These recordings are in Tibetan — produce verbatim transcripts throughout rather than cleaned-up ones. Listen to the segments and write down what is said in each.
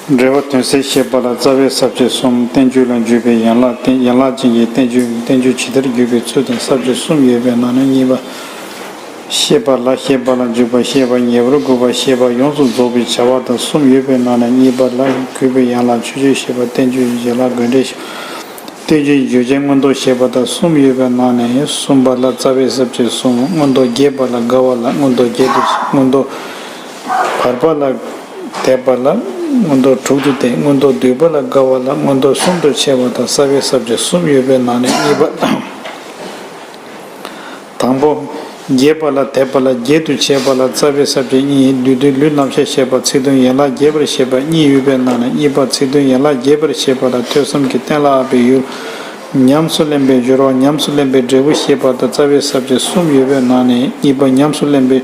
འགྲེལ་པ་དོན་གསལ་བཤད་པ་ལ། རྩ་བའི་ས་བཅད་གསུམ། བསྟན་བཅོས་ལ་འཇུག་པའི་ཡན་ལག་སྟེ། ཡན་ལག་ཅན་གྱི་བསྟན་བཅོས་ཀྱི་བསྟན་བཅོས་ཇི་ལྟར་བརྒྱུད་པའི་ཚུལ་དང་། ས་བཅད་གསུམ་ཡོད་པའི་ནང་ནས་གཉིས་པ་བཤད་པ་ལ། བཤད་པ་ལ་འཇུག་པ། བཤད་པ་ཉེ་བར་དགོད་པ། བཤད་པ་ཡོངས་སུ་རྫོགས་པའི་བྱ་བ་དང་གསུམ་ཡོད་པའི་ནང་ནས་གཉིས་པ་ལ། གུས་པའི་ཡན་ལག་མཆོད་བརྗོད་བཤད་པ། བསྟན་བཅོས་ཀྱི་ཡན་ལག་དགོངས་འགྲེལ་བཤད་པ། བསྟན་བཅོས་ཀྱི་བརྗོད་བྱའི་མངོན་རྟོགས་བཤད་པ་དང་གསུམ་ཡོད་པའི་ནང་ནས་གསུམ་པ་ལ། རྩ་བའི་ས་བཅད་གསུམ། མངོན་རྟོགས་རྒྱས་པ་ལ་དགའ་བ་ལ་མངོན་རྟོགས་རྒྱས་པའི་ཕྱིར། མངོན་རྟོགས་བར་པ་ལ་དད་པ་ལ། མངོན་རྟོགས་དྲུག་ཏུ་དད། མངོན་རྟོགས་བསྡུས་པ་ལ་དགའ་བ་ལ། མངོན་རྟོགས་གསུམ་དུ་ཕྱེ་བ་དང་། རྩ་བའི་ས་བཅད་གསུམ་ཡོད་པའི་ནང་ནས་གཉིས་པ། དང་པོ། རྒྱས་པ་ལ་དད་པ་ལ་རྒྱས་པར་བྱེད་པ་ལ། རྩ་བའི་ས་བཅད་གཉིས། བསྡུས་དོན་ལུས་རྣམ་གཞག་བཤད་པ། ཚིག་དོན་ཡན་ལག་རྒྱས་པར་བཤད་པ་གཉིས་ཡོད་པའི་ནང་ནས་གཉིས་པ། ཚིག་དོན་ཡན་ལག་རྒྱས་པར་བཤད་པ་ལ། ཐོས་བསམ་གྱི་གཏན་ལ་དབབ་པའི་ཡུལ། ཉམས་སུ་ལེན་པའི་སྦྱོར་བ། ཉམས་སུ་ལེན་པའི་འབྲས་བུ་བཤད་པ་དང་། རྩ་བའི་ས་བཅད་གསུམ་ཡོད་པའི་ནང་ནས་གཉིས་པ། ཉམས་སུ་ལེན་པའི་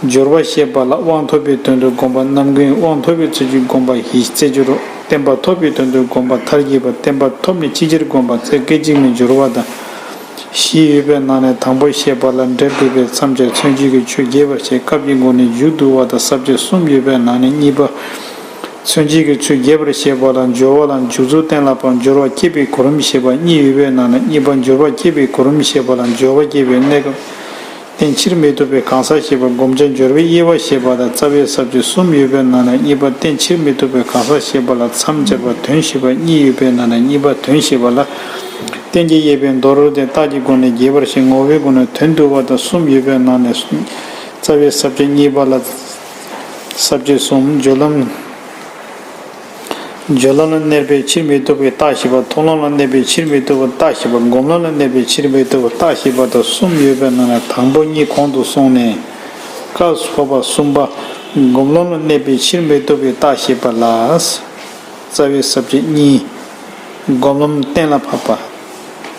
སྦྱོར་བ་བཤད་པ་ལ། དབང་ཐོབ་པའི་དོན་དུ་བསྒོམ་པ། རྣམ་ཀུན་དབང་ཐོབ་པའི་ཚུལ་གྱིས་བསྒོམ་པ། བཞི། རྩེ་སྦྱོར། བརྟན་པ་ཐོབ་པའི་དོན་དུ་བསྒོམ་པ། མཐར་གྱིས་པ། བརྟན་པ་ཐོབ་ནས་ཅི་ཕྱིར་བསྒོམ་པ། རྩེ་སྐད་ཅིག་མའི་སྦྱོར་བ་དང་། བཞི་ཡོད་པའི་ནང་ནས་དང་པོ་བཤད་པ་ལ། འབྲས་བུ་བསྒོམ་པའི་མཚམས་སྦྱར། མཚོན་བྱེད་ཀྱི་ཆོས་རྒྱས་པར་བཤད། སྐབས་ཀྱི་སྒོ་ནས་མཇུག་བསྡུ་བ་དང་། ས་བཅད་གསུམ་ཡོད་པའི་ནང་ནས་གཉིས་པ། མཚོན་བྱེད་ཀྱི་ཆོས་རྒྱས་པར་བཤད་པ་ལ། སྦྱོར་བ་ལ་འཇུག་ཚུལ་གཏན་ལ་ཕབ། སྦྱོར་བ་བསྐྱེད་པའི་གོ་རིམ་བཤད་པ་གཉིས་ཡོད་པའི་ནང་ནས་གཉིས་པ། སྦྱོར་བ་བསྐྱེད་པའི་གོ་རིམ་བཤད་པ་ལ། སྦྱོར་བ་བསྐྱེད་པའི་གནས་སྐབས། རྟེན་ཕྱིར་མི་ལྡོག་པའི་གང་ཟག་བཤད་པ། བསྒོམ་བྱ་སྦྱོར་བའི་དབྱེ་བ་བཤད་པ་དང་། རྩ་བའི་ས་བཅད་གསུམ་ཡོད་པའི་ནང་ནས་གཉིས་པ། རྟེན་ཕྱིར་མི་ལྡོག་པའི་གང་ཟག་བཤད་པ་ལ། མཚམས་སྦྱར་བ། དོན་བཤད་པ་གཉིས་ཡོད་པའི་ནང་ནས་གཉིས་པ། དོན་བཤད་པ་ལ། རྟེན་གྱི་དབྱེ་བས་མདོར་བསྡུས་ཏེ། རྟགས་ཀྱི་སྒོ་ནས་རྒྱས་པར་བཤད། ངོ་བོའི་སྒོ་ནས་དོན་བསྡུ་བ་དང་གསུམ་ཡོད་པའི་ནང་ནས། རྩ་བའི་ས་བཅད་གཉིས་པ་ལ། ས་བཅད་གསུམ། སྦྱོར་ལམ། སྦྱོར་ལམ་ལ་གནས་པའི་ཕྱིར་མི་ལྡོག་པའི་རྟགས་བཤད་པ། མཐོང་ལམ་ལ་གནས་པའི་ཕྱིར་མི་ལྡོག་པའི་རྟགས་བཤད་པ། སྒོམ་ལམ་ལ་གནས་པའི་ཕྱིར་མི་ལྡོག་པའི་རྟགས་བཤད་པ་དང་གསུམ་ཡོད་པའི་ནང་ནས་དང་པོ་གཉིས་གོང་དུ་སོང་ནས། སྐབས་སུ་བབ་པ་གསུམ་པ། སྒོམ་ལམ་ལ་གནས་པའི་ཕྱིར་མི་ལྡོག་པའི་རྟགས་བཤད་པ་ལ། རྩ་བའི་ས་བཅད་གཉིས། སྒོམ་ལམ་གཏན་ལ་ཕབ་པ།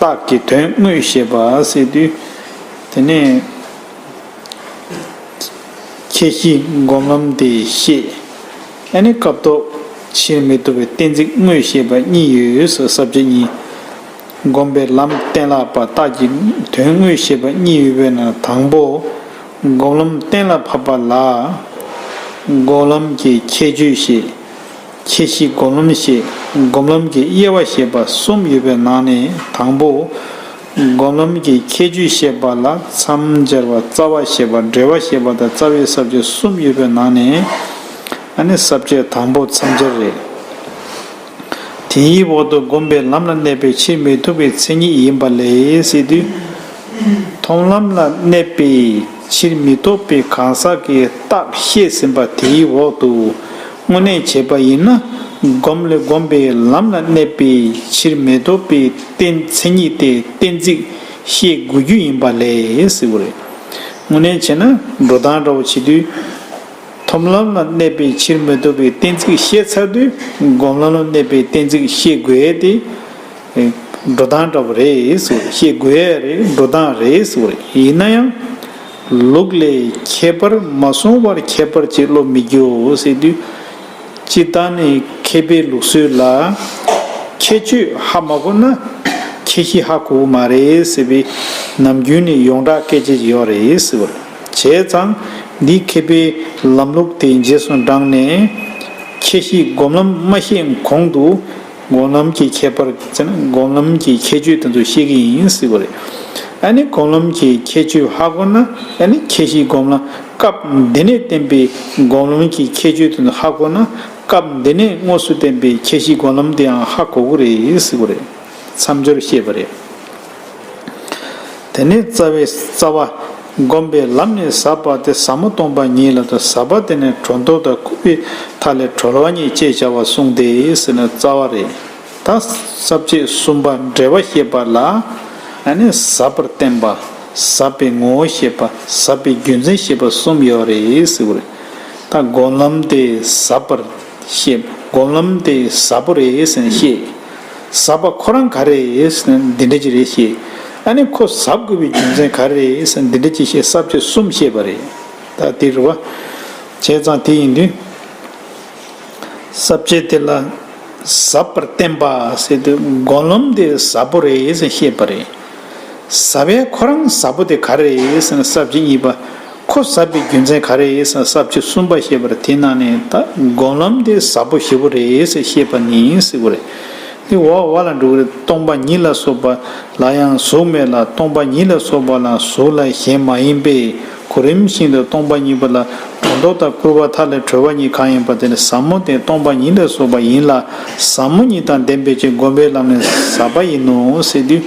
རྟགས་ཀྱི་དོན་དངོས་བཤད་པ་ཟེར་དུས། དེ་ནས། ཁྱད་གཞི་སྒོམ་ལམ་དེ་བཤད། ཨ་ནི་སྐབས་ཐོག་ཕྱིར་མི་ལྡོག་པའི་གཏན་ཚིགས་དངོས་བཤད་པ་གཉིས་ཡོད་ཟེར། ས་བཅད་གཉིས། སྒོམ་པའི་ལམ་གཏན་ལ་དབབ་པ། རྟགས་ཀྱི་དོན་དངོས་བཤད་པ་གཉིས་ཡོད་པའི་ནང་དང་པོ། སྒོམ་ལམ་གཏན་ལ་ཕབ་པ་ལ། སྒོམ་ལམ་གྱི་ཁྱད་ཆོས་བཤད། ཁྱད་གཞི་སྒོམ་ལམ་བཤད། སྒོམ་ལམ་གྱི་དབྱེ་བ་བཤད་པ་གསུམ་ཡོད་པའི་ནང་ནས་དང་པོ། སྒོམ་ལམ་གྱི་ཁྱད་ཆོས་བཤད་པ་ལ། མཚམས་སྦྱར་བ། རྩ་བ་བཤད་པ། འབྲེལ་བ་བཤད་པ་དང་། རྩ་བའི་ས་བཅད་གསུམ་ཡོད་པའི་ནང་ནས། ཨ་ནི་ས་བཅད་དང་པོ་མཚམས་སྦྱར་རེད། དེའི་འོག་ཏུ་སྒོམ་པའི་ལམ་ལ་གནས་པའི་ཕྱིར་མི་ལྡོག་པའི་མཚན་ཉིད་ཡིན་པ་ལས་ཟེར་དུས། མཐོང་ལམ་ལ་གནས་པའི་ཕྱིར་མི་ལྡོག་པའི་གང་ཟག་གི་རྟགས་བཤད་ཟིན་པ་དེའི་འོག་ཏུ། དངོས་གནས་བྱས་པ་ཡིན་ན། སྒོམ་ལས་སྒོམ་པའི་ལམ་ལ་གནས་པའི་ཕྱིར་མི་ལྡོག་པའི་རྟེན་མཚན་ཉིད་དེ་གཏན་ཚིགས་བཤད་དགོས་རྒྱུ་ཡིན་པ་ལས་ཟེར་བ་རེད། དངོས་གནས་བྱས་ན་འགྲོ་སྟངས་འདྲ་བོ་བྱེད་དུས། མཐོང་ལམ་ལ་གནས་པའི་ཕྱིར་མི་ལྡོག་པའི་གཏན་ཚིགས་བཤད་ཚར་དུས། སྒོམ་ལམ་ལ་གནས་པའི་གཏན་ཚིགས་བཤད་དགོས་ཏེ། འགྲོ་སྟངས་འདྲ་བོ་རེད་ཟེར། བཤད་དགོས་ཡ་རེད། འགྲོ་སྟངས་རེད་ཟེར་བ་རེད། ཡིན་ན་ཡང་། ལུགས་ལས་ཁྱད་པར་མ་སོང་བར་ཁྱད་པར་གྱི་བློ་མི་རྒྱུའོ་ཟེར་དུས། སྤྱིར་བཏང་ནས་མཁས་པའི་ལུགས་སྲོལ་ལ། ཁྱད་ཆོས་ཧ་མ་གོ་ན་ཁྱད་གཞི་ཧ་གོ་གི་མ་རེད་ཟེར་བའི་ནམ་རྒྱུན་ནས་ཡོངས་གྲགས་སྐད་ཆ་ཅིག་ཡོད་རེད་ཟེར་བ་རེད། བྱས་ཙང་འདིའི་མཁས་པའི་ལམ་ལུགས་དེ་རྗེས་སུ་འབྲངས་ནས། ཁྱད་གཞི་སྒོམ་ལམ་མ་བཤད་གོང་དུ། སྒོམ་ལམ་གྱི་ཁྱད་པར་ཟེར་ན། སྒོམ་ལམ་གྱི་ཁྱད་ཆོས་དེ་ཚོ་བཤད་ཀྱི་ཡིན་ཟེར་བ་རེད། ཨ་ནི་སྒོམ་ལམ་གྱི་ཁྱད་ཆོས་ཧ་གོ་ན། ཨ་ནི་ཁྱད་གཞི་སྒོམ་ལམ། སྐབས་འདི་ནས་བསྟན་པའི་སྒོམ་ལམ་གྱི་ཁྱད་ཆོས་དེ་ཚོ་ཧ་གོ་ན། སྐབས་འདི་ནས་དངོས་སུ་བསྟན་པའི་ཁྱད་གཞི་སྒོམ་ལམ་དེའང་ཧ་གོ་གི་རེད་ཟེར་བ་རེད། མཚམས་སྦྱོར་བཤད་པ་རེད། དེ་ནས་རྩ་བའི་རྩ་བ། སྒོམ་པའི་ལམ་ནི་ཟབ་པ་སྟེ། ཟབ་མོ་སྟོང་པ་ཉིད་ལ་དང་། ཟབ་པ་དེ་ནི་གྲོལ་མདོ་དང་། ཁུག་པའི་མཐའ་ལས་གྲོལ་བ་ཉིད་ཅེས་བྱ་བ་གསུངས་ཏེ་ཟེར་ན་རྩ་བ་རེད། ད་ས་བཅད་གསུམ་པ་འབྲེལ་བ་བཤད་པ་ལ། ཨ་ནི་ཟབ་པར་བསྟན་པ། ཟབ་པའི་ངོ་བོ་བཤད་པ། ཟབ་པའི་རྒྱུ་མཚན་བཤད་པ་གསུམ་ཡོད་རེད་ཟེར་བ་རེད། ད་སྒོམ་ལམ་དེ་ཟབ་པར་བཤད། སྒོམ་ལམ་དེ་ཟབ་པོ་རེད་ཟེར་ནས་བཤད། ཟབ་པ་ཁོ་རང་ག་རེ་རེད་ཟེར་ན་འདི་འདྲ་ཅིག་རེད་བཤད། ཨ་ནི་ཁོ་ཟབ་དགོས་པའི་རྒྱུ་མཚན་ག་རེ་རེད་ཟེར་ན་འདི་འདྲ་ཅིག་བཤད། ས་བཅད་གསུམ་བཤད་པ་རེད། ད་དེ་རེད་བ། བྱས་ཙང་དེ་ཡིན་དུས། ས་བཅད་དེ་ལ་ཟབ་པར་བསྟན་པ་ཟེར་དུས་སྒོམ་ལམ་དེ་ཟབ་པོ་རེད་ཟེར་བཤད་པ་རེད། ཟབ་པའི་ཁོ་རང་ཟབ་པོ་དེ་ག་རེ་རེད་ཟེར་ན་ས་བཅད་གཉིས་པ། ཁོ་ཟབ་པའི་རྒྱུ་མཚན་ག་རེ་ཟེར་ན། ས་བཅད་གསུམ་པ་བཤད་པར་དེ་ནང་ནས་ད་སྒོམ་ལམ་དེ་ཟབ་པོ་ཞེ་པོ་རེད་ཟེར་བཤད་པ་ནི་ཟེར་དགོས་རེད། དེ་འོག་བ་ལ་འགྲོ་གི་རེད། སྟོང་པ་ཉིད་ལ་སོགས་པ་ལ་ཡང་གཟུགས་མེད་ལ། སྟོང་པ་ཉིད་ལ་སོགས་པ་ལ་གཟུགས་ལ་གཞན་མ་ཡིན་པས། གོ་རིམས་བཞིན་དུ་སྟོང་པ་ཉིད་པ་ལ་སྒྲོ་འདོགས་དང་སྐུར་བ་མཐའ་ལས་གྲོལ་བ་ཉིད་གང་ཡིན་པ་དེ་ནི་ཟབ་མོ་སྟེ། སྟོང་པ་ཉིད་ལ་སོགས་པ་ཡིན་ལ། ཟབ་མོ་ཉིད་དང་ལྡན་པའི་ཕྱིར་སྒོམ་པའི་ལམ་ནི་ཟབ་པ་ཡིན་ནོ་ཟེར་དུས།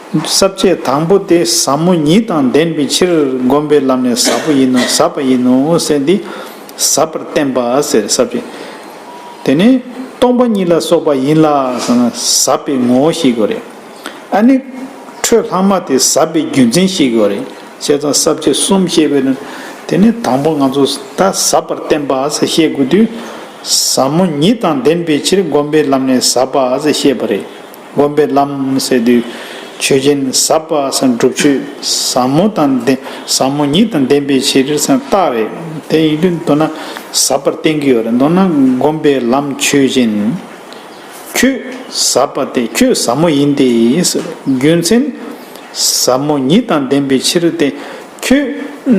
ས་བཅད་དང་པོ་དེ་ཟབ་མོ་ཉིད་དང་ལྡན་པའི་ཕྱིར་སྒོམ་པའི་ལམ་ནི་ཟབ་པོ་ཡིན་ནོ། ཟབ་པ་ཡིན་ནོ་ཟེར་འདི་ཟབ་པར་བསྟན་པ་ཟེར་ས་བཅད། དེ་ནས་སྟོང་པ་ཉིད་ལ་སོགས་པ་ཡིན་ལ་ཟེར་ན་ཟབ་པའི་ངོ་བོ་ཤེས་དགོས་རེད། ཨ་ནི་འཕྲོས་ལྷག་མ་དེ་ཟབ་པའི་རྒྱུ་མཚན་ཤེས་དགོས་རེད། བྱས་ཙང་ས་བཅད་གསུམ་བཤད་པའི་ནང་དེ་ནས་དང་པོ་ང་ཚོ་ད་ཟབ་པར་བསྟན་པ་ཟེར་བཤད་དགོས་དུས། ཟབ་མོ་ཉིད་དང་ལྡན་པའི་ཕྱིར་སྒོམ་པའི་ལམ་ནི་ཟབ་པ་ཟེར་བཤད་པ་རེད། སྒོམ་པའི་ལམ་ཟེར་དུས་ཆོས་ཅན་ཟབ་པ་ཟེར་སྒྲུབ་ཆོས་ཟབ་མོ་དང་ལྡན། ཟབ་མོ་ཉིད་དང་ལྡན་པའི་ཕྱིར་ཟེར་རྟགས་རེད། དེ་ཡིན་དུས་མདོར་ན་ཟབ་པར་བསྟན་གྱི་ཡོད་རེད། མདོར་ན་སྒོམ་པའི་ལམ་ཆོས་ཅན། ཁྱོད་ཟབ་པ་སྟེ། ཁྱོད་ཟབ་མོ་ཡིན་ཏེ། རྒྱུ་མཚན། ཟབ་མོ་ཉིད་དང་ལྡན་པའི་ཕྱིར་ཏེ། ཁྱོད་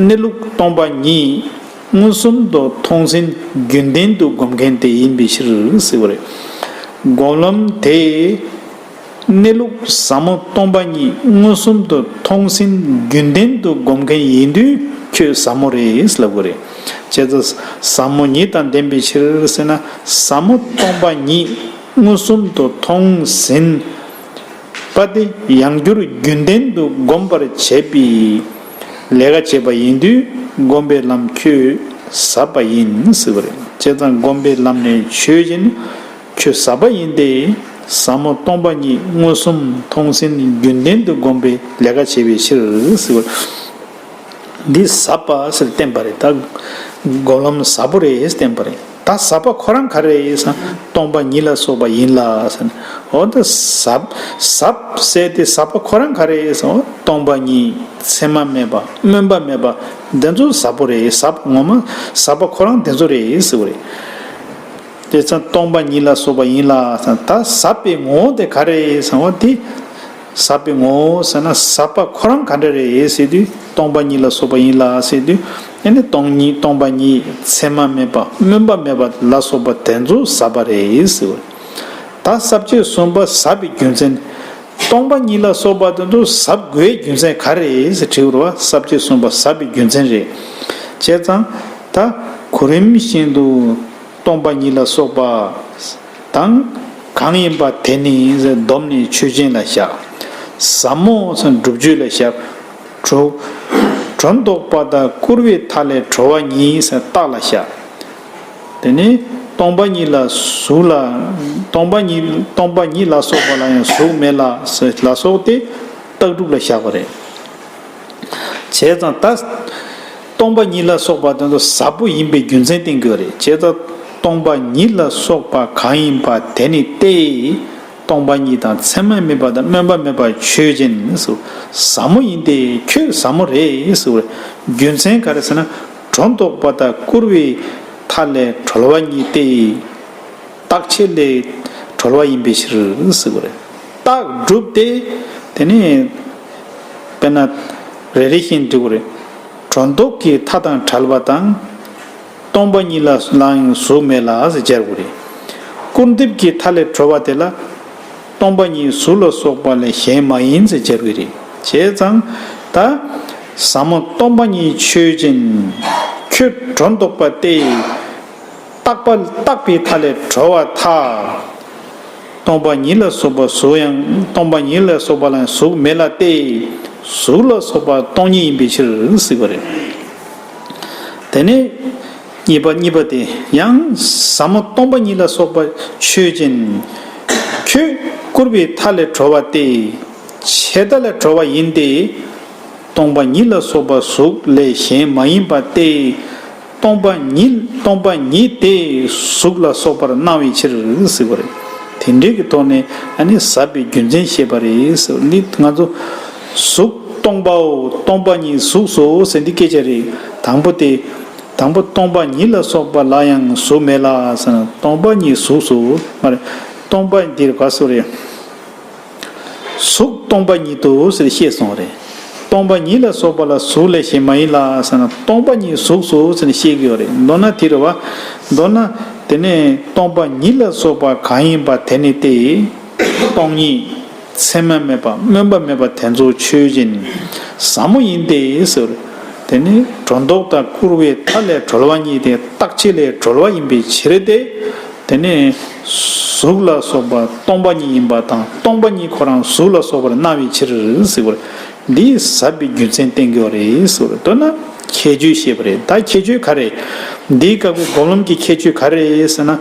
གནས་ལུགས་སྟོང་པ་ཉིད་མངོན་སུམ་དུ་མཐོང་ཟིན་རྒྱུན་ལྡན་དུ་སྒོམ་མཁན་དེ་ཡིན་པའི་ཕྱིར་ཟེར་བ་རེད། སྒོམ་ལམ་དེ་གནས་ལུགས་ཟབ་མོ་སྟོང་པ་ཉིད་མངོན་སུམ་དུ་མཐོང་ཟིན་རྒྱུན་ལྡན་དུ་སྒོམ་མཁན་ཡིན་དུས་ཁྱོད་ཟབ་མོ་རེད་ལབ་དགོས་རེད། བྱས་ཙང་ཟབ་མོ་ཉིད་དང་ལྡན་པའི་ཕྱིར་ཟེར་ན། ཟབ་མོ་སྟོང་པ་ཉིད་མངོན་སུམ་དུ་མཐོང་ཟིན་པ་དེ་ཡང་བསྐྱར་རྒྱུན་ལྡན་དུ་སྒོམ་པར་བྱེད་པའི་ལས་ཀ་བྱེད་པ་ཡིན་དུས་སྒོམ་པའི་ལམ་ཁྱོད་ཟབ་པ་ཡིན་ཟེར་བ་རེད། བྱས་ཙང་སྒོམ་པའི་ལམ་ནི་ཆོས་ཅན། ཁྱོད་ཟབ་པ་ཡིན་ཏེ། ཟབ་མོ་སྟོང་པ་ཉིད་མངོན་སུམ་མཐོང་ཟིན་རྒྱུན་ལྡན་དུ་སྒོམ་པའི་ལས་ཀ་བྱེད་པའི་ཕྱིར་ཟེར་བ། འདི་ཟབ་པ་ཟེར་བསྟན་པ་རེད། ད་སྒོམ་ལམ་ཟབ་པོ་རེད་བསྟན་པ་རེད། ད་ཟབ་པ་ཁོ་རང་ག་རེ་ཟེར་ན། སྟོང་པ་ཉིད་ལ་སོགས་པ་ཡིན་ལ་ཟེར་ན། འོ་ད་ཟབ་ཟབ་ཟེར་དེ་ཟབ་པ་ཁོ་རང་ག་རེ་ཟེར་ན། སྟོང་པ་ཉིད། མཚན་མ་མེད་པ། སྨོན་པ་མེད་པ། འདི་ཚོ་ཟབ་པོ་རེད། ཟབ་ངོ་མ་ཟབ་པ་ཁོ་རང་དེ་ཚོ་རེད་ཟེར་བ་རེད། དེ་ཙམ་སྟོང་པ་ཉིད་ལ་སོགས་པ་ཡིན་ལ་ཟེར། ད་ཟབ་པའི་ངོ་བོ་དེ་ག་རེ་ཟེར་བ་དེ། ཟབ་པའི་ངོ་བོ་ཟེར་ན་ཟབ་པ་ཁོ་རང་ག་འདྲ་རེད་ཟེར་དུས། སྟོང་པ་ཉིད་ལ་སོགས་པ་ཡིན་ལ་ཟེར་དུས། ཨ་ནི་སྟོང་ཉིད། སྟོང་པ་ཉིད། མཚན་མ་མེད་པ། སྨོན་པ་མེད་པ་ལ་སོགས་པ་དེ་ཚོ་ཟབ་པ་རེད་ཟེར་བ། ད་ས་བཅད་གསུམ་པ་ཟབ་པའི་རྒྱུ་མཚན། སྟོང་པ་ཉིད་ལ་སོགས་པ་དེ་ཚོ་ཟབ་དགོས་རྒྱུ་མཚན་ག་རེ་ཟེར་དྲིས་པ་རེད་བ། ས་བཅད་གསུམ་པ་ཟབ་པའི་རྒྱུ་མཚན་རེད། བྱས་ཙང་ད་གོ་རིམས་བཞིན་དུ། སྟོང་པ་ཉིད་ལ་སོགས་པ་དང་། གང་ཡིན་པ་དེ་ནི་སྡོམ་ནི་ཆོས་ཅན་ལ་བཞག། ཟབ་མོ་སྒྲུབ་བརྗོད་ལ་བཞག། སྒྲོ་སྒྲོ་འདོགས་པ་དང་སྐུར་བའི་མཐའ་ལས་གྲོལ་བ་ཉིད་རྟགས་ལ་བཞག། དེ་ནས་སྟོང་པ་ཉིད་ལ་གཟུགས་ལ། སྟོང་པ་ཉིད། སྟོང་པ་ཉིད་ལ་སོགས་པ་ལ་ཡང་གཟུགས་མེད་ལ་ལ་སོགས་ཏེ་རྟགས་སྒྲུབ་ལ་བཞག་པ་རེད། བྱས་ཙང་ད་སྟོང་པ་ཉིད་ལ་སོགས་པ་དེ་ཚོ་ཟབ་པོ་ཡིན་པའི་རྒྱུ་མཚན་བསྟན་དགོས་རེད། བྱས་ཙང་སྟོང་པ་ཉིད་ལ་སོགས་པ་གང་ཡིན་པ་དེ་ནི་སྟེ། སྟོང་པ་ཉིད་དང་མཚན་མ་མེད་པ་དང་སྨོན་པ་མེད་པ་ཆོས་ཅན་སུ། ཟབ་མོ་ཡིན་ཏེ་ཁྱོད་ཟབ་མོ་རེད་ཟེར་བའི་རྒྱུ་མཚན་ག་རེ་ཟེར་ན། སྒྲོ་འདོགས་པ་དང་སྐུར་བའི་མཐའ་ལས་གྲོལ་བ་ཉིད་སྟེ། རྟག་ཆད་ལས་གྲོལ་བ་ཡིན་པའི་ཕྱིར་ཟེར་བ་རེད། རྟགས་སྒྲུབ་སྟེ། དེ་ནས་དཔེར་ན་རེ་རེ་བཞིན་འབྲི་དགོས་རེད། སྒྲོ་འདོགས་ཀྱི་མཐའ་དང་བྲལ་བ་དང་། སྟོང་པ་ཉིད་ལ་ལའང་གཟུགས་མེད་ལ་ཟེར་སྦྱར་དགོས་རེད། སྐུར་འདེབས་ཀྱི་མཐའ་ལས་གྲོལ་བ་དེ་ལ། སྟོང་པ་ཉིད་གཟུགས་ལ་སོགས་པ་ལས་གཞན་མ་ཡིན་ཟེར་སྦྱར་དགོས་རེད། བྱས་ཙང་ད། ཟབ་མོ་སྟོང་པ་ཉིད་ཆོས་ཅན། ཁྱོད་སྒྲོ་འདོགས་པ་སྟེ། རྟག་པ་རྟག་པའི་མཐའ་ལས་གྲོལ་བར་ཐལ། སྟོང་པ་ཉིད་ལ་སོགས་པ་གཟུགས་ཡང་། སྟོང་པ་ཉིད་ལ་སོགས་པ་ལ་གཟུགས་མེད་ལ་སྟེ། གཟུགས་ལ་སོགས་པ་སྟོང་ཉིད་ཡིན་པའི་ཕྱིར་ཟེར་བ་རེད། དེ་ནས་གཉིས་པ། གཉིས་པ་དེ་ཡང་ཟབ་མོ་སྟོང་པ་ཉིད་ལ་སོགས་པ་ཆོས་ཅན། ཁྱོད་སྐུར་བའི་མཐའ་ལས་གྲོལ་བ་སྟེ། ཆད་ལྟ་ལས་གྲོལ་བ་ཡིན་ཏེ། སྟོང་པ་ཉིད་ལ་སོགས་པ་གཟུགས་ལས་གཞན་མ་ཡིན་པ་སྟེ། སྟོང་པ་ཉིད། སྟོང་པ་ཉིད་དེ་གཟུགས་ལ་སོགས་པར་སྣང་བའི་ཕྱིར་ཟེར་བ་རེད། དེ་འདྲའི་གི་ཐོག་ནས་ཨ་ནི་ཟབ་པའི་རྒྱུ་མཚན་བཤད་པ་རེད་ཟེར་བ་འདི་ང་ཚོ། གཟུགས་སྟོང་པའོ། སྟོང་པ་ཉིད་གཟུགས་སོ་ཟེར་འདི་སྐད་ཆ་རེད། དང་པོ་དེ། དང་པོ་སྟོང་པ་ཉིད་ལ་སོགས་པ་ལ་ཡང་གཟུགས་མེད་ལ་ཟེར་ན། སྟོང་པ་ཉིད་གཟུགས་སོ་མ་རེད། སྟོང་པ་འདིར་ག་སོ་རེད། གཟུགས་སྟོང་པ་ཉིད་དོ་ཟེར་བཤད་སོང་བ་རེད། སྟོང་པ་ཉིད་ལ་སོགས་པ་ལ་གཟུགས་ལས་གཞན་མ་ཡིན་ལ་ཟེར་ན། སྟོང་པ་ཉིད་གཟུགས་སོ་ཟེར་ནས་བཤད་ཀྱི་ཡོད་རེད། མདོར་ན་དེ་རེད་བ། མདོར་ན་དེ་ནས་སྟོང་པ་ཉིད་ལ་སོགས་པ་གང་ཡིན་པ་དེ་ནི་སྟེ། སྟོང་ཉིད་མཚན་མ་མེད་པ་སྨོན་པ་མེད་པ་དེ་ཚོ་ཆོས་ཅན། ཟབ་མོ་ཡིན་ཏེ་ཟེར། དེ་ནི་སྒྲོ་འདོགས་དང་སྐུར་བའི་མཐའ་ལས་གྲོལ་བ་ཉིད་དེ་རྟག་ཆད་ལས་གྲོལ་བ་ཡིན་པའི་ཕྱིར་ཏེ། དེ་ནས་གཟུགས་ལ་སོགས་པ་སྟོང་པ་ཉིད་ཡིན་པ་དང་སྟོང་པ་ཉིད་ཁོ་རང་གཟུགས་ལ་སོགས་པར་སྣང་བའི་ཕྱིར་ཟེར་བར། འདིས་ཟབ་པའི་རྒྱུ་མཚན་བསྟན་གྱི་ཡོད་རེད་ཟེར་བར། མདོར་ན་ཁྱད་ཆོས་བཤད་པ་རེད། ད་ཁྱད་ཆོས་ག་རེ། འདིའི་སྐབས་ཀྱི་སྒོམ་ལམ་གྱི་ཁྱད་ཆོས་ག་རེ་ཟེར་ན།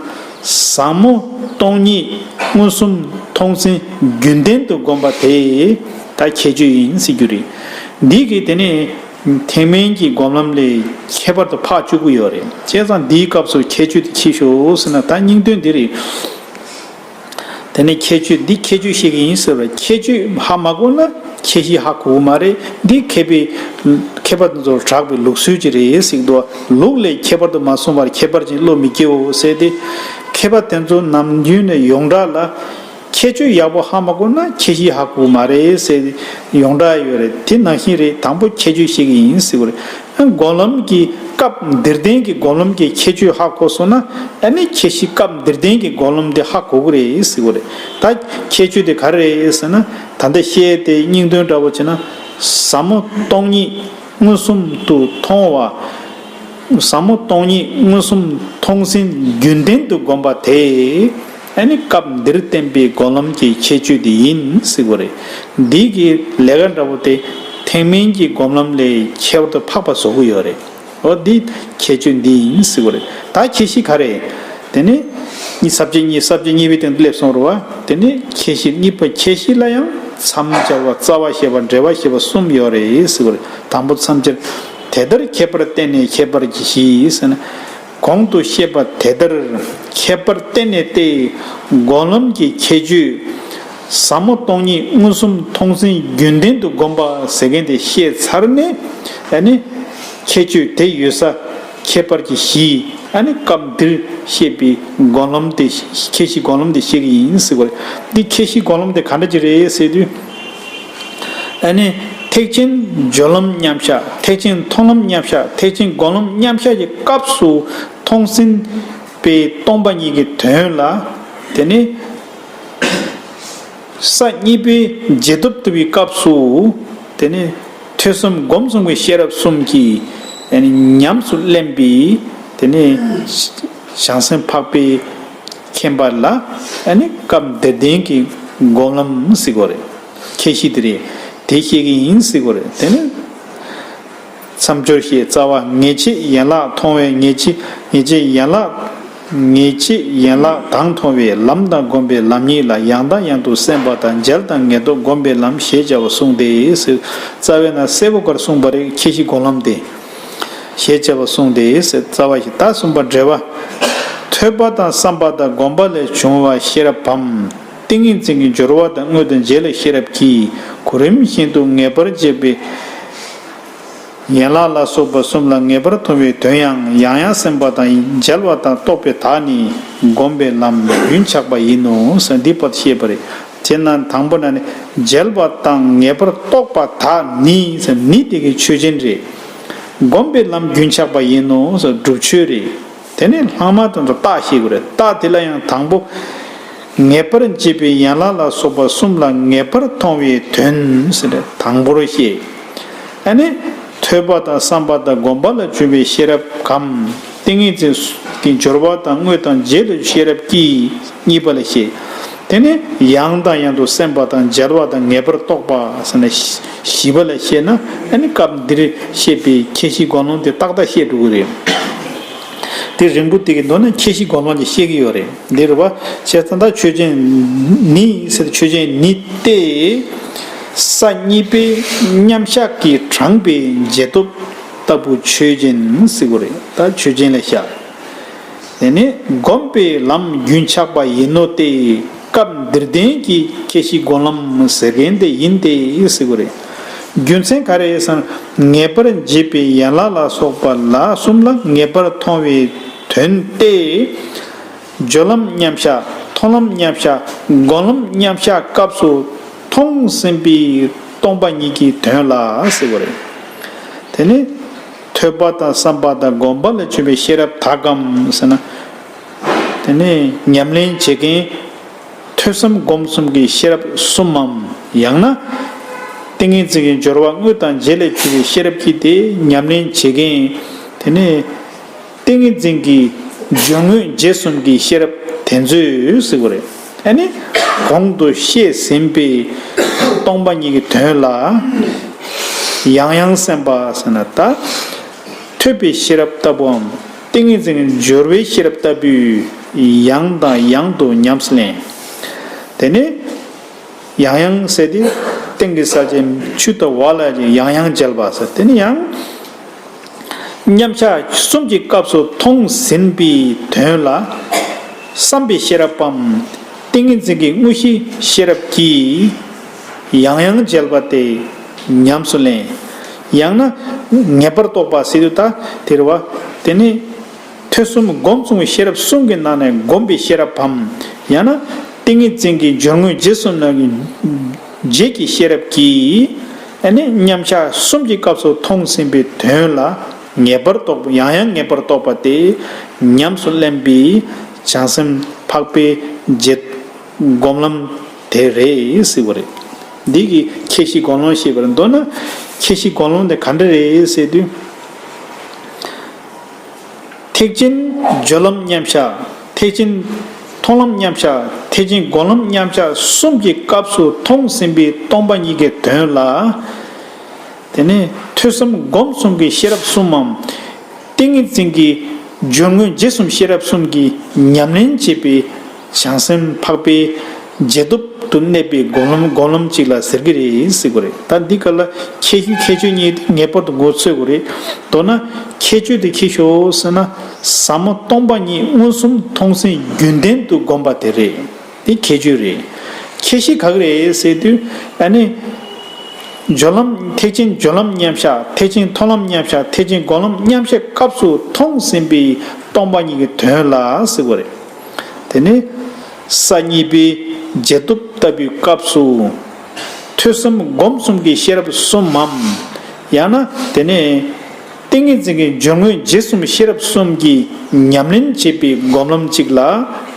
ཟབ་མོ་སྟོང་ཉིད་མངོན་སུམ་མཐོང་ཟིན་རྒྱུན་ལྡན་དུ་བསྒོམ་པ་དེ་ད་ཁྱད་ཆོས་ཡིན་ཟེར་རྒྱུ་རེད། འདི་གིས་དེ་ནས་ཐེག་དམན་གྱི་སྒོམ་ལམ་ལས་ཁྱད་པར་དུ་འཕགས་བཅུག་གི་ཡོད་རེད། བྱས་ཙང་འདིའི་སྐབས་སུ་ཁྱད་ཆོས་དེ་ཕྱིས་ཤོག་ཟེར་ན། ད་སྙིང་དོན་འདི་རེད། དེ་ནས་ཁྱད་ཆོས་འདི་ཁྱད་ཆོས་བཤད་ཀྱི་ཡིན་ཟེར་བ། ཁྱད་ཆོས་ཧ་མ་གོ་ན་ཁྱད་གཞི་ཧ་གོ་གི་མ་རེད། འདི་མཁས་པའི་མཁས་པ་དེ་ཚོར་གྲགས་པའི་ལུགས་སྲོལ་ཅིག་རེད་ཟེར་གྱི་འདུག་ལུགས་ལས་ཁྱད་པར་དུ་མ་གསུངས་པར་ཁྱད་པར་ཅན་བློ་མི་སྐྱེའོ་ཟེར་ཏེ། མཁས་པ་དེ་ཚོ་ནམ་རྒྱུན་ནས་ཡོངས་གྲགས་ལ། ཁྱད་ཆོས་ཡག་པོ་ཧ་མ་གོ་ན་ཁྱད་གཞི་ཧ་གོ་མ་རེད་ཟེར་ཡོངས་གྲགས་ཡོད་རེད། དེ་ནང་བཞིན་རེད། དང་པོ་ཁྱད་ཆོས་ཤེས་ཀྱི་ཡིན་ཟེར་བ་རེད། སྒོམ་ལམ་གྱི་སྐབས་འདིར་ལྡན་གྱི་སྒོམ་ལམ་གྱི་ཁྱད་ཆོས་ཧ་གོ་སོང་ན། ཨ་ནི་ཁྱད་གཞི་སྐབས་འདིར་ལྡན་གྱི་སྒོམ་ལམ་དེ་ཧ་གོ་གི་རེད་ཟེར་བ་རེད། ད་ཁྱད་ཆོས་དེ་ག་རེ་རེད་ཟེར་ན། ད་ལྟ་བཤད་དེ་སྙིང་དོན་འདྲ་པོ་བྱས་ན། ཟབ་མོ་སྟོང་ཉིད་མངོན་སུམ་དུ་མཐོང་བ། ཟབ་མོ་སྟོང་ཉིད་མངོན་སུམ་མཐོང་ཟིན་རྒྱུན་ལྡན་དུ་བསྒོམ་པ་དེ། ཨ་ནི་སྐབས་འདིར་བསྟན་པའི་སྒོམ་ལམ་གྱི་ཁྱད་ཆོས་དེ་ཡིན་ཟེར་བ་རེད། འདི་གི་ལས་ཀ་འདྲ་པོ་དེ་ཐེག་དམན་གྱི་སྒོམ་ལམ་ལས་ཁྱད་པར་དུ་འཕགས་པ་བཟོ་གི་ཡོད་རེད། འོ་འདི་ཁྱད་ཆོས་འདི་ཡིན་ཟེར་བ་རེད། ད་ཁྱད་གཞི་ག་རེ། དེ་ནི་གཉིས་ས་བཅད་གཉིས་ས་བཅད་གཉིས་པའི་སྟེང་དུ་སླེབས་སོང་རེད་བ། དེ་ནི་ཁྱད་གཞི་གཉིས་པ། ཁྱད་གཞི་ལ་ཡང་མཚམས་སྦྱར་བ། རྩ་བ་ཞེས་པ། འབྲེལ་བ་ཞེས་པ་གསུམ་ཡོད་རེད་ཟེར་བ་རེད། དང་པོ་མཚམས་སྦྱར། དེ་ལྟར་ཁྱད་པར་བསྟན་ནས་ཁྱད་པར་གྱི་གཞི་ཟེར་ན། གོང་དུ་བཤད་པ་དེ་ལྟར་ཁྱད་པར་བསྟན་ནས་ཏེ། སྒོམ་ལམ་གྱི་ཁྱད་ཆོས། ཟབ་མོ་སྟོང་ཉིད་མངོན་སུམ་མཐོང་ཟིན་རྒྱུན་ལྡན་དུ་བསྒོམ་པ་ཟེར་མཁན་དེ་བཤད་ཚར་ནས། ཨ་ནི་ཁྱད་ཆོས་དེ་ཡོད་ས་ཁྱད་པར་གྱི་གཞི། ཨ་ནི་སྐབས་འདིར་བཤད་པའི་སྒོམ་ལམ་དེ། ཁྱད་གཞི་སྒོམ་ལམ་དེ་བཤད་ཀྱི་ཡིན་ཟེར་བ་རེད། འདི་ཁྱད་གཞི་སྒོམ་ལམ་དེ་ག་འདྲ་ཅིག་རེད་ཟེར་དུས། ཨ་ནི་ཐེག་ཆེན་སྦྱོར་ལམ་མཉམ་གཞག་ཐེག་ཆེན་མཐོང་ལམ་མཉམ་གཞག་ཐེག་ཆེན་སྒོམ་ལམ་མཉམ་གཞག་གི་སྐབས་སུ་མཐོང་ཟིན་པའི་སྟོང་པ་ཉིད་ཀྱི་དོན་ལ། དེ་ནི་ས་གཉིས་པའི་རྗེས་ཐོབ་ལྟ་བུའི་སྐབས་སུ། དེ་ནི་ཐོས་བསམ་སྒོམ་གསུམ་གྱི་ཤེས་རབ་གསུམ་གྱིས་ཨ་ནི་ཉམས་སུ་ལེན་པའི། དེ་ནི་བྱང་སེམས་འཕགས་པའི་མཁྱེན་པ་ལ། ཨ་ནི་སྐབས་འདིར་ལྡན་གྱི་སྒོམ་ལམ་ཟེར་གྱི་ཡོད་རེད། ཁྱད་གཞི་དེ་རེད། དེ་བཤད་ཀྱི་ཡིན་ཟེར་གྱི་ཡོད་རེད། དེ་ནི་མཚམས་སྦྱོར་བཤད། རྩ་བ། ངེས་བྱེད་ཡན་ལག་མཐོང་བས། ངེས་བྱེད་ངེས་བྱེད་ཡན་ལག་ངེས་བྱེད་ཡན་ལག་དང་མཐོང་བས་ལམ་དང་སྒོམ་པའི་ལམ་གཉིས་ལ། ཡང་དང་ཡང་དུ་སེམས་པ་དང་། འཇལ་དང་ངེས་རྟོག་སྒོམ་པའི་ལམ་ཞེས་བྱ་བ་གསུངས་ཏེ་ཟེར། རྩ་བའི་ནང་གསལ་པོ་ག་རེ་གསུངས་པ་རེད། ཁྱད་གཞི་སྒོམ་ལམ་དེ། ཞེས་བྱ་བ་གསུངས་ཏེ་ཟེར། རྩ་བ་ཞིག་ད་གསུམ་པ་འགྲེལ་པ། ཐོས་པ་དང་བསམ་པ་དང་སྒོམ་པ་ལས་བྱུང་བ་ཤེས་རབ་བམ། ཏིང་ངེ་འཛིན་གྱི་སྦྱོར་བ་དང་དངོས་དང་རྗེས་ལ་ཤེས་རབ་ཀྱིས་གོ་རིམ་བཞིན་དུ་ངེས་པར་འབྱེད་པའི་ཡན་ལག་ལ་སོགས་པ་གསུམ་ལ་ངེས་པར་མཐོང་བའི་དོན་ཡང་ཡང་ཡང་སེམས་པ་དང་། འཇལ་བ་དང་རྟོགས་པའི་དག་ནི་སྒོམ་པའི་ལམ་རྒྱུན་ཆགས་པ་ཡིན་ནོ་ཟེར། འདི་བར་བཤད་པ་རེད། དེས་ན་དང་པོ་ན་ནི་འཇལ་བ་དང་ངེས་པར་རྟོགས་པ་དག་ནི་ཟེར། ནི་དེ་གི་ཆོས་ཅན་རེད། སྒོམ་པའི་ལམ་རྒྱུན་ཆགས་པ་ཡིན་ནོ་ཟེར། སྒྲུབ་ཆོས་རེད། དེ་ནས་ལྷག་མ་དོན་དུ་རྟགས་ཤེས་དགོས་རེད། རྟགས་དེ་ལ་ཡང་དང་པོ། ངེས་པར་འབྱེད་པའི་ཡན་ལག་ལ་སོགས་པ་གསུམ་ལ་ངེས་པར་མཐོང་བའི་དོན་ཟེར་ནས་དང་པོར་བཤད། ཨ་ནི་ཐོས་པ་དང་བསམ་པ་དང་སྒོམ་པ་ལ་བྱུང་བའི་ཤེས་རབ་གམ། ཏིང་ངེ་འཛིན་གྱི་སྦྱོར་བ་དང་དངོས་དང་རྗེས་ལ་ཤེས་རབ་ཀྱིས་གཉིས་པ་ལ་བཤད། དེ་ནས་ཡང་དང་ཡང་དུ་སེམས་པ་དང་། འཇལ་བ་དང་ངེས་པར་རྟོགས་པ་ཟེར་ནས་བཞི་པ་ལ་བཤད་ན། ཨ་ནི་སྐབས་འདིར་བཤད་པའི་ཁྱད་གཞི་སྒོམ་ལམ་དེ་ཏག་ཏག་བཤད་འགྲོ་གི་རེད། དེ་རིང་པོ་དེ་གི་མདོར་ན་ཁྱད་གཞི་སྒོམ་ལམ་གྱི་བཤད་ཀྱི་ཡོད་རེད། འདི་རུ་བ་བྱས་ཙང་ད་ཆོས་ཅན་ནི་ཟེར། ཆོས་ཅན་ནི་སྟེ། ས་གཉིས་པའི་མཉམ་གཞག་གིས་དྲངས་པའི་རྗེས་ཐོབ་ལྟ་བུ་ཆོས་ཅན་ཟེར་གྱི་རེད། ད་ཆོས་ཅན་ལ་བཞག་དེ་ནི་སྒོམ་པའི་ལམ་རྒྱུན་ཆགས་པ་ཡིན་ནོ་སྟེ། སྐབས་འདིར་ལྡན་གྱི་ཁྱད་གཞི་སྒོམ་ལམ་ཟེར་མཁན་དེ་ཡིན་ཏེ་ཟེར་གྱི་རེད། རྒྱུ་མཚན་ག་རེ་ཟེར་ན། ངེས་པར་འབྱེད་པའི་ཡན་ལག་ལ་སོགས་པ་ལ་གསུམ་ལ་ངེས་པར་མཐོང་བའི་དོན་ཏེ། སྦྱོར་ལམ་མཉམ་གཞག་མཐོང་ལམ་མཉམ་གཞག་སྒོམ་ལམ་མཉམ་གཞག་སྐབས་སུ་མཐོང་ཟིན་པའི་ སྟོང་པ་ཉིད་ཀྱི་དོན་ལ་ཟེར་བ་རེད། དེ་ནི་ཐོས་པ་དང་བསམ་པ་དང་སྒོམ་པ་ལས་བྱུང་བའི་ཤེས་རབ་དག་གམ་ཟེར་ན། དེ་ནི་ཉམས་ལེན་བྱེད་མཁན། ཐོས་བསམ་སྒོམ་གསུམ་གྱི་ཤེས་རབ་གསུམ་མམ། ཡང་ན། ཏིང་ངེ་འཛིན་གྱི་སྦྱོར་བ་དངོས་དང་རྗེས་ལས་བྱུང་བའི་ཤེས་རབ་ཀྱིས་དེ་ཉམས་ལེན་བྱེད་མཁན། དེ་ནི། ཏིང་ངེ་འཛིན་གྱི་སྦྱོར་དངོས་རྗེས་གསུམ་གྱི་ཤེས་རབ་དེ་ཚོས་ཟེར་བ་རེད། ཨ་ནི། གོང་དུ་བཤད་ཟིན་པའི་སྟོང་པ་ཉིད་ཀྱི་དོན་ལ། ཡང་ཡང་སེམས་པ་ཟེར་ན་ད། ཐོས་པའི་ཤེས་རབ་ལྟ་བུའམ། ཏིང་ངེ་འཛིན་སྦྱོར་བའི་ཤེས་རབ་ལྟ་བུས་ཡང་དང་ཡང་དུ་ཉམས་སུ་ལེན། དེ་ནས། ཡང་ཡང་ཟེར་ཏེ། སྟེང་གི་ས་བཅད་ཆུ་དང་འོག་ལ་ཡང་ཡང་འཇལ་བ་ཟེར། དེ་ནི་ཡང་། མཉམ་གཞག་གསུམ་གྱི་སྐབས་སུ་མཐོང་ཟིན་པའི་དོན་ལ། བསམ་པའི་ཤེས་རབ་བམ། ཏིང་ངེ་འཛིན་གྱི་དངོས་གཞིའི་ཤེས་རབ་ཀྱིས། ཡང་ཡང་འཇལ་བ་དེ་ཉམས་སུ་ལེན། ཡང་ན་ངེས་པར་རྟོགས་པ་ཟེར་དུས་ད་དེ་རེད་བ། དེ་ནི་ཐོས་བསམ་སྒོམ་གསུམ་གྱི་ཤེས་རབ་གསུམ་གྱི་ནང་ནས་སྒོམ་པའི་ཤེས་རབ་བམ། ཡང་ན་ཏིང་ངེ་འཛིན་གྱི་སྦྱོར་དངོས་རྗེས་གསུམ་ནང་གི་རྗེས་ཀྱི་ཤེས་རབ་ཀྱིས། ཨ་ནི་མཉམ་གཞག་གསུམ་གྱི་སྐབས་སུ་མཐོང་ཟིན་པའི་དོན་ལ་ངེས་པར་རྟོགས། ཡང་ཡང་ངེས་པར་རྟོགས་པ་དེ་ཉམས་སུ་ལེན་པའི་བྱང་སེམས་འཕགས་པའི་རྗེ་སྒོམ་ལམ་དེ་རེད་ཟེར་བ་རེད། འདི་གི་ཁྱད་གཞི་སྒོམ་ལམ་ཞེས་པར་མདོར་ན་ཁྱད་གཞི་སྒོམ་ལམ་དེ་ག་འདྲ་རེད་ཟེར་དུས། ཐེག་ཆེན་སྦྱོར་ལམ་མཉམ་གཞག་ཐེག་ཆེན་མཐོང་ལམ་མཉམ་གཞག་ཐེག་ཆེན་སྒོམ་ལམ་མཉམ་གཞག་གསུམ་གྱི་སྐབས་སུ་མཐོང་ཟིན་པའི་སྟོང་པ་ཉིད་ཀྱི་དོན་ལ། དེ་ནས་ཐོས་བསམ་སྒོམ་གསུམ་གྱི་ཤེས་རབ་གསུམ་མམ། ཏིང་ངེ་འཛིན་གྱི་སྦྱོར་དངོས་རྗེས་གསུམ་ཤེས་རབ་གསུམ་གྱིས་ཉམས་ལེན་བྱེད་པའི་བྱང་སེམས་འཕགས་པའི་རྗེས་ཐོབ་ཏུ་གནས་པའི་སྒོམ་ལམ་སྒོམ་ལམ་གཅིག་ལ་ཟེར་གྱི་རེད་ཟེར་གྱི་རེད། ད་འདི་ག་ལ་ཁྱད་གཞི་ཁྱད་ཆོས་གཉིས་དེ་ངེས་པར་དུ་མགོ་ཚོས་དགོས་རེད། མདོར་ན་ཁྱད་ཆོས་དེ་ཁྱད་ཆོས་ཟེར་ན་ཟབ་མོ་སྟོང་པ་ཉིད་མངོན་སུམ་མཐོང་ཟིན་རྒྱུན་ལྡན་དུ་སྒོམ་པ་དེ་རེད། དེ་ཁྱད་ཆོས་རེད། ཁྱད་གཞི་ག་གི་རེད་ཟེར་དུས་ཨ་ནི། སྦྱོར་ལམ་ཐེག་ཆེན་སྦྱོར་ལམ་མཉམ་གཞག་ཐེག་ཆེན་མཐོང་ལམ་མཉམ་གཞག་ཐེག་ཆེན་སྒོམ་ལམ་མཉམ་གཞག་སྐབས་སུ་མཐོང་ཟིན་པའི་སྟོང་པ་ཉིད་ཀྱི་དོན་ལ་ཟེར་བ་རེད། དེ་ནི་ས་གཉིས་པའི་རྗེས་ཐོབ་ལྟ་བུའི་སྐབས་སུ་ཐོས་བསམ་སྒོམ་གསུམ་གྱི་ཤེས་རབ་གསུམ་མམ། ཡང་ན་དེ་ནི་ཏིང་ངེ་འཛིན་གྱི་སྦྱོར་དངོས་རྗེས་གསུམ་ཤེས་རབ་གསུམ་གྱིས་ཉམས་ལེན་བྱེད་པའི་སྒོམ་ལམ་གཅིག་ལ་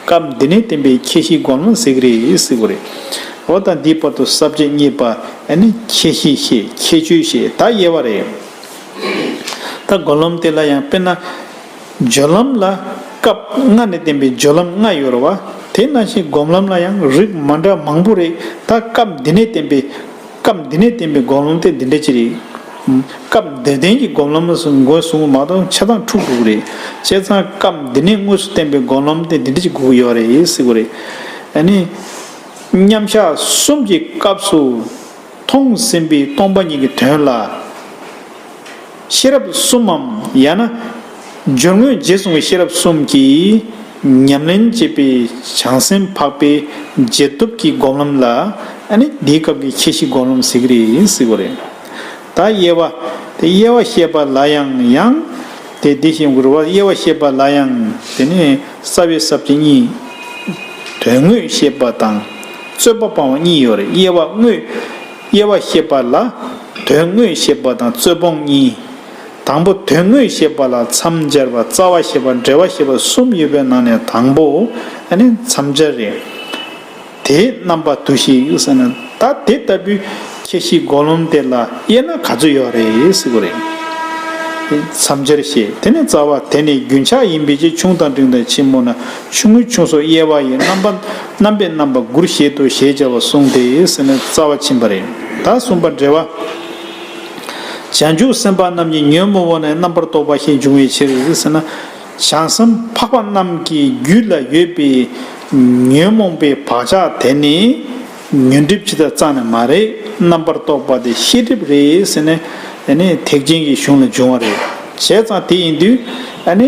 སྐབས་འདི་ནས་བསྟན་པའི་ཁྱད་གཞི་སྒོམ་ལམ་ཟེར་གྱི་རེད་ཟེར་གྱི་རེད། འོ་ད་འདིའི་བར་དུ་ས་བཅད་གཉིས་པ་ཨ་ནི་ཁྱད་གཞི་བཤད་ཁྱད་ཆོས་བཤད་ད་དབྱེ་བ་རེད། ད་སྒོམ་ལམ་དེ་ལ་ཡང་དཔེར་ན། སྦྱོར་ལམ་ལ་སྐབས་ལྔ་ནས་བསྟན་པའི་སྦྱོར་ལམ་ལྔ་ཡོད་རེད་བ། དེ་ནང་བཞིན་སྒོམ་ལམ་ལ་ཡང་རིགས་མ་འདྲ་མང་པོ་རེད། ད་སྐབས་འདི་ནས་བསྟན་པའི་སྐབས་འདི་ནས་བསྟན་པའི་སྒོམ་ལམ་དེ་འདི་འདྲ་ཅིག་རེད། སྐབས་འདིར་བསྟན་གྱི་སྒོམ་ལམ་ཟེར་མགོ་གསུམ་མ་གཏོགས་ཆ་ཚང་འཁྲུག་འགྲོ་གི་རེད། བྱས་ཙང་སྐབས་འདི་ནས་དངོས་སུ་བསྟན་པའི་སྒོམ་ལམ་དེ་འདི་འདྲ་ཅིག་དགོས་ཀྱི་ཡོད་རེད་ཟེར་གྱི་རེད། ཨ་ནི། མཉམ་གཞག་གསུམ་གྱི་སྐབས་སུ། མཐོང་ཟིན་པའི་སྟོང་པ་ཉིད་ཀྱི་དོན་ལ། ཤེས་རབ་གསུམ་མམ་ཡང་ན། སྦྱོར་དངོས་རྗེས་གསུམ་གྱི་ཤེས་རབ་གསུམ་གྱིས་ཉམས་ལེན་བྱེད་པའི་བྱང་སེམས་འཕགས་པའི་རྗེས་ཐོབ་ཀྱི་སྒོམ་ལམ་ལ་ཨ་ནི་འདིའི་སྐབས་ཀྱི་ཁྱད་གཞི་སྒོམ་ལམ་ཟེར་གྱི་རེད་ཟེར་གྱི་རེད། ད་དབྱེ་བ། དེ་དབྱེ་བ་བཤད་པ་ལ་ཡང་ཡང་། དེ་དེ་བཞིན་དགོས་རེད་བ། དབྱེ་བ་བཤད་པ་ལ་ཡང་དེ་ནི་རྩ་བའི་ས་བཅད་གཉིས། དོན་དངོས་བཤད་པ་དང་རྩོད་པ་སྤང་བ་གཉིས་ཡོད་རེད། དབྱེ་བ་དངོས། དབྱེ་བ་བཤད་པ་ལ་དོན་དངོས་བཤད་པ་དང་རྩོད་སྤོང་གཉིས། དང་པོ་དོན་དངོས་བཤད་པ་ལ་མཚམས་སྦྱར་བ་རྩ་བ་བཤད་པ་འབྲེལ་བ་བཤད་པ་གསུམ་ཡོད་པའི་ནང་ནས་དང་པོ་ཨ་ནི་མཚམས་སྦྱར་རེད། དེའི་རྣམ་པ་དུ་ཞིག་ཟེར་ན་ད་དེ་ལྟ་བུའི་ཁྱད་གཞི་སྒོམ་ལམ་དེ་ལ་དབྱེ་ན་ག་ཚོད་ཡོད་རེད་ཟེར་གྱི་རེད། མཚམས་སྦྱར་བཤད་དེ་ནི་རྩ་བ་དེ་ནི་རྒྱུན་ཆགས་ཡིན་པའི་ཕྱིར་ཆུང་དང་འབྲིང་དང་ཆེན་པོ་ན་ཆུང་ངུའི་ཆུང་སོགས་དབྱེ་བ་ཡི་རྣམ་པ་རྣམ་པའི་རྣམ་པ་དགུར་བཞེད་དོ་ཞེས་བྱ་བ་གསུངས་ཏེ་ཟེར་ནས་རྩ་བ་ཕྱིན་པ་རེད། ད་གསུམ་པ་འགྲེལ་བ། བྱང་ཆུབ་སེམས་དཔའ་རྣམས་ཀྱི་ཉོན་མོངས་པ་ནི་རྣམ་པར་རྟོག་པ་ཞེས་འབྱུང་བའི་ཕྱིར་ཟེར་ན། བྱང་སེམས་འཕགས་པ་རྣམས་ཀྱི་རྒྱུད་ལ་ཡོད་པའི་ཉོན་མོངས་པའི་བག་ཆགས་དེ་ནི་ཉོན་སྒྲིབ་ཇི་ལྟར་རྩ་ནས་མ་རེད། རྣམ་པར་རྟོག་པ་དེ་ཤེས་སྒྲིབ་རེད་ཟེར་ནས་ཨ་ནི་ཐེག་ཆེན་གྱི་གཞུང་ལ་འབྱུང་བ་རེད། བྱས་ཙང་དེ་ཡིན་དུས་ཨ་ནི་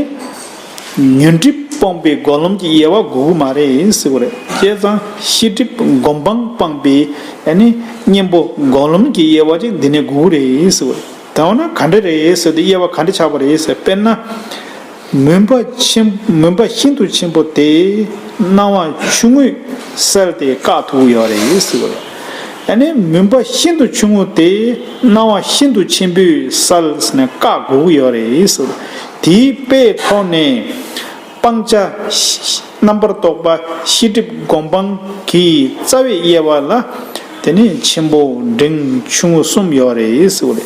ཉོན་སྒྲིབ་སྤོང་པའི་སྒོམ་ལམ་གྱི་དབྱེ་བ་དགོས་ཀྱི་མ་རེད་ཟེར་བ་རེད། བྱས་ཙང་ཤེས་སྒྲིབ་སྒོམ་སྤང་སྤངས་པའི་ཨ་ནི་གཉེན་པོ་སྒོམ་ལམ་གྱི་དབྱེ་བ་ཅིག་འདི་ནས་དགོས་ཀྱི་རེད་ཟེར་བ་རེད། དེ་འོ་ན་ག་འདྲ་རེད་ཟེར་དུས་དབྱེ་བ་ག་འདྲ་ཆགས་པ་རེད་ཟེར་དཔེར་ན། མུན་པ་ཆེན་མུན་པ་ཤིན་ཏུ་ཆེན་པོ་དེ་སྣང་བ་ཆུང་ངུས་བསལ་ཏེ་བཀག་ཐུབ་ཡོད་རེད་ཟེར་བ་རེད། ཨ་ནི་མུན་པ་ཤིན་ཏུ་ཆུང་ངུ་སྟེ། སྣང་བ་ཤིན་ཏུ་ཆེན་པོས་བསལ་ཟེར་ནས་བཀག་དགོས་ཀྱི་ཡོད་རེད་ཟེར། དེའི་དཔེའི་ཐོག་ནས་སྤང་བྱ་རྣམ་པར་རྟོག་པ་ཤེས་སྒྲིབ་སྒོམ་སྤང་གི་རྩ་བའི་དབྱེ་བ་ལ། དེ་ནི་ཆེན་པོ་འབྲིང་ཆུང་ངུ་གསུམ་ཡོད་རེད་ཟེར་བ་རེད།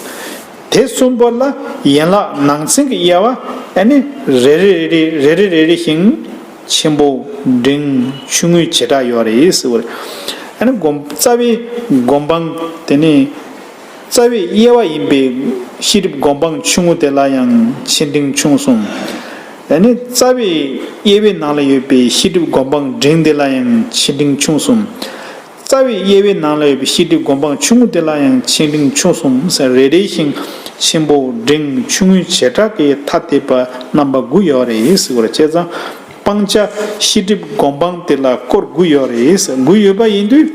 དེ་གསུམ་པོ་ལ་ཡན་ལག་ནང་ཚན་གྱི་དབྱེ་བ་ཨ་ནི་རེ་རེ་རེ་རེ་རེ་རེ་རེ་བཞིན་ཆེན་པོ་འབྲིང་ཆུང་ངུའི་བྱེ་བྲག་ཡོད་རེད་ཟེར་བ་རེད། ཨ་ནི་སྒོམ་རྩ་བའི་སྒོམ་སྤང་དེ་ནི་རྩ་བའི་དབྱེ་བ་ཡིན་པའི་ཤེས་སྒྲིབ་སྒོམ་སྤང་ཆུང་ངུ་དེ་ལ་ཡང་ཆེ་འབྲིང་ཆུང་གསུམ། ཨ་ནི་རྩ་བའི་དབྱེ་བའི་ནང་ལ་ཡོད་པའི་ཤེས་སྒྲིབ་སྒོམ་སྤང་འབྲིང་དེ་ལ་ཡང་ཆེ་འབྲིང་ཆུང་གསུམ། རྩ་བའི་དབྱེ་བའི་ནང་ལ་ཡོད་པའི་ཤེས་སྒྲིབ་སྒོམ་སྤང་ཆུང་ངུ་དེ་ལ་ཡང་ཆེ་འབྲིང་ཆུང་གསུམ་ཟེར། རེ་རེ་བཞིན་ཆེན་པོ་འབྲིང་ཆུང་ངུའི་བྱེ་བྲག་གི་ཐ་དད་པ་རྣམ་པ་དགུ་ཡོད་རེད་ཟེར་བ་རེད། བྱས་ཙང་སྤང་བྱ་ཤེས་སྒྲིབ་སྒོམ་སྤང་དེ་ལ་སྐོར་དགུ་ཡོད་རེད་ཟེར། དགུ་ཡོད་པ་ཡིན་དུས།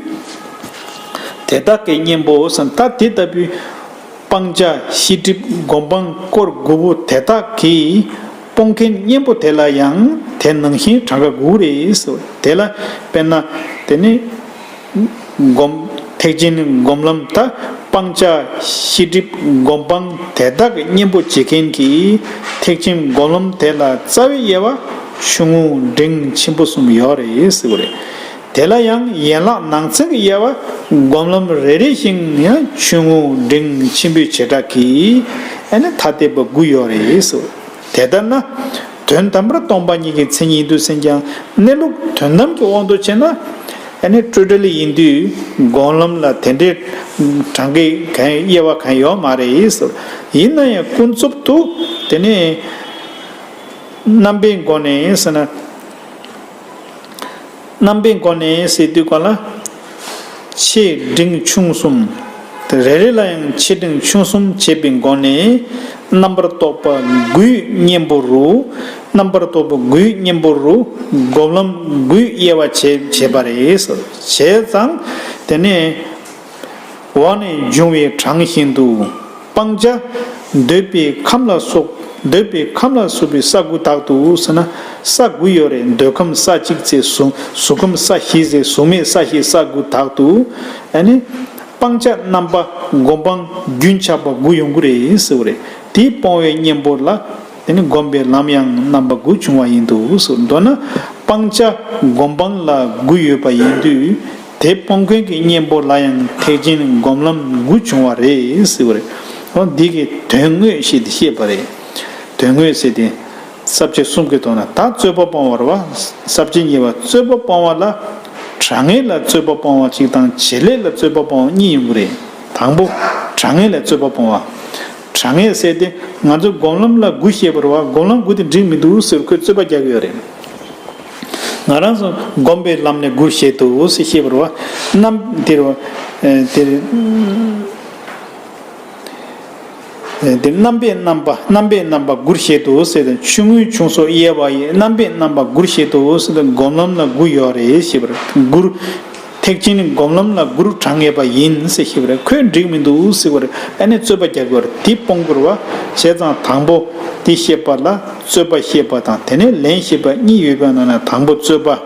དེ་དག་གི་གཉེན་པོ་ཟེར། ད་དེ་ལྟ་བུའི་སྤང་བྱ་ཤེས་སྒྲིབ་སྒོམ་སྤང་སྐོར་དགུ་པོ་དེ་དག་གིས་སྤོང་མཁན་གཉེན་པོ་དེ་ལ་ཡང་དེ་ནང་བཞིན་གྲངས་ཀ་དགུ་རེད་ཟེར། དེ་ལ་དཔེར་ན་དེ་ནི་སྒོམ་ཐེག་ཆེན་སྒོམ་ལམ། ད་སྤང་བྱ་ཤེས་སྒྲིབ་སྒོམ་སྤང་དེ་དག་གི་གཉེན་པོ་བྱེད་མཁན་གྱི་ཐེག་ཆེན་སྒོམ་ལམ་དེ་ལ་རྩ་བའི་དབྱེ་བ་ཆུང་ངུ་འབྲིང་ཆེན་པོ་གསུམ་ཡོད་རེད་ཟེར་བ་རེད། དེ་ལ་ཡང་ཡན་ལག་ནང་ཚན་གྱི་དབྱེ་བ་སྒོམ་ལམ་རེ་རེ་བཞིན་ཡང་ཆུང་ངུ་འབྲིང་ཆེན་པོའི་བྱེ་བྲག་གིས་ཨ་ནི་ཐ་དད་པ་དགུ་ཡོད་རེད་ཟེར། དེ་ལྟར་ན། དོན་དམ་པར་སྟོང་པ་ཉིད་ཀྱི་མཚན་ཉིད་དུ་ཟིན་ཀྱང་གནས་ལུགས་དོན་དམ་གྱི་དབང་དུ་བྱས་ན། ཨ་ནི་སྤྲོས་བྲལ་ཡིན་དུས་སྒོམ་ལམ་ལ་དེ་འདྲའི་གྲངས་ཀའི་གང་དབྱེ་བ་གང་ཡོད་མ་རེད་ཟེར། ཡིན་ན་ཡང་ཀུན་རྫོབ་ཏུ་དེ་ནི་རྣམ་པའི་སྒོ་ནས་ཟེར་ན། རྣམ་པའི་སྒོ་ནས་ཟེར་དུས་ག་ལ། ཆེ་འབྲིང་ཆུང་གསུམ། དེ་རེ་རེ་ལ་ཡང་ཆེ་འབྲིང་ཆུང་གསུམ་བྱེད་པའི་སྒོ་ནས། རྣམ་པར་རྟོག་པ་དགུའི་གཉེན་པོ་རུ། རྣམ་པར་རྟོག་པ་དགུའི་གཉེན་པོ་རུ། སྒོམ་ལམ་དགུའི་དབྱེ་བ་བྱེད་བྱེད་པ་རེད། བྱས་ཙང་དེ་ནས། འོག་ནས་འབྱུང་བའི་གྲངས་བཞིན་དུ། སྤང་བྱ་འདོད་པའི་ཁམས་ལ་སོགས། འདོད་པའི་ཁམས་ལ་སོགས་པའི་ས་དགུ་དག་ཏུ་ཟེར་ན། ས་དགུ་ཡོད་རེད། འདོད་ཁམས་ས་གཅིག་ཚེ་གཟུགས་གཟུགས་ཁམས་ས་བཞི་ཚེ་གཟུགས་མེད་ས་བཞི་ས་དགུ་དག་ཏུ། ཨ་ནི་སྤང་བྱ་རྣམ་པ་སྒོམ་སྤང་རྒྱུན་ཆགས་པ་དགུ་ཡོང་གི་རེད་ཟེར་བ་རེད། དེ་སྤོང་བའི་གཉེན་པོ་ལ། དེ་ནི་སྒོམ་པའི་ལམ་ཡང་རྣམ་པ་དགུ་བྱུང་བ་ཡིན་འདུག་ཟེར། མདོར་ན་སྤང་བྱ་སྒོམ་སྤང་ལ་དགུ་ཡོད་པ་ཡིན་དུས། དེ་སྤོང་མཁན་གྱི་གཉེན་པོ་ལ་ཡང་ཐེག་ཆེན་སྒོམ་ལམ་དགུ་བྱུང་བ་རེད་ཟེར་བ་རེད། འོ་འདི་གི་དོན་དངོས་ཞིག་དེ་བཤད་པ་རེད། དོན་དངོས་ཟེར་ཏེ། ས་བཅད་གསུམ་གྱི་ཐོག་ན་ད་རྩོད་པ་སྤོང་བ་རེད་བ། ས་བཅད་གཉིས་པ་རྩོད་པ་སྤོང་བ་ལ། དྲང་ངེས་ལ་རྩོད་པ་སྤོང་བ་གཅིག་དང་བྱེད་ལས་ལ་རྩོད་པ་སྤོང་བ་གཉིས་ཡོང་གི་རེད། དང་པོ། དྲང་ངེས་ལ་རྩོད་པ་སྤོང་བ། དྲང་ངེས་ཟེར་ཏེ་ང་ཚོ་སྒོམ་ལམ་ལ་དགུ་བཤད་པ་རེད་བ། སྒོམ་ལམ་དགུ་དེ་འགྲིག་མི་འདུག་ཟེར་ཁོས་རྩོད་པ་རྒྱག་གི་ཡོད་རེད། ང་རང་ཚོ་སྒོམ་པའི་ལམ་ནས་དགུ་བཤད་འདུག་ཟེར་བཤད་པ་རེད་བ། རྣམ་དེ་རེད་བ། དེ་རེད། དེ་རྣམ་པའི་རྣམ་པ་རྣམ་པའི་རྣམ་པ་དགུར་བཤད་དོ་ཟེར་ཏེ། ཆུང་ངུའི་ཆུང་སོགས་དབྱེ་བ་ཡི། རྣམ་པའི་རྣམ་པ་དགུར་བཤད་དོ་ཟེར་ཏེ། སྒོམ་ལམ་ལ་དགུ་ཡོད་རེད་ཞེས་པར། དགུར། ཐེག་ཆེན་སྒོམ་ལམ་ལ་དགུར་གྲངས་ངེས་པ་ཡིན་ཟེར་ཞེས་པར། ཁོས་འགྲིག་མི་འདུག་ཟེར་བར་ཨ་ནི་རྩོད་པ་རྒྱག་དགོས་རེད། དེ་སྤོང་དགོས་རེད་བ། བྱས་ཙང་དང་པོ་དེ་བཤད་པ་ལ་རྩོད་པ་བཤད་པ་དང་དེ་ནས་ལན་བཤད་པ་གཉིས་ཡོད་པའི་ནང་ནས་དང་པོ་རྩོད་པ།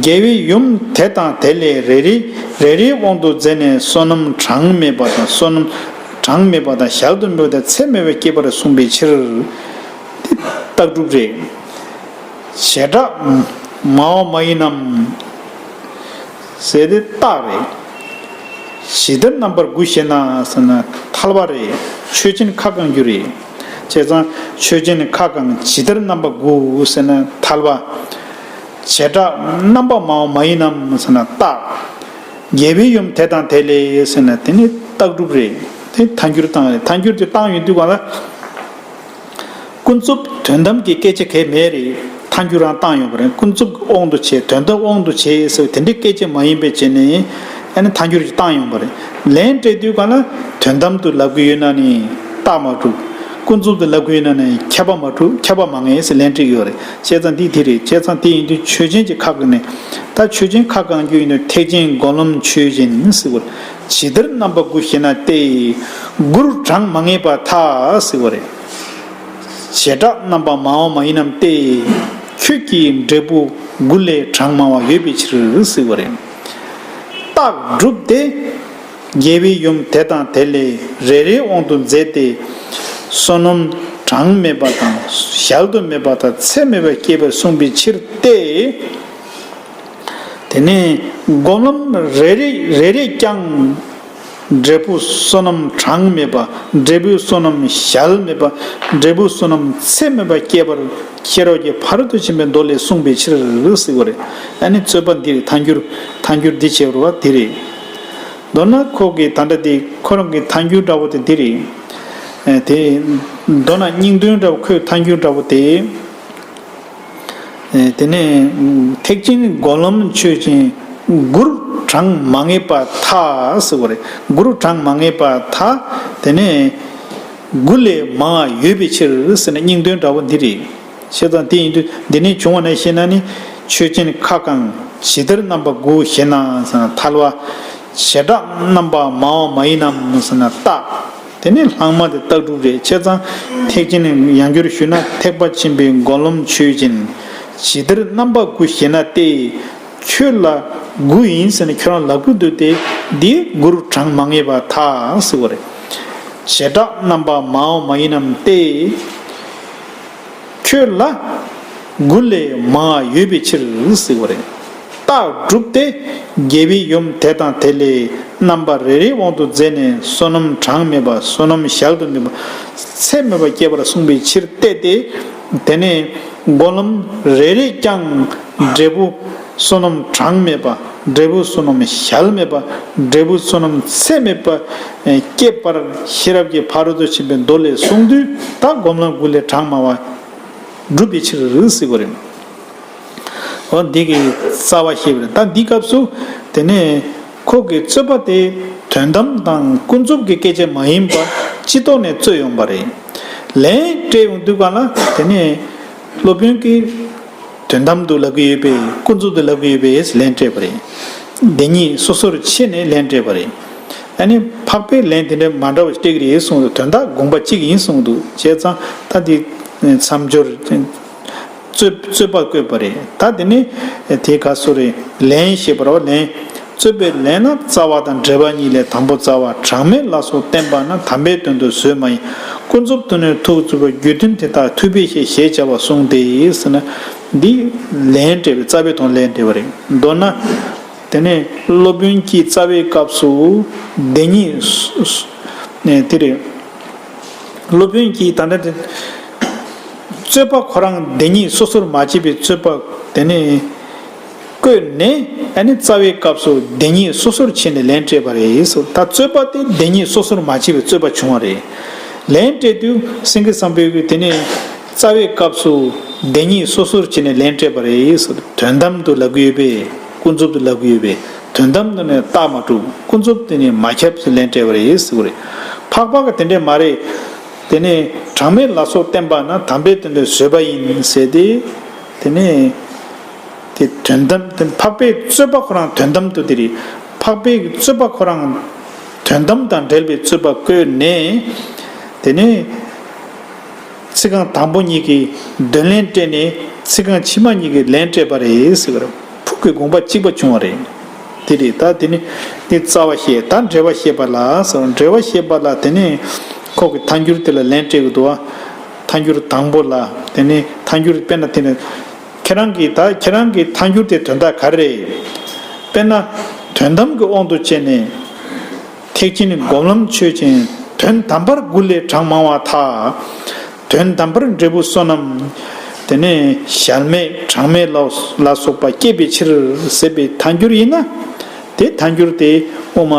རྒྱལ་བའི་ཡུམ་དེ་དང་དེ་ལས་རེ་རེ་རེ་རེའི་དབང་དུ་མཛད་ནས་བསོད་ནམས་གྲངས་མེད་པ་དང་། བསོད་ནམས་གྲངས་མེད་པ་དང་། གཞལ་དུ་མེད་པ་དང་། ཚད་མེད་པ་བསྐྱེད་པར་གསུངས་པའི་ཕྱིར། དེ་རྟགས་གྲུབ་རེད། བྱེ་བྲག་མའོ་མ་ཡིན་ནམ་ཟེར་དེ་རྟགས་རེད། ཇི་ལྟར་རྣམ་པ་དགུ་ཞེ་ན་ཟེར་ན་ཐལ་བ་རེད། ཆོས་ཅན་ཁ་བསྐང་རྒྱུ་རེད། བྱས་ཙང་ཆོས་ཅན་ཁ་བསྐང་། ཇི་ལྟར་རྣམ་པ་དགུ་ཟེར་ན་ཐལ་བ། བྱེ་བྲག་རྣམ་པ་མའོ་མ་ཡིན་ནམ་ཟེར་ན་རྟགས། རྒྱལ་བའི་ཡུམ་དེ་དང་དེ་ལས་ཟེར་ན་དེ་ནི་རྟགས་གྲུབ་རེད། དེ་ཐལ་འགྱུར་བཏང་རེད། ཐལ་འགྱུར་དེ་བཏང་ཡོང་དུས་གང་ལ། ཀུན་རྫོབ་དོན་དམ་གྱི་སྐད་ཆ་གང་ཡང་མེད་རེད། ཐལ་འགྱུར་རང་བཏང་ཡོང་བ་རེད། ཀུན་རྫོབ་དབང་དུ་བྱས། དོན་དམ་དབང་དུ་བྱས་ཟེར་བ་དེ་འདྲའི་སྐད་ཆ་མ་ཡིན་པའི་བྱས་ནས་ཨ་ནི་ཐལ་འགྱུར་གྱིས་བཏང་ཡོང་བ་རེད། ལན་སྤྲད་དུས་གང་ལ་དོན་དམ་དུ་ལབ་ཀྱི་ཡོད་ན་ནི་རྟགས་མ་གྲུབ། ཀུན་རྫོབ་ཏུ་ལབ་ཀྱི་ཡོད་ན་ནི་ཁྱབ་པ་མ་གྲུབ། ཁྱབ་པ་མ་ངེས་ཟེར་ལན་སྤྲད་ཀྱི་ཡོད་རེད། བྱས་ཙང་འདི་དེ་རེད། བྱས་ཙང་དེ་ཡིན་དུས་ཆོས་ཅན་གྱི་ཁ་བསྐང་ནས། ད་ཆོས་ཅན་ཁ་བསྐང་རྒྱུ་ཡིན་དུས་ཐེག་ཆེན་སྒོམ་ལམ་ཆོས་ཅན་ཟེར་བ་རེད། ཇི་ལྟར་རྣམ་པ་དགུ་ཞེ་ན་སྟེ། དགུར་གྲངས་མ་ངེས་པར་ཐལ་ཟེར་བ་རེད། བྱེ་བྲག་རྣམ་པ་མའོ་མ་ཡིན་ནམ་སྟེ། ཁྱོད་ཀྱི་འབྲས་བུ་དགུ་ལས་གྲངས་མང་བ་ཡོད་པའི་ཕྱིར་ཟེར་བ་རེད། རྟགས་ རྟགས་བསྒྲུབས་ཏེ། རྒྱལ་བའི་ཡུམ་དེ་དང་དེ་ལས་རེ་རེའི་དབང་དུ་མཛད་དེ། བསོད་ནམས་གྲངས་མེད་པ་དང་གཞལ་དུ་མེད་པ་དང་ཚད་མེད་པ་བསྐྱེད་པར་གསུངས་པའི་ཕྱིར་ཏེ། དེ་ནས་སྒོམ་ལམ་རེ་རེ་རེ་རེས་ཀྱང་། འབྲས་བུ་བསོད་ནམས་གྲངས་མེད་པ། འབྲས་བུ་བསོད་ནམས་གཞལ་མེད་པ། འབྲས་བུ་བསོད་ནམས་ཚད་མེད་པ་བསྐྱེད་པར་ཤེས་རབ་ཀྱི་ཕ་རོལ་ཏུ་ཕྱིན་པའི་མདོ་ལས་གསུངས་པའི་ཕྱིར་ཟེར་བ་རེད། ཨ་ནི་རྩོད་པ་འདི་རེད། ཐལ་འགྱུར་ཐལ་འགྱུར་འདི་བྱས་པ་རེད་བ། དེ་རེད། མདོར་ན་ཁོ་གི་ད་ལྟ་དེ་ཁོ་རང་གི་ཐལ་འགྱུར་འདྲ་བོ་དེ་འདི་རེད། ཨ་དེ་མདོར་ན་སྙིང་དོན་འདྲ་བོ་ཁོའི་ཐལ་འགྱུར་འདྲ་བོ་དེ། ཨེ་དེ་ནས་ཐེག་ཆེན་སྒོམ་ལམ་ཆོས་ཅན། དགུར་གྲངས་མ་ངེས་པར་ཐལ་ཟེར་བ་རེད། དགུར་གྲངས་མ་ངེས་པར་ཐལ། དེ་ནས་དགུ་ལས་མང་བ་ཡོད་པའི་ཕྱིར་ཟེར་ན་སྙིང་དོན་འདྲ་བོ་འདི་རེད། བྱས་ཙང་དེ་ཡིན་དུས་འདི་ནས་བྱུང་བ་ནས་བཤད་ན་ནི། ཆོས་ཅན་ཁ་གང་ཇི་ལྟར་རྣམ་པ་དགུ་ཞེ་ན་ཟེར་ན་ཐལ་བ། བྱེ་བྲག་རྣམ་པ་མང་བ་མ་ཡིན་ནམ་ཟེར་ན་རྟགས། དེ་ནི་ལྷག་མ་དེ་རྟགས་གྲུབ་རེད། བྱས་ཙང་ཐེག་ཆེན་ཡང་འགྱུར་ཞུས་ན་ཐེག་པ་ཆེན་པོའི་སྒོམ་ལམ་ཆོས་ཅན། ཇི་ལྟར་རྣམ་པ་དགུ་ཞེ་ན་སྟེ། ཁྱོད་ལ་དགུ་ཡིན་ཟེར་ནས་ཁྱོད་རང་ལབ་ཀྱི་འདུག་སྟེ། འདིས་དགུར་གྲངས་མ་ངེས་པར་ཐལ་ཟེར་བ་རེད། བྱེ་བྲག་རྣམ་པ་མང་བ་མ་ཡིན་ནམ་སྟེ། ཁྱོད་ལ་དགུ་ལས་མང་བ་ཡོད་པའི་ཕྱིར་ཟེར་བ་རེད། རྟགས་གྲུབ་སྟེ། རྒྱལ་བའི་ཡུམ་དེ་དང་དེ་ལས་རྣམ་པ་རེ་རེའི་དབང་དུ་མཛད་ནས་བསོད་ནམས་གྲངས་མེད་པ་བསོད་ནམས་གཞལ་དུ་མེད་པ་ཚད་མེད་པ་བསྐྱེད་པར་གསུངས་པའི་ཕྱིར་ཏེ། དེ་ནས་སྒོམ་ལམ་རེ་རེས་ཀྱང་འབྲས་བུ་བསོད་ནམས་གྲངས་མེད་པ། འབྲས་བུ་བསོད་ནམས་གཞལ་མེད་པ། འབྲས་བུ་བསོད་ནམས་ཚད་མེད་པ་བསྐྱེད་པར་ཤེས་རབ་ཀྱི་ཕ་རོལ་ཏུ་ཕྱིན་པའི་མདོ་ལས་གསུངས་དུས། ད་སྒོམ་ལམ་དགུ་ལས་གྲངས་མང་བ་སྒྲུབ་པའི་ཕྱིར་ཟེར་བ་རེད། འོ་འདི་གི་རྩ་བ་ཤེས་པ་རེད། ད་འདི་སྐབས་སུ་དེ་ནས་ཁོ་གི་རྩོད་པ་དེ་དོན་དམ་དང་ཀུན་རྫོབ་ཀྱི་སྐད་ཆ་མ་ཡིན་པ་སྤྱི་ལྡོག་ནས་རྩོད་ཡོང་པ་རེད། ལན་སྤྲད་ཡོང་དུས་ག་ལ་དེ་ནས་སློབ་དཔོན་གྱིས་དོན་དམ་དུ་ལབ་ཀྱི་ཡོད་པས། ཀུན་རྫོབ་ཏུ་ལབ་ཀྱི་ཡོད་པས་ལན་སྤྲད་པ་རེད། བདེན་གཉིས་སོ་སོར་ཕྱེ་ནས་ལན་སྤྲད་པ་རེད། ཨ་ནི་འཕགས་པས་ལན་དེ་འདྲ་མ་འདྲ་བ་སྤྲད་ཀྱི་རེད་གསུངས་འདུག། དོན་དག་དགོངས་པ་གཅིག་ཡིན་གསུངས་འདུག། བྱས་ཙང་ད་འདི་མཚམས་སྦྱོར། རྩོད་རྩོད་པ་བཀོད་པ་རེད། ད་དེ་ནི་དེ་ག་སུ་རེད། ལན་ཞེས་པར་བ་ལན། རྩོད་པའི་ལན་ནི་རྩ་བ་དང་འགྲེལ་པ་གཉིས་ལས་དང་པོ་རྩ་བ། གྲངས་མེད་ལ་སོགས་བསྟན་པ་ནི་དམ་པའི་དོན་དུ་བཟོད་མ་ཡིན། ཀུན་རྫོབ་ཏུ་ནི་ཐུགས་བཙུན་པ་རྒྱུ་མཐུན་དེ་དག་ཐུབ་པའི་ཤེས་ཞེས་བྱ་བ་གསུངས་ཏེ་ཟེར་ན། འདི་ལན་སྤྲད་པའི་རྩ་བའི་དོན་ལན་སྤྲད་པ་རེད། མདོར་ན། དེ་ནས་སློབ་དཔོན་གྱིས་རྩ་བའི་སྐབས་སུ་བདེན་གཉིས་སུ་སུ་ནས་དེ་རེད། སློབ་དཔོན་གྱིས་ད་ལྟ་དེ་རྩོད་པ་ཁོ་རང་བདེན་གཉིས་སོ་སོར་མ་ཕྱེ་བའི་རྩོད་པ་དེ་ནས་བཀོད་ནས། ཨ་ནི་རྩ་བའི་སྐབས་སུ་བདེན་གཉིས་སོ་སོར་ཕྱེ་ནས་ལན་སྤྲད་པ་རེད་ཟེར། ད་རྩོད་པ་དེ་བདེན་གཉིས་སོ་སོར་མ་ཕྱེ་བའི་རྩོད་པ་བྱུང་བ་རེད། ལན་སྤྲད་དུས་སེང་གེ་བཟང་པོས་ཀྱིས་དེ་ནས་རྩ་བའི་སྐབས་སུ་བདེན་གཉིས་སོ་སོར་ཕྱེ་ནས་ལན་སྤྲད་པ་རེད་ཟེར། དོན་དམ་དུ་ལབ་ཀྱི་ཡོད་པས། ཀུན་རྫོབ་ཏུ་ལབ་ཀྱི་ཡོད་པས། དོན་དམ་དུ་ནི་རྟགས་མ་གྲུབ། ཀུན་རྫོབ་ཏུ་ནི་མ་ཁྱབ་ཟེར་ལན་སྤྲད་པ་རེད་ཟེར་བ་རེད། འཕགས་པ་གིས་དེ་འདྲས་མ་རེད། དེ་ནས་གྲངས་མེད་ལ་སོགས་བསྟན་པ་ནི་དམ་པའི་དོན་དུ་བཟོད་པ་ཡིན་ཟེར་ཏེ། དེ་ནས་དེ་དོན་དམ་དེ་འཕགས་པའི་རྩོད་པ་ཁོ་རང་དོན་དམ་དུ་དེ་རེད། འཕགས་པའི་རྩོད་པ་ཁོ་རང་དོན་དམ་དང་འབྲེལ་བའི་རྩོད་པ་བཀོད་ནས། དེ་ནས་ཚིག་རྐང་དང་པོ་གཉིས་ཀྱིས་འདོད་ལན་སྤྲད་ནས། ཚིག་རྐང་ཕྱི་མ་གཉིས་ཀྱིས་ལན་སྤྲད་པ་རེད་ཟེར་བར། ཕུགས་ཀྱི་དགོངས་པ་གཅིག་པ་བྱུང་བ་རེད། དེ་རེད། ད་དེ་ནི་དེ་རྩ་བ་བཤད། ད་འགྲེལ་བ་བཤད་པ་ལ་ཟེར། འགྲེལ་བ་བཤད་པ་ལ་དེ་ནི་ཁོ་གི་ཐལ་འགྱུར་དེ་ལ་ལན་སྤྲད་ཀྱི་འདུག་བ། ཐལ་འགྱུར་དང་པོ་ལ་དེ་ནི་ཐལ་འགྱུར་དཔེར་ན་དེ་ནི་ཁྱེད་རང་གིས། ད་ཁྱེད་རང་གི་ཐལ་འགྱུར་དེ་དོན་དག་ག་རེ་རེད། དཔེར་ན་དོན་དམ་གྱི་དབང་དུ་བྱས་ནས། ཐེག་ཆེན་སྒོམ་ལམ་ཆོས་ཅན། དོན་དམ་པར་དགུ་ལས་གྲངས་མང་བ་ཐལ། དོན་དམ་པར་འབྲས་བུ་བསོད་ནམས། དེ་ནས་གཞལ་མེད་གྲངས་མེད་ལ་ལ་སོགས་པ་བསྐྱེད་པའི་ཕྱིར་ཟེར་བའི་ཐལ་འགྱུར་ཡིན་ན། དེ་ཐལ་འགྱུར་དེ་དབུ་མ་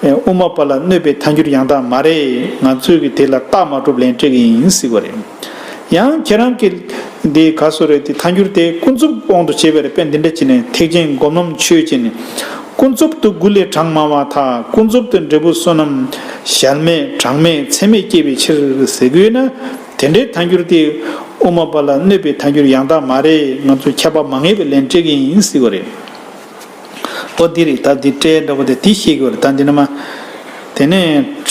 དབུ་མ་པ་ལ་གནོད་པའི་ཐལ་འགྱུར་ཡང་དག་མ་རེད། ང་ཚོས་ཀྱི་དེ་ལ་རྟགས་མ་གྲུབ་ལན་སྤྲད་ཀྱི་ཡིན་ཟེར་བ་རེད། ཡང་ཁྱེད་རང་གི་འདི་ག་སོ་རེད། དེ་ཐལ་འགྱུར་དེ་ཀུན་རྫོབ་དབང་དུ་བྱས་པ་རེད་པས། འདི་འདྲ་བྱས་ནས་ཐེག་ཆེན་སྒོམ་ལམ་ཆོས་ཅན། ཀུན་རྫོབ་ཏུ་དགུ་ལས་གྲངས་མང་བ་ཐལ། ཀུན་རྫོབ་ཏུ་འབྲས་བུ་བསོད་ནམས་གཞལ་མེད་གྲངས་མེད་ཚད་མེད་བསྐྱེད་པའི་ཕྱིར་ཟེར་དགོས་ན། དེ་འདྲའི་ཐལ་འགྱུར་དེ་དབུ་མ་པ་ལ་གནོད་པའི་ཐལ་འགྱུར་ཡང་དག་མ་རེད། ང་ཚོས་ཁྱབ་པ་མ་ངེས་པའི་ལན་སྤྲད་ཀྱི་ཡིན་ཟེར་བ་རེད། འོ་འདི་རེད། ད་འདི་སྤྲད་འདྲ་པོ་དེ་དེ་ཤེས་དགོས་རེད། ད་འདི་ནི་མ། དེ་ནས་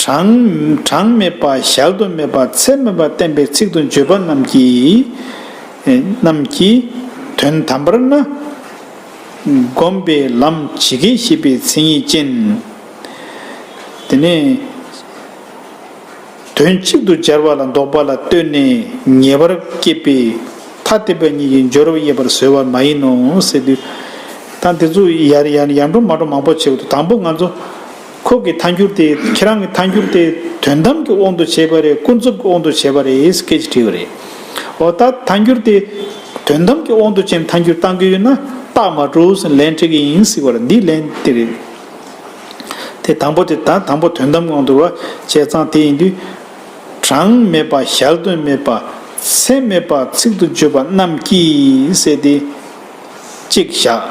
གྲངས་གྲངས་མེད་པ་གཞལ་དུ་མེད་པ་ཚད་མེད་པ་བསྟན་པའི་ཚིག་ཏུ་བརྗོད་པ་རྣམས་ཀྱིས། རྣམས་ཀྱིས་དོན་དམ་པར་ནི། བསྒོམས་པའི་ལམ་ཇི་སྐད་བཤད་པའི་མཚན་ཉིད་ཅན། དེ་ནས་དོན་གཅིག་ཏུ་སྦྱར་བ་ལ་འདོགས་པ་ལ་ལྟོས་ནས་ངེས་པར་སྐྱེད་པའི་ཐ་དད་པ་གཉིས་ཀྱི་སྦྱོར་བ་དབྱེ་བར་བཟོད་པ་མ་ཡིན་ནོ་ཟེར་དུས། ད་འདི་ཚོ་ཡར་ཡར་ཡར་འགྲོ་མར་འགྲོ་མང་པོ་བྱེད་དགོས་འདུག་དང་པོ་ང་ཚོ་ཁོ་གི་ཐལ་འགྱུར་དེ་ཁྱེད་རང་གི་ཐལ་འགྱུར་དེ་དོན་དམ་གྱི་དབང་དུ་བྱས་པ་རེད། ཀུན་རྫོབ་ཀྱི་དབང་དུ་བྱས་པ་རེད་སྐད་ཆ་དྲིས་པ་རེད། འོ་ད་ཐལ་འགྱུར་དེ་དོན་དམ་གྱི་དབང་དུ་བྱས་ནས་ཐལ་འགྱུར་བཏང་གི་ཡོད་ན་རྟགས་མ་གྲུབ་ཟེར་ལན་སྤྲད་ཀྱི་ཡིན་ཟེར་བ་རེད། འདི་ལན་དེ་རེད། དེ་དང་པོ་དེ་ད་དང་པོ་དོན་དམ་དབང་དུ་བྱས་ཙང་དེ་ཡིན་དུས། གྲངས་མེད་པ་གཞལ་དོན་མེད་པ་ཚད་མེད་པ་ཚིག་ཏུ་བརྗོད་པ་རྣམས་ཀྱིས་ཟེར་ཏེ། གཅིག་བཞག་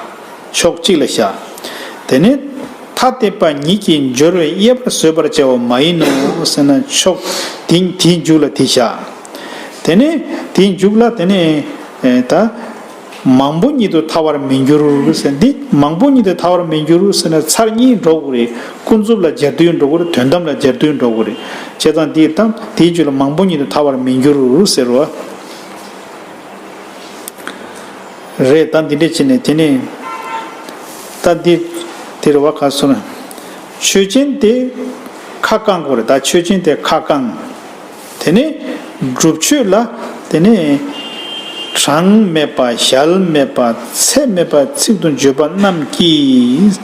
ཕྱོགས་གཅིག་ལ་བཞག་དེ་ནས་ཐ་དད་པ་ཉིད་ཀྱི་སྦྱོར་བས་དབྱེ་བར་བཟོད་པར་བྱ་བ་མ་ཡིན་ནོ་ཟེར་ན་ཕྱོགས་དེ་དེའི་མཇུག་ལ་དེ་བཞག་དེ་ནས་དེའི་མཇུག་ལ་དེ་ནས་ད། མང་པོ་ཉིད་དུ་ཐལ་བར་མི་འགྱུར་ཟེར། འདི་མང་པོ་ཉིད་དུ་ཐལ་བར་མི་འགྱུར་ཟེར་ན་ཚར་གཉིས་འགྲོ་དགོས་རེད། ཀུན་རྫོབ་ལ་སྦྱར་དུས་འགྲོ་དགོས་རེད། དོན་དམ་ལ་སྦྱར་དུས་འགྲོ་དགོས་རེད། བྱས་ཙང་འདི་དང་དེའི་རྒྱུད་ལ་མང་པོ་ཉིད་དུ་ཐལ་བར་མི་འགྱུར་ཟེར་བ་རེད། ད་འདི་འདྲས་བྱས་ནས་དེ་ནས་ད་འདི་དེ་རེད་བ། ག་སོང་ན་ཆོས་ཅན་དེ་ཁ་བསྐང་དགོས་རེད། ད་ཆོས་ཅན་དེ་ཁ་བསྐང་། དེ་ནས་སྒྲུབ་ཆོས་ལ་དེ་ནས་གྲངས་མེད་པ་གཞལ་མེད་པ་ཚད་མེད་པ་ཚིག་ཏུ་བརྗོད་པ་རྣམས་ཀྱིས།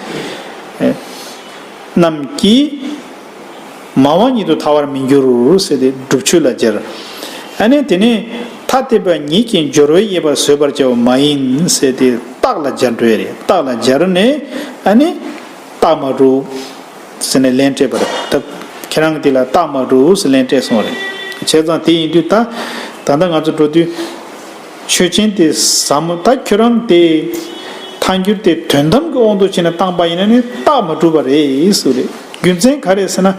རྣམས་ཀྱིས་མང་བ་ཉིད་དུ་ཐལ་བར་མི་འགྱུར་ཟེར་ཏེ་སྒྲུབ་ཆོས་ལ་སྦྱར། ཨ་ནི་དེ་ནས་ཐ་དད་པ་ཉིད་ཀྱི་སྦྱོར་བས་དབྱེ་བར་བཟོད་པར་བྱ་བ་མ་ཡིན་ཟེར་ཏེ་རྟགས་ལ་སྦྱར་འགྲོ་ཡ་རེད། རྟགས་ལ་སྦྱར་ནས་ཨ་ནི་རྟགས་མ་གྲུབ། ཟེར་ནས་ལན་སྤྲད་པ་རེད། ད་ཁྱེད་རང་གིས་དེ་ལ་རྟགས་མ་གྲུབ་ཟེར་ལན་སྤྲད་སོང་བ་རེད། བྱས་ཙང་དེ་ཡིན་དུས་ད་ད་ལྟ་ང་ཚོ་འགྲོ་དུས་ཆོས་ཅན་དེ་ཟབ་མོ། ད་ཁྱོད་རང་དེ་ཐལ་འགྱུར་དེ་དོན་དམ་གྱི་དབང་དུ་བྱས་ནས་བཏང་པ་ཡིན་ན་ནི་རྟགས་མ་གྲུབ་པ་རེད་ཟེར་བ་རེད། རྒྱུ་མཚན་ག་རེ་ཟེར་ན།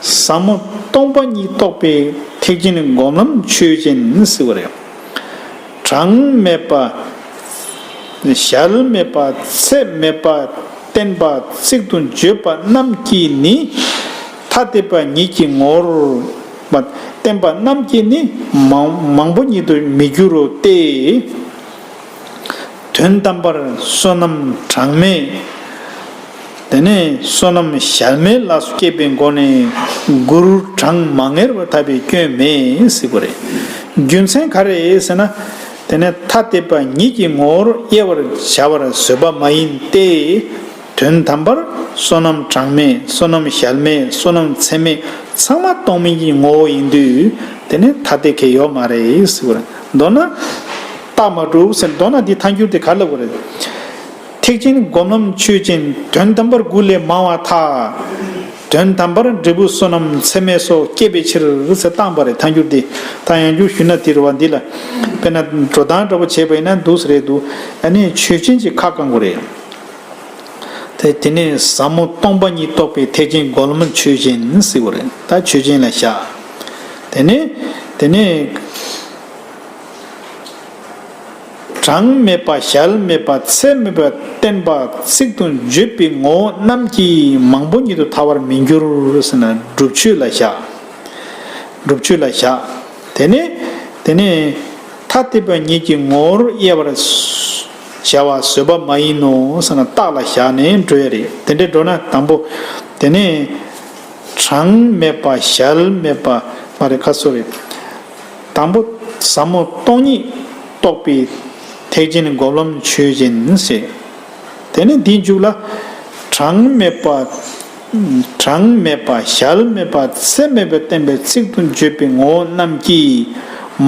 ཟབ་མོ་སྟོང་པ་ཉིད་རྟོགས་པའི་ཐེག་ཆེན་སྒོམ་ལམ་ཆོས་ཅན་ཟེར་བ་རེད། གྲངས་མེད་པ། གཞལ་མེད་པ་ཚད་མེད་པ་བསྟན་པ་ཚིག་ཏུ་བརྗོད་པ་རྣམས་ཀྱིས་ནི། ཐ་དད་པ་ཉིད་ཀྱི་ངོ་བོར་བསྟན་པ་རྣམས་ཀྱིས་ནི་མང་མང་པོ་ཉིད་དུ་མི་འགྱུར་རོ་སྟེ། དོན་དམ་པར་བསོད་ནམས་གྲངས་མེད། དེ་ནས་བསོད་ནམས་གཞལ་མེད་ལ་སོགས་བསྐྱེད་པའི་སྒོ་ནས་མགུར་གྲངས་མ་ངེས་པར་ཐལ་བའི་སྐྱོན་མེད་ཟེར་བ་རེད། རྒྱུ་མཚན་ག་རེ་ཟེར་ན། དེ་ནས་ཐ་དད་པ་ཉིད་ཀྱི་ངོ་བོར་དབྱེ་བར་བྱ་བར་བཟོད་པ་མ་ཡིན་ཏེ། དོན་དམ་པར་བསོད་ནམས་གྲངས་མེད། བསོད་ནམས་གཞལ་མེད། བསོད་ནམས་ཚད་མེད་ཚང་མ་སྟོང་ཉིད་ཀྱི་ངོ་བོ་ཡིན་དུས་དེ་ནི་ཐ་དད་ཁེ་ཡོད་མ་རེད་ཟེར་བ་རེད། མདོར་ན། རྟགས་མ་གྲུབ་ཟེར། མདོར་ན་འདི་ཐལ་འགྱུར་དེ་ག་རེ་ལབ་དགོས་རེད། ཐེག་ཆེན་སྒོམ་ལམ་ཆོས་ཅན། དོན་དམ་པར་དགུ་ལས་མང་བ་ཐལ། དོན་དམ་པར་འབྲས་བུ་བསོད་ནམས་ཚད་མེད་སོགས་སྐྱེས་པའི་ཕྱིར་ཟེར་བཏང་པ་རེད། ཐལ་འགྱུར་དེ་ད་ཡང་བསྐྱར་ཞུས་ན་དེ་རེད་བ། འདི་ལ་དཔེར་ན་འགྲོ་སྟངས་འདྲ་པོ་བྱས་པ་ཡིན་ན་འདུག་ཟེར་རེད་འདུག་ཨ་ནི་ཆོས་ཅན་གྱི་ཁ་བསྐང་དགོས་རེད། དེ་དེ་ནས་ཟབ་མོ་སྟོང་པ་ཉིད་རྟོགས་པའི་ཐེག་ཆེན་སྒོམ་ལམ་ཆོས་ཅན་ཟེར་བ་རེད། ད་ཆོས་ཅན་ལ་བཞག་དེ་ནས་དེ་ནས། གྲངས་མེད་པ་གཞལ་མེད་པ་ཚད་མེད་པ་བསྟན་པ་ཚིག་ཏུ་བརྗོད་པའི་ངོ་བོ་རྣམས་ཀྱིས་མང་པོ་ཉིད་དུ་ཐལ་བར་མི་འགྱུར་ཟེར་ན་སྒྲུབ་ཆོས་ལ་བཞག་སྒྲུབ་ཆོས་ལ་བཞག་དེ་ནས་དེ་ནས་ཐ་དད་པ་ཉིད་ཀྱི་ངོ་བོར་དབྱེ་བར་བྱ་བ་བཟོད་པ་མ་ཡིན་ནོ་ཟེར་ན་རྟགས་ལ་བཞག་ནས་འགྲོ་ཡ་རེད། དེ་འདྲས་འགྲོ་ན་དང་པོ་དེ་ནས་གྲངས་མེད་པ་གཞལ་མེད་པ་མ་རེད། ཁ་སོ་རེད། དང་པོ་ཟབ་མོ་སྟོང་ཉིད་རྟོགས་པའི་ཐེག་ཆེན་སྒོམ་ལམ་ཆོས་ཅན་ཟེར། དེ་ནས་འདིའི་མཇུག་ལ་གྲངས་མེད་པ། གྲངས་མེད་པ་གཞལ་མེད་པ་ཚད་མེད་པ་བསྟན་པའི་ཚིག་ཏུ་བརྗོད་པའི་ངོ་བོ་རྣམས་ཀྱིས་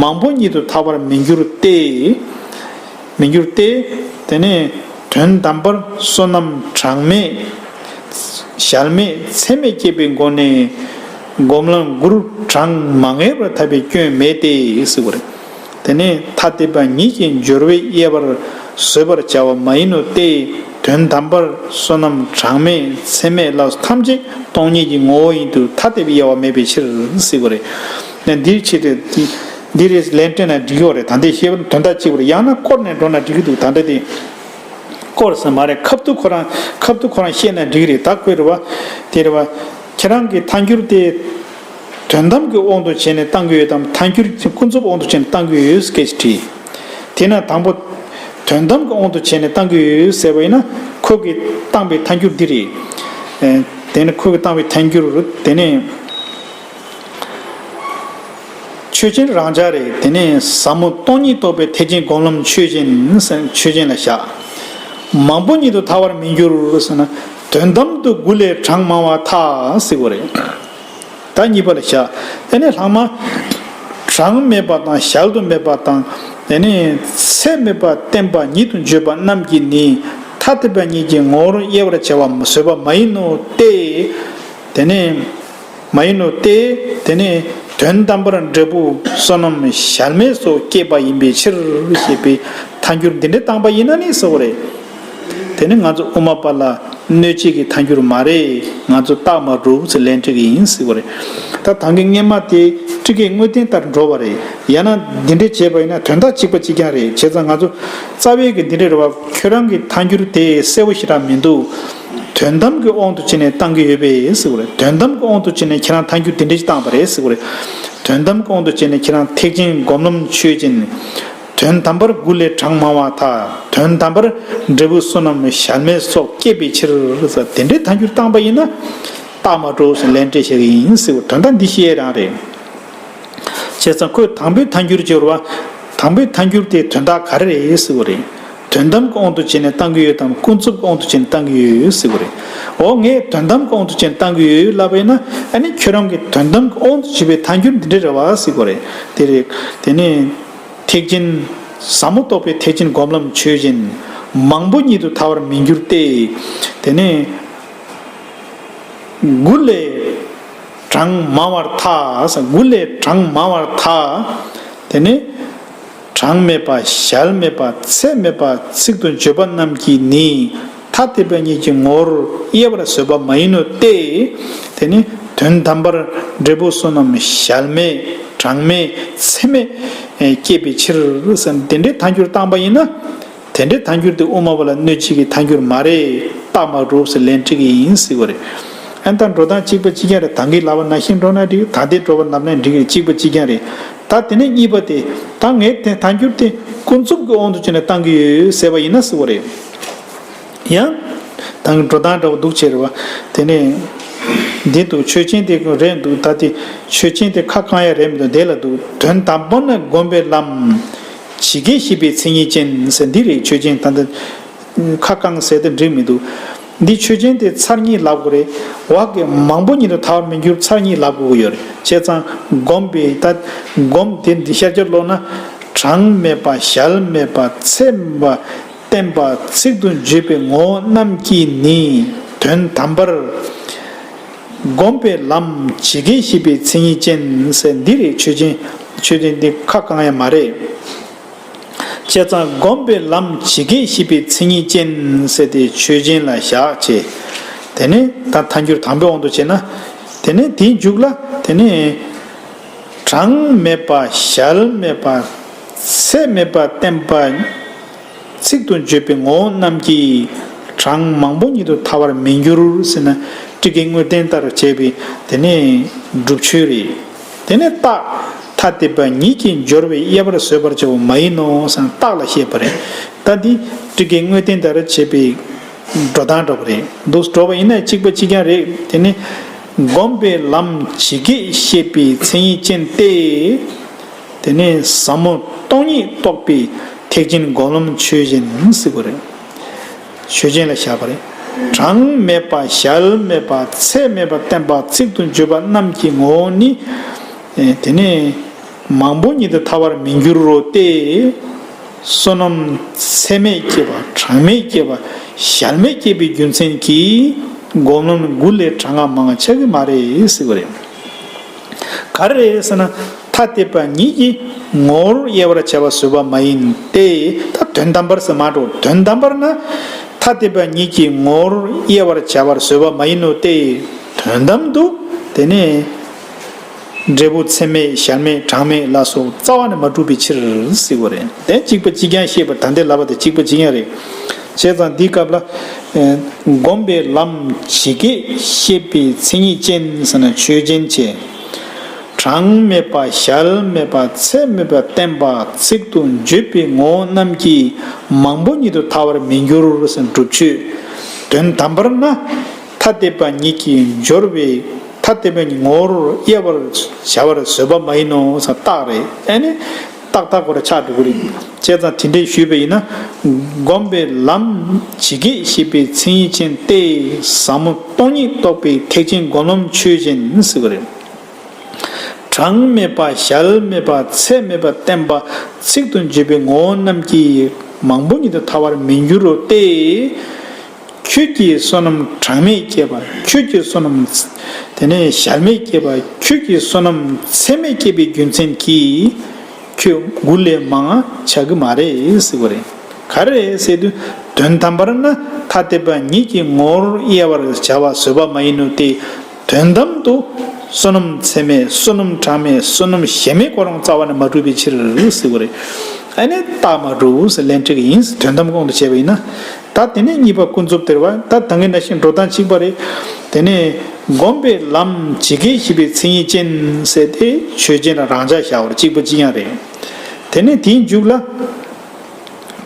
མང་པོ་ཉིད་དུ་ཐལ་བར་མི་འགྱུར་ཏེ། མི་འགྱུར་ཏེ། དེ་ནས་དོན་དམ་པར་བསོད་ནམས་གྲངས་མེད། གཞལ་མེད་ཚད་མེད་བསྐྱེད་པའི་སྒོ་ནས་སྒོམ་ལམ་མགུར་གྲངས་མ་ངེས་པར་ཐལ་བའི་སྐྱོན་མེད་དེ་ཟེར་བ་རེད། དེ་ནས་ཐ་དད་པ་ཉིད་ཀྱི་སྦྱོར་བས་དབྱེ་བར་བཟོད་པར་བྱ་བ་མ་ཡིན་ནོ་སྟེ། དོན་དམ་པར་བསོད་ནམས་གྲངས་མེད་ཚད་མེད་ལ་སོགས་ཐམས་ཅད་སྟོང་ཉིད་ཀྱི་ངོ་བོ་ཡིན་དུས་ཐ་དད་པའི་དབྱེ་བ་མེད་པའི་ཕྱིར་ཟེར་བ་རེད། ནས་འདིར་ཆེད་དུ་འདིར་ལན་སྤྲད་ན་འགྲིག་གི་རེད། ད་འདི་བཤད་པ་དོན་དག་གཅིག་པ་རེད། ཡང་ན་བསྐོར་ནས་འགྲོ་ན་འགྲིག་གི་འདུག་ད་འདྲ་དེ། སྐོར་ཟེར་མ་རེད། ཁབ་ཏུ་ཁོ་རང་ཁབ་ཏུ་ཁོ་རང་བཤད་ན་འགྲིག་རེད། ད་ཁོས་རེད་བ། དེ་རེད་བ། ཁྱེད་རང་གི་ཐལ་འགྱུར་དེ་དོན་དམ་གྱི་དབང་དུ་བྱས་ནས་བཏང་གི་ཡོད་དམ། ཐལ་འགྱུར་ཀུན་རྫོབ་དབང་དུ་བྱས་ནས་བཏང་གི་ཡོད་སྐད་ཆ་དྲིས། དེས་ན་དང་པོ། དོན་དམ་གྱི་དབང་དུ་བྱས་ནས་བཏང་གི་ཡོད་ཟེར་བ་ཡིན་ན། ཁོ་གིས་བཏང་པའི་ཐལ་འགྱུར་འདི་རེད། ཨེ། དེ་ནི་ཁོ་གིས་བཏང་པའི་ཐལ་འགྱུར་དེ་ནི། ཆོས་ཅན་རང་འཇགས་རེད། དེ་ནས་ཟབ་མོ་སྟོང་ཉིད་རྟོགས་པའི་ཐེག་ཆེན་སྒོམ་ལམ་ཆོས་ཅན་ཟེར། ཆོས་ཅན་ལ་བཞག་མང་པོ་ཉིད་དུ་ཐལ་བར་མི་འགྱུར་ཟེར་ན། དོན་དམ་དུ་དགུ་ལས་གྲངས་མང་བར་ཐལ་ཟེར་བ་རེད། ད་གཉིས་པ་ལ་བཞག་དེ་ནས་ལྷག་མ། གྲངས་མེད་པ་དང་གཞལ་དུ་མེད་པ་དང་། དེ་ནས་ཚད་མེད་པ་བརྟན་པ་ཉིད་དུ་བརྗོད་པ་རྣམས་ཀྱིས་ནི། ཐ་དད་པ་ཉིད་ཀྱི་ངོ་བོར་དབྱེ་བར་བྱ་བ་བཟོད་པ་མ་ཡིན་ནོ་སྟེ། དེ་ནས། མ་ཡིན་ནོ་སྟེ། དེ་ནི་དོན་དམ་པར་འབྲས་བུ་བསོད་ནམས་གཞལ་མེད་སོགས་སྐྱེས་པ་ཡིན་པའི་ཕྱིར་ཞེས་པའི་ཐལ་འགྱུར་འདི་འདྲ་བཏང་པ་ཡིན་ན་ནི་ཟེར་བ་རེད། དེ་ནི་ང་ཚོ་དབུ་མ་པ་ལ་གནོད་བྱེད་ཀྱི་ཐལ་འགྱུར་མ་རེད། ང་ཚོ་རྟགས་མ་གྲུབ་ཟེར་ལན་འཁྲི་གི་ཡིན་ཟེར་བ་རེད། ད་ད་གིན་སྔོན་མ་དེ་ཊཱི་ཀའི་དངོས་བསྟན་ལྟར་འགྲོ་བ་རེད། ཡང་ན་འདི་འདྲ་བྱས་པ་ཡིན་ན་དོན་དག་གཅིག་པ་གཅིག་རྐྱང་རེད། བྱས་ཙང་ང་ཚོ་རྩ་བའི་གི་འདི་འདྲ་རེད་བ། ཁྱོད་རང་གི་ཐལ་འགྱུར་དེ་གསལ་པོ་ཞེ་དྲག་མི་འདུག་དོན་དམ་གྱི་དབང་དུ་བྱས་ནས་བཏང་གི་ཡོད་པས་ཟེར་བ་རེད། དོན་དམ་གྱི་དབང་དུ་བྱས་ནས་ཁྱེད་རང་ཐལ་འགྱུར་དེ་འདྲ་ཞིག་བཏང་པ་རེད་ཟེར་བ་རེད། དོན་དམ་གྱི་དབང་དུ་བྱས་ནས་ཁྱེད་རང་ཐེག་ཆེན་སྒོམ་ལམ་ཆོས་ཅན། དོན་དམ་པར་དགུ་ལས་གྲངས་མང་བ་དག་དོན་དམ་པར་འབྲས་བུ་བསོད་ནམས་གཞལ་མེད་སོགས་སྐྱེས་པའི་ཕྱིར་ཟེར། དེ་འདྲའི་ཐལ་འགྱུར་བཏང་པ་ཡིན་ན། རྟགས་མ་གྲུབ་ཟེར་ལན་འཁྲི་བྱེད་ཀྱི་ཡིན་ཟེར་བ། དོན་དག་འདི་བཤད་རང་རེད། བྱས་ཙང་ཁོས་དང་པོའི་ཐལ་འགྱུར་སྦྱོར་བ། དང་པོའི་ཐལ་འགྱུར་དེའི་དོན་དག་ག་རེ་རེད་ཟེར་བ་རེད། དོན་དམ་གྱི་དབང་དུ་བྱས་ནས་བཏང་གི་ཡོད་དམ། ཀུན་རྫོབ་ཀྱི་དབང་དུ་བྱས་ནས་བཏང་གི་ཡོད་ཟེར་བ་རེད། འོ་ངས་དོན་དམ་གྱི་དབང་དུ་བྱས་ནས་བཏང་གི་ཡོད་ལབ་པ་ཡིན་ན། ཨ་ནི་ཁྱོད་རང་གིས་དོན་དམ་གྱི་དབང་དུ་བྱས་པའི་ཐལ་འགྱུར་འདི་འདྲ་རེད་བ་ཟེར་བ་རེད། དེ་རེད། དེ་ནས་ཐེག་ཆེན། ཟབ་མོ་རྟོགས་པའི་ཐེག་ཆེན་སྒོམ་ལམ་ཆོས་ཅན། མང་པོ་ཉིད་དུ་ཐལ་བར་མི་འགྱུར་ཏེ། དེ་ནས། དགུ་ལས་གྲངས་མང་བར་ཐལ། དགུ་ལས་གྲངས་མང་བར་ཐལ། དེ་ནི་གྲངས་མེད་པ་གཞལ་མེད་པ་ཚད་མེད་པ་ཚིག་ཏུ་བརྗོད་པ་རྣམས་ཀྱིས་ནི་ཐ་དད་པ་ཉིད་ཀྱི་ངོ་བོར་དབྱེ་བར་བཟོད་པ་མ་ཡིན་ནོ་སྟེ། དེ་ནི་དོན་དམ་པར་འབྲས་བུ་བསོད་ནམས་གཞལ་མེད་གྲངས་མེད་ཚད་མེད་སྐྱེས་པའི་ཕྱིར་ཟེར། དེ་འདྲའི་ཐལ་འགྱུར་བཏང་པ་ཡིན་ན། དེ་འདྲའི་ཐལ་འགྱུར་དེ་དབུ་མ་པ་ལ་གནོད་བྱེད་ཀྱི་ཐལ་འགྱུར་མ་རེད། རྟགས་མ་གྲུབ་ཟེར་ལན་འཁྲི་གི་ཡིན་ཟེར་བ་རེད། ཨ་ནི་ད་འགྲོ་སྟངས་གཅིག་པ་གཅིག་རྐྱང་རེད། ད་གིན་ལབ་པ་ནང་བཞིན་འགྲོ་ན་འགྲིག་ད་ལྟའི་འགྲོ་བ་ལབ་ན་འགྲིག་རེད། གཅིག་པ་གཅིག་རྐྱང་རེད། ད་དེ་ནས་གཉིས་པ་དེ། ད་ངས་དེ་ཐལ་འགྱུར་དེ་ཀུན་རྫོབ་ཀྱི་དབང་དུ་བྱས་ནས་བཏང་གི་ཡོད་ཟེར་བ་ཡིན་ན་ཟེར་བ་རེད། ཡང་། ད་གིན་འགྲོ་སྟངས་འདྲ་བོ་འདུག་བྱས་རེད་བ། དེ་ནས། འདི་འདུག་ཆོས་ཅན་དེ་རེད་འདུག་ད་དེ་ཆོས་ཅན་དེ་ཁ་བསྐང་ཡ་རེད་མི་འདུག་དེ་ལ་འདུག་དོན་དམ་པར་ནི་བསྒོམས་པའི་ལམ། ཇི་སྐད་བཤད་པའི་མཚན་ཉིད་ཅན་ཟེར་འདི་རེད། ཆོས་ཅན་ད་ལྟ་ཁ་བསྐང་ཟེར་དེ་འགྲིག་མི་འདུག་འདི་ཆོས་ཅན་དེ་ཚར་གཉིས་ལབ་དགོས་རེད། འོག་གི་མང་པོ་ཉིད་དུ་ཐལ་བར་མི་འགྱུར་ཚར་གཉིས་ལབ་དགོས་ཀྱི་ཡོད་རེད། བྱས་ཙང་སྒོམ་པའི་ད་སྒོམ་དེ་འདི་ཤར་སྦྱོར་ཀློག་ན། གྲངས་མེད་པ་གཞལ་མེད་པ་ཚད་མེད་པ་བརྟན་པ་ཚིག་ཏུ་བརྗོད་པའི་ངོ་བོ་རྣམས་ཀྱིས་ནི་དོན་དམ་པར། བསྒོམས་པའི་ལམ་ཇི་སྐད་བཤད་པའི་མཚན་ཉིད་ཅན་ཟེར་འདི་རེད། ཆོས་ཅན། ཆོས་ཅན་འདི་ཁ་བསྐང་ཡ་མ་རེད། བྱས་ཙང་བསྒོམས་པའི་ལམ་ཇི་སྐད་བཤད་པའི་མཚན་ཉིད་ཅན་ཟེར་དེ་ཆོས་ཅན་ལ་བཞག་བྱས། དེ་ནས་ད་ཐལ་འགྱུར་དང་པོའི་དབང་དུ་བྱས་ན། དེ་ནས་དེའི་མཇུག་ལ་དེ་ནས་གྲངས་མེད་པ་གཞལ་མེད་པ་ཚད་མེད་པ་བརྟན་པ། ཚིག་ཏུ་བརྗོད་པའི་ངོ་བོ་རྣམས་ཀྱིས་གྲངས་མང་པོ་ཉིད་དུ་ཐལ་བར་མི་འགྱུར་ཟེར་ན། ཊཱི་ཀའི་དངོས་བསྟན་ལྟར་བྱས་པའི་དེ་ནས་སྒྲུབ་ཆོས་རེད། དེ་ནས་རྟགས་ཐ་དད་པ་ཉིད་ཀྱི་སྦྱོར་བས་དབྱེ་བར་བཟོད་པར་བྱའོ་མ་ཡིན་ནོ་ཟེར་ན་རྟགས་ལ་བཤད་པ་རེད། ད་འདི་ཊཱི་ཀའི་དངོས་བསྟན་ལྟར་བྱས་པའི་འགྲོ་སྟངས་འདྲ་པོ་རེད་འདུག་འགྲོ་བ་ཡིན་ན་གཅིག་པ་གཅིག་རྐྱང་རེད། དེ་ནས་བསྒོམས་པའི་ལམ་ཇི་སྐད་བཤད་པའི་མཚན་ཉིད་ཅན་ཏེ། དེ་ནས་ཟབ་མོ་སྟོང་ཉིད་རྟོགས་པའི་ཐེག་ཆེན་སྒོམ་ལམ་ཆོས་ཅན་ཟེར་བ་རེད། ཆོས་ཅན་ལ་བཞག་པ་རེད། གྲངས་མེད་པ་གཞལ་མེད་པ་ཚད་མེད་པ་བརྟན་པ་ཚིག་ཏུ་བརྗོད་པ་རྣམས་ཀྱི་ངོ་བོ་ནི། དེ་ནས་མང་པོ་ཉིད་དུ་ཐལ་བར་མི་འགྱུར་རོ་སྟེ། བསོད་ནམས་ཚད་མེད་སྐྱེས་པ་གྲངས་མེད་སྐྱེས་པ་གཞལ་མེད་སྐྱེས་པའི་རྒྱུ་མཚན་གྱིས་སྒོམ་ལམ་དགུ་ལས་གྲངས་ཀ་མང་བ་ཆགས་ཀྱི་མ་རེད་ཟེར་བ་རེད། ག་རེ་རེད་ཟེར་ན། ཐ་དད་པ་ཉིད་ཀྱི་ངོ་བོར་དབྱེ་བར་བྱ་བ་བཟོད་པ་མ་ཡིན་ཏེ། ད་དོན་དམ་པར་ཟེར་མ་འགྲོ། དོན་དམ་པར་ན་ཐ་དད་པ་ཉིད་ཀྱི་ངོ་བོར་དབྱེ་བར་བྱ་བར་བཟོད་པ་མ་ཡིན་ནོ་སྟེ། དོན་དམ་དུ་དེ་ནི་འབྲས་བུ་ཚད་མེད་གཞལ་མེད་གྲངས་མེད་ལ་སོགས་རྩ་བ་ནས་མ་གྲུབ་པའི་ཕྱིར་ཟེར་བ་རེད། དེ་གཅིག་པ་གཅིག་རྐྱང་བཤད་པ་ད་ལྟའི་ལབ་པ་དེ་གཅིག་པ་གཅིག་རྐྱང་རེད། བྱས་ཙང་འདིའི་སྐབས་ལ། བསྒོམས་པའི་ལམ་ཇི་སྐད་བཤད་པའི་མཚན་ཉིད་ཅན་ཟེར་ན་ཆོས་ཅན་བྱས། གྲངས་མེད་པ་གཞལ་མེད་པ་ཚད་མེད་པ་བརྟན་པ་ཚིག་ཏུ་བརྗོད་པའི་ངོ་བོ་རྣམས་ཀྱིས་མང་པོ་ཉིད་དུ་ཐལ་བར་མི་འགྱུར་ཟེར། སྒྲུབ་ཆོས་དོན་དམ་པར་ན་ཐ་དད་པ་ཉིད་ཀྱིས་སྦྱོར་བའི་ཐ་དད་པ་ཉིད་ངོ་བོར་དབྱེ་བར་བྱ་བར་བཟོད་པ་མ་ཡིན་ནོ་ཟེར། རྟགས་རེད། ཨ་ནི་ཏག་ཏག་ཁོ་ར་ཆགས་འགྲོ་གི་རེད། བྱས་ཙང་དེ་འདྲའི་ཞུས་པ་ཡིན་ན། སྒོམ་པའི་ལམ་ཇི་སྐད་བཤད་པའི་མཚན་ཉིད་ཅན་ཏེ། ཟབ་མོ་སྟོང་ཉིད་རྟོགས་པའི་ཐེག་ཆེན་སྒོམ་ལམ་ཆོས་ཅན་ཟེར་གི་རེད། གྲངས་མེད་པ་གཞལ་མེད་པ་ཚད་མེད་པ་བརྟན་པ་ཚིག་ཏུ་བརྗོད་པའི་ངོ་བོ་རྣམས་ཀྱིས་མང་པོ་ཉིད་དུ་ཐལ་བར་མི་འགྱུར་རོ་སྟེ། ཁྱོད་ཀྱི་བསོད་ནམས་གྲངས་མེད་བསྐྱེད་པ། ཁྱོད་ཀྱི་བསོད་ནམས་དེ་ནས་གཞལ་མེད་བསྐྱེད་པ། ཁྱོད་ཀྱི་བསོད་ནམས་ཚད་མེད་བསྐྱེད་པའི་རྒྱུ་མཚན་གྱིས་ཁྱོད་དགུ་ལས་མང་བ་བྱ་གི་མ་རེད་ཟེར་གི་རེད། ག་རེ་རེད་ཟེར་དུས། དོན་དམ་པར་ན་ཐ་དད་པ་ཉིད་ཀྱི་ངོ་བོར་དབྱེ་བར་བྱ་བ་བཟོད་པ་མ་ཡིན་ནོ་སྟེ། དོན་དམ་དུ་བསོད་ནམས་ཚད་མེད་བསོད་ནམས་གྲངས་མེད་བསོད་ནམས་གཞལ་མེད་ཁོ་རང་རྩ་བ་ནས་མ་གྲུབ་པའི་ཕྱིར་ཟེར་གི་རེད། ཨ་ནི་རྟགས་མ་གྲུབ་ཟེར་ལན་འཁྲི་གི་ཡིན། དོན་དམ་དབང་དུ་བྱས་པ་ཡིན་ན། ད་དེ་ནས་གཉིས་པ་ཀུན་རྫོབ་སྟེར་བ། ད་ད་གིན་ནང་བཞིན་འགྲོ་སྟངས་གཅིག་པ་རེད། དེ་ནས་སྒོམ་པའི་ལམ་ཇི་སྐད་བཤད་པའི་མཚན་ཉིད་ཅན་ཟེར་ཏེ་ཆོས་ཅན་ལ་རང་འཇགས་བཞག་པར་གཅིག་པ་གཅིག་རྐྱང་རེད། དེ་ནས་དེའི་མཇུག་ལ།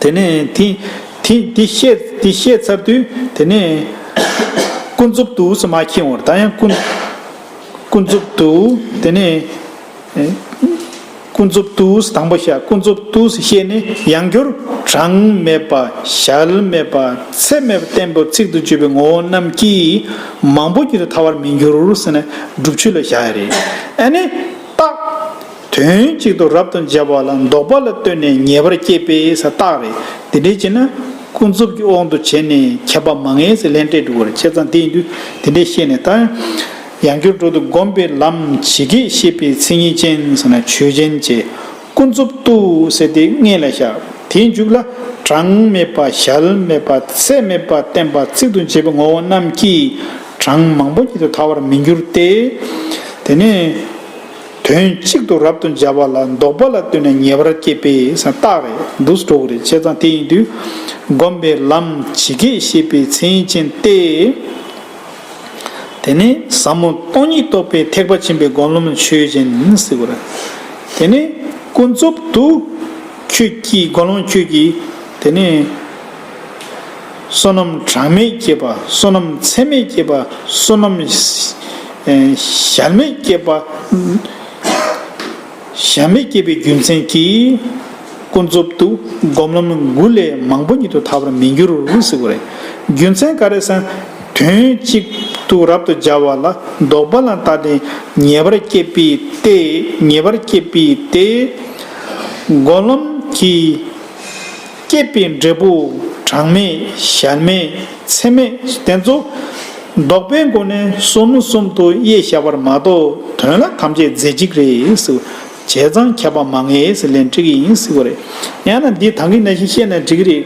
དེ་ནས་དེ་དེ་དེ་བཤད་དེ་བཤད་ཚར་དུས་དེ་ནས་ཀུན་རྫོབ་ཏུ་ཟེར་མ་ཁྱེར་འོང་བར། ད་ཡང་ཀུན་ཀུན་རྫོབ་ཏུ་དེ་ནས་ཀུན་རྫོབ་ཏུ་དང་པོ་བཤད། ཀུན་རྫོབ་ཏུ་བཤད་ནས་ཡང་བསྐྱར་གྲངས་མེད་པ་གཞལ་མེད་པ་ཚད་མེད་པ་བརྟན་པོ་ཚིག་ཏུ་བརྗོད་པའི་ངོ་བོ་རྣམས་ཀྱིས་མང་པོ་ཉིད་དུ་ཐལ་བར་མི་འགྱུར་ཟེར་ནས་སྒྲུབ་ཆོས་ལ་བཞག་ཡ་རེད། ཨ་ནི་རྟགས། དོན་གཅིག་ཏུ་རབ་ཏུ་འབྱེད་པ་ལ་ལྡོག་པ་ལ་ལྟོས་ནས་ངེས་པར་སྐྱེད་པའི་ས་རྟགས་རེད། དེ་འདྲའི་བྱས་ན་ཀུན་རྫོབ་ཀྱི་དབང་དུ་བྱས་ནས་ཁྱབ་པ་མ་ངེས་ཟེར་ལན་སྤྲད་འགྲོ་གི་རེད། བྱས་ཙང་དེ་ཡིན་དུས་དེ་འདྲའི་བཤད་ནས་ད་ཡང་བསྐྱར་འགྲོ་དུས་སྒོམ་པའི་ལམ་ཇི་སྐད་བཤད་པའི་མཚན་ཉིད་ཅན་ཟེར་ན་ཆོས་ཅན་བྱས། ཀུན་རྫོབ་ཏུ་ཟེར་དེ་སྔོན་ལ་བཞག། དེའི་མཇུག་ལ་གྲངས་མེད་པ་གཞལ་མེད་པ་ཚད་མེད་པ་བརྟན་པ་ཚིག་ཏུ་བྱས་པའི་ངོ་བོ་རྣམས་ཀྱིས་གྲངས་མང་པོ་ཉིད་དུ་ཐལ་བར་མི་འགྱུར་ཏེ། དེ་ནས། དོན་གཅིག་ཏུ་རབ་ཏུ་འབྱེད་པ་ལ་ལྡོག་པ་ལ་ལྟོས་ནས་ངེས་པར་སྐྱེད་པའི་ས་རྟགས་རེད། འདུག་སེ་འགྲོ་གི་རེད། བྱས་ཙང་དེ་ཡིན་དུས་སྒོམ་པའི་ལམ་ཇི་སྐད་བཤད་པའི་མཚན་ཉིད་ཅན་ཏེ། དེ་ནི་ཟབ་མོ་སྟོང་ཉིད་རྟོགས་པའི་ཐེག་པ་ཆེན་པོའི་སྒོམ་ལམ་ཆོས་ཅན་ཟེར་གི་རེད། དེ་ནི་ཀུན་རྫོབ་ཏུ་ཁྱོད་ཀྱིས་སྒོམ་ལམ་ཁྱོད་ཀྱིས་དེ་ནི། བསོད་ནམས་གྲངས་མེད་བསྐྱེད་པ། བསོད་ནམས་ཚད་མེད་བསྐྱེད་པ། བསོད་ནམས་ཨེ་གཞལ་མེད་བསྐྱེད་པ། གཞལ་མེད་བསྐྱེད་པའི་རྒྱུ་མཚན་གྱིས་ཀུན་རྫོབ་ཏུ་སྒོམ་ལམ་དགུ་ལས་མང་པོ་ཉིད་དུ་ཐལ་བར་མི་འགྱུར་ཟེར་གི་རེད། རྒྱུ་མཚན་ག་རེ་ཟེར་ན། དོན་གཅིག་ཏུ་རབ་ཏུ་སྦྱར་བ་ལ་ལྡོག་པ་ལ་ལྟོས་ནས་ངེས་པར་སྐྱེད་པའི་སྟེ། ངེས་པར་སྐྱེད་པའི་སྟེ། སྒོམ་ལམ་གྱི་བསྐྱེད་པའི་འབྲས་བུ་གྲངས་མེད་གཞལ་མེད་ཚད་མེད་དེ་ཚོ་ལྡོག་པའི་སྒོ་ནས་གསུམ་གསུམ་དུ་དབྱེ་བཞག་པར་མ་གཏོགས་དོན་ལ་ཐམས་ཅད་རྫས་གཅིག་རེད་ཟེར། བྱས་ཙང་ཁྱབ་པ་མ་ངེས་ཟེར་ལན་འཁྲི་གི་ཡིན་ཟེར་གི་རེད། ཡང་ན་འདི་ད་གིན་ནང་བཞིན་བཤད་ན་འགྲིག་གི་རེད།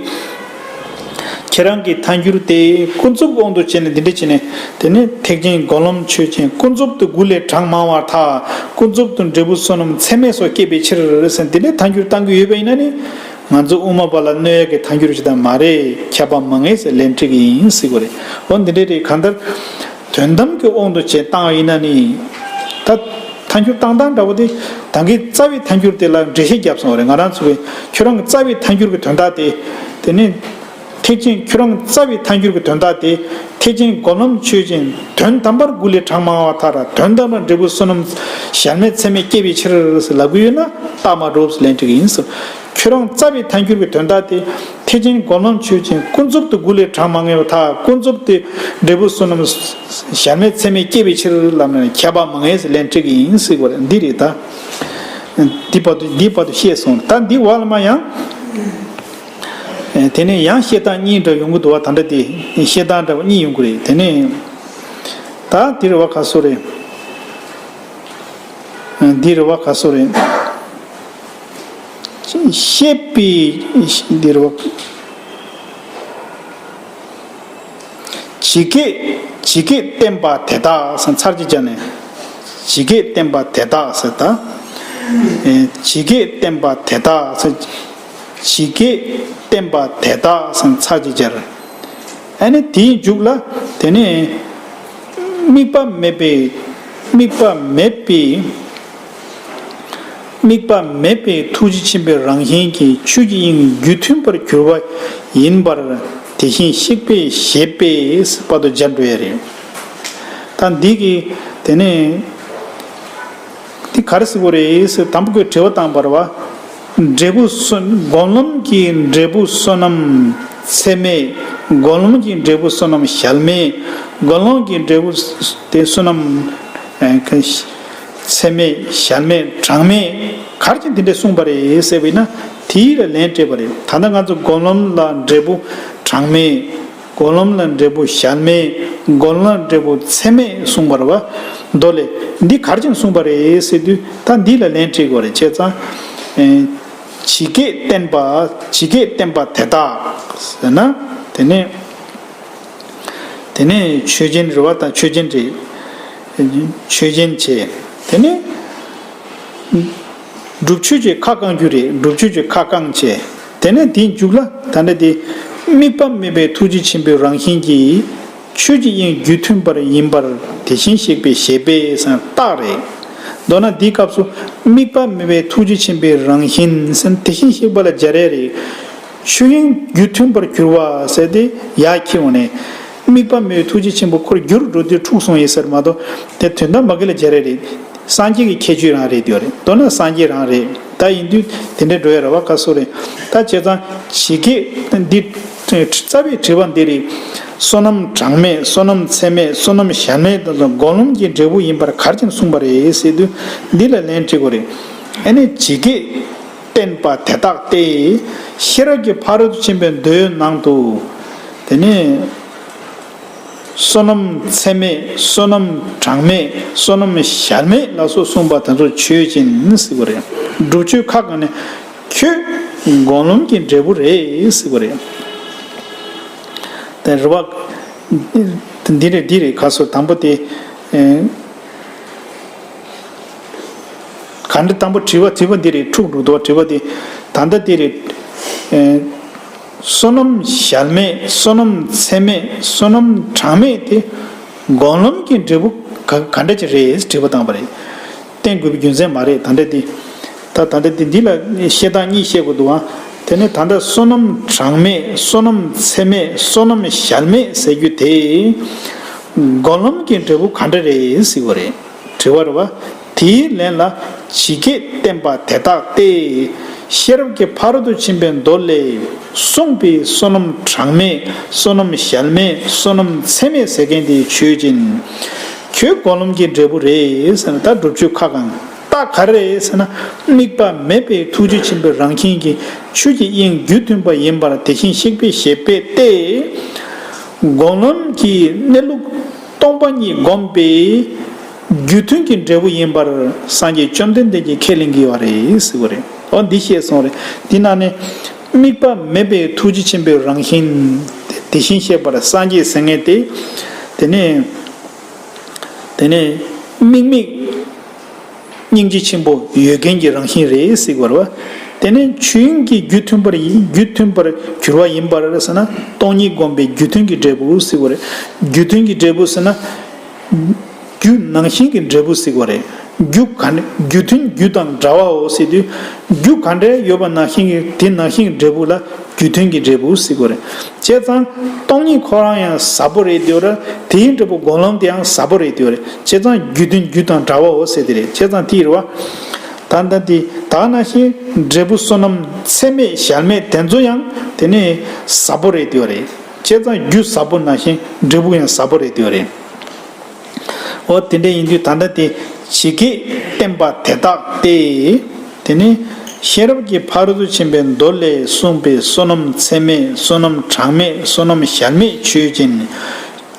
ཁྱེད་རང་གི་ཐལ་འགྱུར་དེ་ཀུན་རྫོབ་དབང་དུ་བྱས་ནས་འདི་འདྲ་བྱས་ནས་དེ་ནི་ཐེག་ཆེན་སྒོམ་ལམ་ཆོས་ཅན། ཀུན་རྫོབ་ཏུ་དགུ་ལས་གྲངས་མང་བར་ཐལ། ཀུན་རྫོབ་ཏུ་འབྲས་བུ་བསོད་ནམས་ཚད་མེད་སོགས་སྐྱེད་པའི་ཕྱིར་ཟེར་འདི་འདྲའི་ཐལ་འགྱུར་བཏང་གི་ཡོད་པ་ཡིན་ན་ནི། ང་ཚོ་དབུ་མ་པ་ལ་གནོད་ཡག་གི་ཐལ་འགྱུར་ཞིག་དང་མ་རེད། ཁྱབ་པ་མ་ངེས་ཟེར་ལན་འཁྲི་གི་ཡིན་ཟེར་གི་རེད། འོ་འདི་འདྲ་རེད། གང་ལྟར་དོན་དམ་གྱི་དབང་དུ་བྱས་བཏང་བ་ཡིན་ན་ནི། ད་ཐལ་འགྱུར་བཏང་སྟངས་འདྲ་བོ་དེ་ད་གིན་རྩ་བའི་ཐལ་འགྱུར་དེ་ལ་འགྲེལ་བཤད་བརྒྱབ་སོང་བ་རེད། ང་རང་ཚོ་གིས་ཁྱོད་རང་གི་རྩ་བའི་ཐལ་འགྱུར་གྱི་དོན་དག་དེ། དེ་ནི་ཐེག་ཆེན། ཁྱོད་རང་གི་རྩ་བའི་ཐལ་འགྱུར་གྱི་དོན་དག་དེ་ཐེག་ཆེན་སྒོམ་ལམ་ཆོས་ཅན། དོན་དམ་པར་དགུ་ལས་གྲངས་མང་བར་ཐལ། དོན་དམ་པར་འབྲས་བུ་བསོད་ནམས་གཞལ་མེད་ཚད་མེད་སྐྱེད་པའི་ཕྱིར་ཟེར་ལབ་ཀྱི་ཡོད་ན་རྟགས་མ་གྲུབ་ཟེར་ལན་འཁྲི་གི་ཡིན་ཟེར། ཁྱོད་རང་རྩ་བའི་ཐལ་འགྱུར་གྱི་དོན་དག་དེ་ཐེག་ཆེན་སྒོམ་ལམ་ཆོས་ཅན། ཀུན་རྫོབ་ཏུ་དགུ་ལས་གྲངས་མང་ངེས་པར་ཐལ། ཀུན་རྫོབ་ཏུ་འབྲས་བུ་བསོད་ནམས་གཞལ་མེད་ཚད་མེད་སྐྱེད་པའི་ཕྱིར་ལབ་ན་ཁྱབ་པ་མ་ངེས་ཟེར་ལན་འཁྲི་གི་ཡིན་ཟེར་གི་རེད། འདི་རེད་ད། འདི་བར་དུ་འདི་བར་དུ་བཤད་སོང་། ད་འདི་བར་ལ་མ་ཡང་། དེ་ནས་ཡང་བཤད་སྟངས་གཉིས་འདྲ་ཡོང་གི་འདུག་བ། ད་འདྲ་དེ་བཤད་སྟངས་འདྲ་བ་གཉིས་ཡོང་གི་རེད། དེ་ནས་ད་འདི་རེད་བ། ག་སོ་རེད། འདི་རེད་བ། ག་སོ་རེད། བཤད་པའི་འདི་རེད་བ། ཇི་སྐད་ཇི་སྐད་བསྟན་པ་དེ་དག་ཟེར་ཚར་གཅིག་སྦྱར་ནས། ཇི་སྐད་བསྟན་པ་དེ་དག་ཟེར་ད། ཨེ་ཇི་སྐད་བསྟན་པ་དེ་དག་ཟེར། ཇི་སྐད་བསྟན་པ་དེ་དག་ཟེར་ཚར་གཅིག་སྦྱར། ཨ་ནི་དེའི་མཇུག་ལ་དེ་ནས་དམིགས་པ་མེད་པའི་དམིགས་པ་མེད་པའི་ དམིགས་པ་མེད་པའི་ཐུགས་རྗེ་ཆེན་པོའི་རང་བཞིན་གྱིས་ཆོས་ཀྱི་དབྱིངས་རྒྱུ་མཐུན་པར་གྱུར་པ་ཡིན་པར་དེ་བཞིན་གཤེགས་པས་བཞེད་པས་པ་དོ་སྦྱར་འགྲོ་ཡ་རེད། ད་འདི་གི་དེ་ནས་འདི་ག་རེ་ཟེར་དགོས་རེད་ཟེར་དང་པོ་ཁོས་དྲི་བ་བཏང་བ་རེད་བ། འབྲས་བུ་བསོད་སྒོམ་ལམ་གྱི་འབྲས་བུ་བསོད་ནམས་ཚད་མེད། སྒོམ་ལམ་གྱི་འབྲས་བུ་བསོད་ནམས་གཞལ་མེད། སྒོམ་ལམ་གྱི་འབྲས་བུ་དེ་བསོད་ནམས་ཨེ་ཚད་མེད་གཞལ་མེད་གྲངས་མེད་ག་རེ་བྱས་འདི་འདྲ་གསུངས་པ་རེད་ཟེར་བས་ན། དེའི་ལ་ལན་སྤྲད་པ་རེད། ད་ལྟ་ང་ཚོ་སྒོམ་ལམ་ལ་འབྲས་བུ་གྲངས་མེད། སྒོམ་ལམ་ལ་འབྲས་བུ་གཞལ་མེད། སྒོམ་ལམ་འབྲས་བུ་ཚད་མེད་གསུངས་པ་རེད་བ། མདོ་ལས་འདི་ག་རེ་བྱས་གསུངས་པ་རེད་ཟེར་དུས་ད་འདི་ལ་ལན་སྤྲད་དགོས་རེད། བྱས་ཙང་ཨེ་ཇི་སྐད་བསྟན་པ། ཇི་སྐད་བསྟན་པ་དེ་དག་ཟེར་ན། དེ་ནས་དེ་ནས་ཆོས་ཅན་རེད་བ། ད་ཆོས་ཅན་རེད། ཆོས་ཅན་བྱས། དེ་ནས་སྒྲུབ་ཆོས་ཀྱི་ཁ་བསྐང་རྒྱུ་རེད། སྒྲུབ་ཆོས་ཀྱི་ཁ་བསྐང་བྱས། དེ་ནས་དེའི་མཇུག་ལ་ད་ལྟ་དེ་དམིགས་པ་མེད་པའི་ཐུགས་རྗེ་ཆེན་པོའི་རང་བཞིན་གྱིས་ཆོས་ཀྱི་དབྱིངས་རྒྱུ་མཐུན་པར་ཡིན་པར་དེ་བཞིན་གཤེགས་པས་བཞེད་པས་ཟེར་ན་རྟགས་རེད། མདོར་ན་འདིའི་སྐབས་སུ་དམིགས་པ་མེད་པའི་ཐུགས་རྗེ་ཆེན་པོའི་རང་བཞིན་ཟེར་ན་དེ་བཞིན་གཤེགས་པ་ལ་སྦྱར་ཡ་རེད། ཆོས་དབྱིངས་རྒྱུ་མཐུན་པར་གྱུར་པ་ཟེར་ཏེ་ཡར་འཁྱེར་འོང་ནས། དམིགས་པ་མེད་པའི་ཐུགས་རྗེ་ཆེན་པོ་ཁོ་རང་རྒྱུར་འགྲོ་དུས་འཁྲུགས་སོང་ཡིན་ཟེར་མ་གཏོགས་དེ་དོན་དམ་མ་གི་ལ་སྦྱར་ཡ་རེད། སངས་རྒྱས་ཀྱི་ཁྱད་ཆོས་རང་རེད་དེ་རེད། མདོར་ན་སངས་རྒྱས་རང་རེད། ད་ཡིན་དུས་དེ་འདྲའི་འགྲོ་ཡ་རེད་བ། ག་སོ་རེད། ད་བྱས་ཙང་ཇི་སྐད་འདི་རྩ་བའི་དྲི་བ་འདི་རེད། བསོད་ནམས་གྲངས་མེད། བསོད་ནམས་ཚད་མེད། བསོད་ནམས་གཞལ་མེད་དེ་ཚོ་སྒོམ་ལམ་གྱི་འབྲས་བུ་ཡིན་པར་ག་རེ་བྱས་གསུངས་པ་རེད་ཟེར་དུས་འདི་ལ་ལན་འཁྲི་དགོས་རེད། ཨ་ནི་ཇི་སྐད་བསྟན་པ་དེ་དག་སྟེ། ཤེས་རབ་ཀྱི་ཕ་རོལ་ཏུ་ཕྱིན་པའི་མདོའི་ནང་དུ། དེ་ནས་བསོད་ནམས་ཚད་མེད། བསོད་ནམས་གྲངས་མེད། བསོད་ནམས་གཞལ་མེད་ལ་སོགས་གསུངས་པ་དེ་ཚོ་ཆོས་ཅན་ཟེར་གྱི་རེད། སྒྲུབ་ཆོས་ཁ་བསྐང་ནས་ཁྱོད་སྒོམ་ལམ་གྱི་འབྲས་བུ་རེད་ཟེར་གྱི་རེད། དེ་རེད་བ། འདི་རེད་འདི་རེད། ག་སོ་དང་པོ་དེ། ག་འདྲ་དང་པོ་དྲི་བ་དྲི་བ་འདི་རེད། འཁྲུག་འགྲོ་འདུག་དྲི་བ་འདི། ད་ལྟ་འདི་རེད། བསོད་ནམས་གཞལ་མེད། བསོད་ནམས་ཚད་མེད། བསོད་ནམས་གྲངས་མེད་དེ་སྒོམ་ལམ་གྱི་འབྲས་བུ་ག་ག་འདྲ་ཅིག་རེད་དྲི་བ་བཏང་བ་རེད། བསྟན་དགོས་པའི་རྒྱུ་མཚན་མ་རེད། ད་འདྲ་དེ། ད་ད་འདྲ་དེ་འདི་ལ་བཤད་སྟངས་གཉིས་བཤད་དགོས་འདུག་ཨ། དེ་ནས་ད་ལྟ་བསོད་ནམས་གྲངས་མེད། བསོད་ནམས་ཚད་མེད། བསོད་ནམས་གཞལ་མེད་ཟེར་རྒྱུ་དེ། སྒོམ་ལམ་གྱི་འབྲས་བུ་ག་འདྲ་རེད་ཟེར་བ་རེད། དྲི་བ་རེད་བ། དེའི་ལན་ལ་ཇི་སྐད་བསྟན་པ་དེ་དག་སྟེ། ཤེས་རབ་ཀྱི་ཕ་རོལ་ཏུ་ཕྱིན་པའི་མདོ་ལས་གསུངས་པའི་བསོད་ནམས་གྲངས་མེད། བསོད་ནམས་གཞལ་མེད། བསོད་ནམས་ཚད་མེད་ཟེར་མཁན་དེ་ཆོས་ཅན། ཁྱོད་སྒོམ་ལམ་གྱི་འབྲས་བུ་རེད་ཟེར་ན་ད་སྒྲུབ་ཆོས་ཁ་བསྐང་། རྟགས་ག་རེ་རེད་ཟེར་ན། དམིགས་པ་མེད་པའི་ཐུགས་རྗེ་ཆེན་པོའི་རང་བཞིན་གྱིས་ཆོས་ཀྱི་དབྱིངས་རྒྱུ་མཐུན་པ་ཡིན་པར་དེ་བཞིན་གཤེགས་པས་བཞེད་པས་ཏེ། སྒོམ་ལམ་གྱི་གནས་ལུགས་སྟོང་པ་ཉིད་བསྒོམས་པས་རྒྱུ་མཐུན་གྱི་འབྲས་བུ་ཡིན་པར་སངས་རྒྱས་བཅོམ་ལྡན་འདས་ཀྱིས་ཁས་ལེན་གྱི་ཡོད་རེད་ཟེར་བ་རེད། འོ་འདི་བཤད་སོང་རེད། འདི་ནང་ནས་དམིགས་པ་མེད་པའི་ཐུགས་རྗེ་ཆེན་པོའི་རང་བཞིན་དེ་བཞིན་གཤེགས་པར་སངས་རྒྱས་ཟེར་མཁན་དེ། དེ་ནས་དེ་ནས་དམིགས་མེད་སྙིང་རྗེ་ཆེན་པོ་ཡོད་མཁན་གྱི་རང་བཞིན་རེད་ཟེར་བ་རེད་བ། དེ་ནས་ཆོས་དབྱིངས་ཀྱི་རྒྱུ་མཐུན་པར་ཡིན། རྒྱུ་མཐུན་པར་གྱུར་པ་ཡིན་པར་ཟེར་ན་སྟོང་ཉིད་བསྒོམས་པའི་རྒྱུ་མཐུན་གྱི་འབྲས་བུ་ཟེར་བ་རེད། རྒྱུ་མཐུན་གྱི་འབྲས་བུ་ཟེར་ན། རྒྱུ་ནང་བཞིན་གྱི་འབྲས་བུ་ཟེར་བ་རེད། རྒྱུ་ག་འདྲ་རྒྱུ་མཐུན་རྒྱུ་དང་འདྲ་བའོ་ཟེར་དུས། རྒྱུ་ག་འདྲ་ཡོད་པ་ནང་བཞིན་གྱི་དེ་ནང་བཞིན་གྱི་འབྲས་བུ་ལ་རྒྱུ་མཐུན་གྱི་འབྲས་བུ་ཟེར་དགོས་རེད། བྱས་ཙང་སྟོང་ཉིད་ཁོ་རང་ཡང་ཟབ་པོ་རེད་དེ་ར། དེའི་འབྲས་བུ་སྒོམ་ལམ་དེ་ཡང་ཟབ་པོ་རེད་དེ་ར། བྱས་ཙང་རྒྱུ་མཐུན་རྒྱུ་དང་འདྲ་བའོ་ཟེར་དེ་རེད། བྱས་ཙང་དེ་རེད་བ། ད་ལྟ་དེ་ད་ནང་བཞིན་འབྲས་བུ་བསོད་ནམས་ཚད་མེད་གཞལ་མེད་དེ་ཚོ་ཡང་དེ་ནས་ཟབ་པོ་རེད་དེ་རེད། བྱས་ཙང་རྒྱུ་ཟབ་པོ་ནང་བཞིན་འབྲས་བུ་ཡང་ཟབ་པོ་རེད་དེ་རེད། འོ་དེ་འདྲ་ཡིན་དུས་ད་ལྟ་དེ་ཇི་སྐད་བསྟན་པ་དེ་དག་སྟེ། དེ་ནི་ཤེས་རབ་ཀྱི་ཕ་རོལ་ཏུ་ཕྱིན་པའི་མདོ་ལས་གསུངས་པའི་བསོད་ནམས་ཚད་མེད། བསོད་ནམས་གྲངས་མེད། བསོད་ནམས་གཞལ་མེད་ཆོས་ཅན།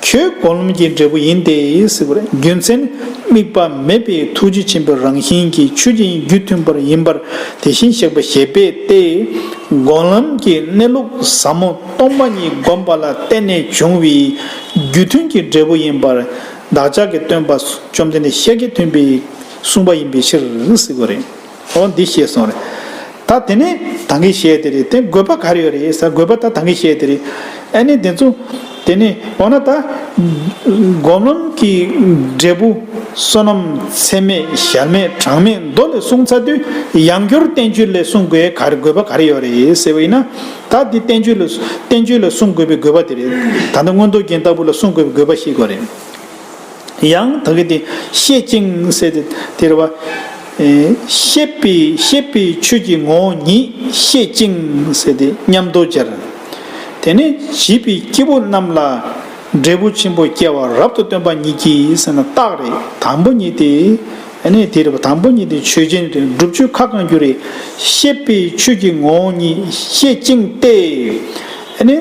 ཁྱོད་སྒོམ་ལམ་གྱི་འབྲས་བུ་ཡིན་ཏེ་ཟེར་བ་རེད། རྒྱུ་མཚན་དམིགས་པ་མེད་པའི་ཐུགས་རྗེ་ཆེན་པོའི་རང་བཞིན་གྱིས་ཆོས་ཀྱི་དབྱིངས་རྒྱུ་མཐུན་པར་ཡིན་པར་དེ་བཞིན་གཤེགས་པས་བཞེད་པས་ཏེ། སྒོམ་ལམ་གྱི་གནས་ལུགས་ཟབ་མོ་སྟོང་པ་ཉིད་བསྒོམས་པ་ལ་བརྟེན་ནས་བྱུང་བའི་རྒྱུ་མཐུན་གྱི་འབྲས་བུ་ཡིན་པར། བདག་ཅག་གི་སྟོན་པ་བཅོམ་ལྡན་འདས་ཤཱཀྱ་ཐུན་པས་གསུངས་པ་ཡིན་པའི་ཕྱིར་ཟེར་དགོས་རེད། འོ་འདི་ཤེས་སོང་རེད། ད་དེ་ནས་ད་གིན་བཤད་དེ་རེད། དེ་དགོས་པ་ག་རེ་ཡོད་རེད་ཟེར། དགོས་པ་ད་ད་གིན་བཤད་དེ་རེད། ཨ་ནི་དེ་ཚོ་ དེ་ནས་འོ་ན་ད་སྒོམ་ལམ་གྱི་འབྲས་བུ་བསོད་ནམས་ཚད་མེད་གཞལ་མེད་གྲངས་མེད་མདོ་ལས་གསུངས་ཚར་དུས། ཡང་བསྐྱར་བསྟན་བཅོས་ལས་གསུང་དགོས་ག་རེ་དགོས་པ་ག་རེ་ཡོད་རེད་ཟེར་བ་ཡིན་ན། ད་འདི་བསྟན་བཅོས་ལ་བསྟན་བཅོས་ལ་གསུང་དགོས་པའི་དགོས་པ་དེ་རེད། ད་ལྟ་མངོན་རྟོགས་རྒྱན་ལྟ་བུ་ལ་གསུང་དགོས་པའི་དགོས་པ་ཤེས་དགོས་རེད། ཡང་ད་གི་དེ་ཤེས་ཅིང་ཟེར་ཏེ་དེ་རེད་བ། ཨེ། ཤེས་པའི་ཤེས་པའི་ཆོས་ཀྱི་ངོ་བོ་ཉིད་ཤེས་ཅིང་ཟེར་ཏེ་མཉམ་དུ་སྦྱར། དེ་ནས་བྱིས་པའི་སྐྱེ་བོ་རྣམས་ལ་འབྲས་བུ་ཆེན་པོ་སྐྱེ་བ་རབ་ཏུ་སྟོན་པ་ཉིད་ཀྱིས་ཟེར་ན་རྟགས་རེད། དང་པོ་ཉིད་དེ། ཨ་ནི་དེ་རེད་བ། དང་པོ་ཉིད་དེ་ཆོས་ཅན་རེད། བསྒྲུབ་ཆོས་ཁ་བསྐང་རྒྱུ་རེད། ཤེས་པའི་ཆོས་ཀྱི་ངོ་བོ་ཉིད་ཤེས་ཅིང་སྟེ། ཨ་ནི་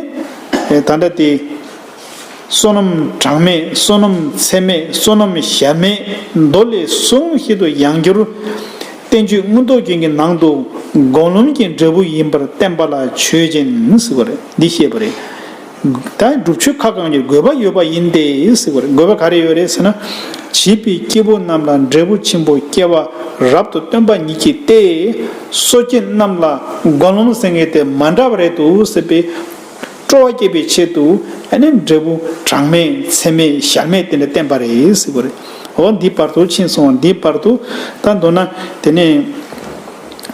ད་ལྟ་དེ། བསོད་ནམས་གྲངས་མེད། བསོད་ནམས་ཚད་མེད། བསོད་ནམས་གཞལ་མེད་མདོ་ལས་གསུངས་བཞིན་དུ་ཡང་བསྐྱར་བསྟན་བཅོས་མངོན་རྟོགས་རྒྱན་གྱི་ནང་དུ་སྒོམ་ལམ་གྱི་འབྲས་བུ་ཡིན་པར་བསྟན་པ་ལ་ཆོས་ཅན་ཟེར་བ་རེད། འདི་བཤད་པ་རེད། ད་བསྒྲུབ་ཆོས་ཁ་བསྐང་གི་དགོས་པ་ཡོད་པ་ཡིན་ཏེ་ཟེར་བ་རེད། དགོས་པ་ག་རེ་ཡོད་རེད་ཟེར་ན། བྱིས་པའི་སྐྱེ་བོ་རྣམས་ལ་འབྲས་བུ་ཆེན་པོ་སྐྱེ་བ་རབ་ཏུ་སྟོན་པ་ཉིད་ཀྱིས་ཏེ། སོ་སྐྱེ་རྣམས་ལ་སྒོམ་ལམ་ཟེར་མཁན་དེ་མ་འདྲ་བ་རེད་འདུག་ཟེར་བའི། སྤྲོ་བ་སྐྱེད་པའི་ཆེད་དུ་ཨ་ནི་འབྲས་བུ་གྲངས་མེད་ཚད་མེད་གཞལ་མེད་དེ་འདྲ་བསྟན་པ་རེད་ཟེར་བ་རེད། འོ་འདི་བར་དུ་ཕྱིན་སོང་། འདི་བར་དུ་ད་མདོར་ན་དེ་ནས་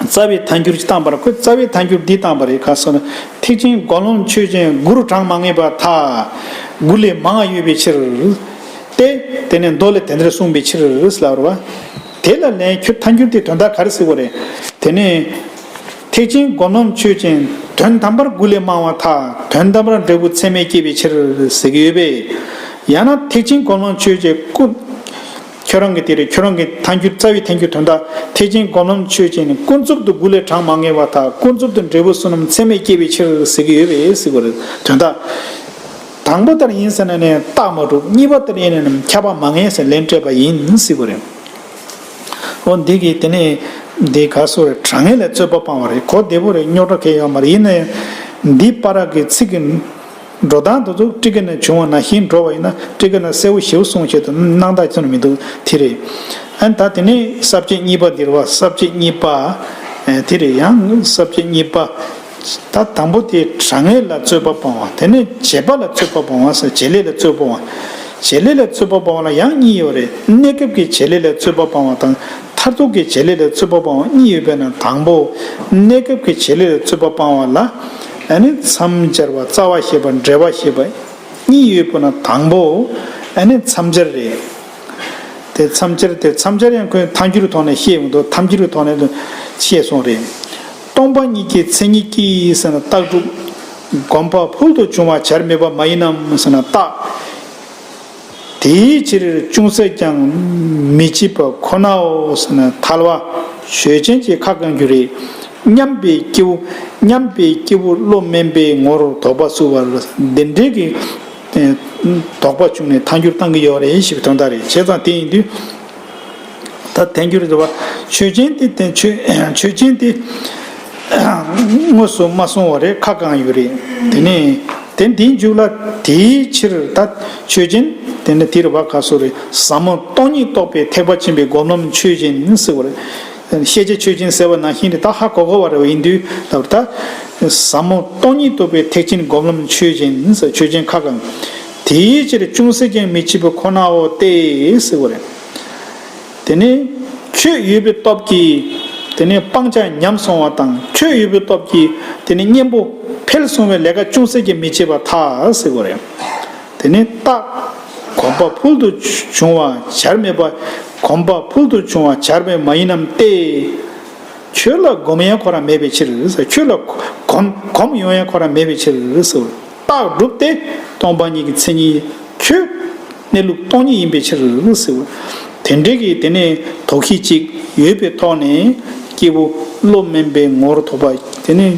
རྩ་བའི་ཐལ་འགྱུར་ཅིག་བཏང་པ་རེད། ཁོས་རྩ་བའི་ཐལ་འགྱུར་འདི་བཏང་པ་རེད། ག་སོ་ན་ཐེག་ཆེན་སྒོམ་ལམ་ཆོས་ཅན། དགུ་རུ་གྲངས་མ་ངེས་པར་ཐལ། དགུ་ལས་མང་བ་ཡོད་པའི་ཕྱིར་ཏེ། དེ་ནས་མདོ་ལས་དེ་འདྲ་གསུངས་པའི་ཕྱིར་ལབ་རེད་བ། དེ་ལ་ལན་ཁྱོད་ཐལ་འགྱུར་དེ་དོན་དག་ག་རེ་ཟེར་བ་རེད། དེ་ནས། ཐེག་ཆེན་སྒོམ་ལམ་ཆོས་ཅན། དོན་དམ་པར་དགུ་ལས་མང་བ་ཐལ། དོན་དམ་པར་འབྲས་བུ་ཚད་མེད་སྐྱེས་པའི་ཕྱིར་ཟེར་གྱི་ཡོད་པས། ཡང་ན་ཐེག་ཆེན་སྒོམ་ལམ་ཆོས་ཅན་ཀུན། ཁྱོད་རང་གི་དེ་རེད། ཁྱོད་རང་གི་ཐལ་འགྱུར་རྩ་བའི་ཐལ་འགྱུར་དོན་དག་ཐེག་ཆེན་སྒོམ་ལམ་ཆོས་ཅན་ནི་ཀུན་རྫོབ་ཏུ་དགུ་ལས་གྲངས་མ་ངེས་པ་ཐལ། ཀུན་རྫོབ་ཏུ་འབྲས་བུ་བསོད་ནམས་ཚད་མེད་སྐྱེས་པའི་ཕྱིར་ཟེར་གྱི་ཡོད་པས་ཟེར་བ་རེད། དོན་དག་དང་པོ་ལྟར་ཡིན་ཟེར་ན་ནི་རྟགས་མ་གྲུབ། གཉིས་པ་ལྟར་ཡིན་ན་ནི་ཁྱབ་པ་མ་ངེས་ཟེར་ལན་སྤྲད་པ་ཡིན་ཟེར་བ་རེད། འོ་འདི་གིས་དེ་ནས་འདི་ག་སོ་རེ་དྲང་ངེས་ལ་རྩོད་པ་སྤང་བ་རེད། གོ་བདེ་པོ་རེད། རྙོག་དྲ་གང་ཡང་ཡོད་མ་རེད། ཡིན་ན་ཡང་འདི་བར་གྱི་ཚིག་གི་འགྲོ་སྟངས་དེ་ཚོ་ཊཱི་ཀ་ནས་བྱུང་བ་ནང་བཞིན་འགྲོ་བ་ཡིན་ན། ཊཱི་ཀ་ནས་གསལ་པོ་ཞེ་པོ་གསུང་བྱེད་དུ་སྣང་དག་ཅི་ནས་མི་འདུག་དེ་རེད། ཨ་ནི་ད་དེ་ནས་ས་བཅད་གཉིས་པ་འདིར་བ། ས་བཅད་གཉིས་པ་དེ་རེད། ཡང་ས་བཅད་གཉིས་པ། ད་དང་པོ་དེ་དྲང་ངེས་ལ་རྩོད་པ་སྤང་བ། དེ་ནས་བྱས་པ་ལ་རྩོད་པ་སྤང་བ་ཟེར། བྱེད་ལས་ལ་རྩོད་པ་སྤང་བ། བྱེད་ལས་ལ་རྩོད་པ་སྤང་བ་ལ་ཡང་གཉིས་ཡོད་རེད། གནས་སྐབས་ཀྱི་བྱེད་ལས་ལ་རྩོད་པ་སྤང་བ་དང་མཐར་ཐུག་གི་བྱེད་ལས་ལ་རྩོད་པ་སྤང་བ་གཉིས་ཡོད་པས་ན། དང་པོ་གནས་སྐབས་ཀྱི་བྱེད་ལས་ལ་རྩོད་པ་སྤང་བ་ལ་ཨ་ནི་མཚམས་སྦྱར་བ། རྩ་བ་ཞེས་པ་འབྲེལ་བ་ཞེས་པ་གཉིས་ཡོད་པས་ན། དང་པོ་ཨ་ནི་མཚམས་སྦྱར་རེད། དེ་མཚམས་སྦྱར་དེ་མཚམས་སྦྱར་ཡང་ཁོས་ཐལ་འགྱུར་གྱི་ཐོག་ནས་བཤད་ཡོང་དུས། ཐལ་འགྱུར་གྱི་ཐོག་ནས་བཤད་སོང་རེད། སྟོང་པ་ཉིད་ཀྱི་མཚན་ཉིད་ཀྱིས་ཟེར་ན་རྟགས་གྲུབ། གོམས་པ་ཕུལ་དུ་བྱུང་བ་བྱར་མེད་པ་མ་ཡིན་ནམ་ཟེར་ན་རྟགས། དེའི་ཕྱིར་ཅུང་ཟད་ཀྱང་མི་བྱེད་པ་ཁོ་ནའོ་ཟེར་ན་ཐལ་བ་ཆོས་ཅན་གྱི་ཁ་བསྐང་རྒྱུ་རེད། མཉམ་པའི་སྐྱེ་བོ། མཉམ་པའི་སྐྱེ་བོ་བློ་དམན་པའི་ངོར་དོགས་པ་ཚུགས་པ་འདི་འདྲའི་གི་དོགས་པ་བྱུང་ནས་ཐལ་འགྱུར་བཏང་གི་ཡོད་རེད་ཞེས་པའི་དོན་དག་རེད། བྱས་ཙང་དེ་ཡིན་དུས། ད་ཐལ་འགྱུར་རེད་བ། ཆོས་ཅན་དེ་དེ་ཆོས་ཆོས་ཅན་དེ་དངོས་སུ་མ་སོང་བ་རེད། ཁ་བསྐང་ཡོད་རེད། དེ་ནས་དེ་འདིའི་མཇུག་ལ་དེའི་ཕྱིར་ད་ཆོས་ཅན་དེ་ནི་དེ་རེད་བ། ག་སོ་རེད། ཟབ་མོ་སྟོང་ཉིད་རྟོགས་པའི་ཐེག་པ་ཆེན་པོའི་སྒོམ་ལམ་ཆོས་ཅན་ཟེར་བ་རེད། ཤེས་བྱ་ཆོས་ཅན་ཟེར་བ་ནང་བཞིན་རེད། ད་ཧ་གོ་གོ་བ་རེད་བ། ཡིན་དུས་ད་ད་ཟབ་མོ་སྟོང་ཉིད་རྟོགས་པའི་ཐེག་ཆེན་སྒོམ་ལམ་ཆོས་ཅན་ཟེར། ཆོས་ཅན་ཁ་བསྐང་། དེའི་ཕྱིར་ཅུང་ཟད་ཀྱང་མི་བྱེད་པ་ཁོ་ནའོ་སྟེ་ཟེར་བ་རེད། དེ་ནས་ཁྱོད་ཡོད་པའི་སྟོབས་ཀྱིས་དེ་ནས་སྤང་བྱ་ཉམས་སོང་བ་དང་། ཁྱོད་ཡོད་པའི་སྟོབས་ཀྱིས་དེ་ནས་གཉེན་པོ་འཕེལ་སོང་བའི་ལས་ཀ་ཅུང་ཟད་ཀྱང་མི་བྱེད་པར་ཐལ་ཟེར་བ་རེད། དེ་ནས་རྟགས། གོམས་པ་ཕུལ་དུ་བྱུང་བ་བྱར་མེད་པ། གོམས་པ་ཕུལ་དུ་བྱུང་བ་བྱར་མེད་མ་ཡིན་ནམ་སྟེ། ཁྱོད་ལ་སྒོམ་ཡང་ཁོ་རང་མེད་པའི་ཕྱིར། ཁྱོད་ལ་གོམས་གོམས་ཡོང་ཡང་ཁོ་རང་མེད་པའི་ཕྱིར་ཟེར། རྟགས་གྲུབ་སྟེ་སྟོང་པ་ཉིད་ཀྱི་མཚན་ཉིད་ཁྱོད་གནས་ལུགས་སྟོང་ཉིད་ཡིན་པའི་ཕྱིར་ཟེར། དེ་འདྲའི་གི་དེ་ནས་དོགས་གཞི་གཅིག་ཡོད་པའི་ཐོག་ནས་སྐྱེས་བུ་བློ་དམན་པའི་ངོར་དོགས་པ། དེ་ནས་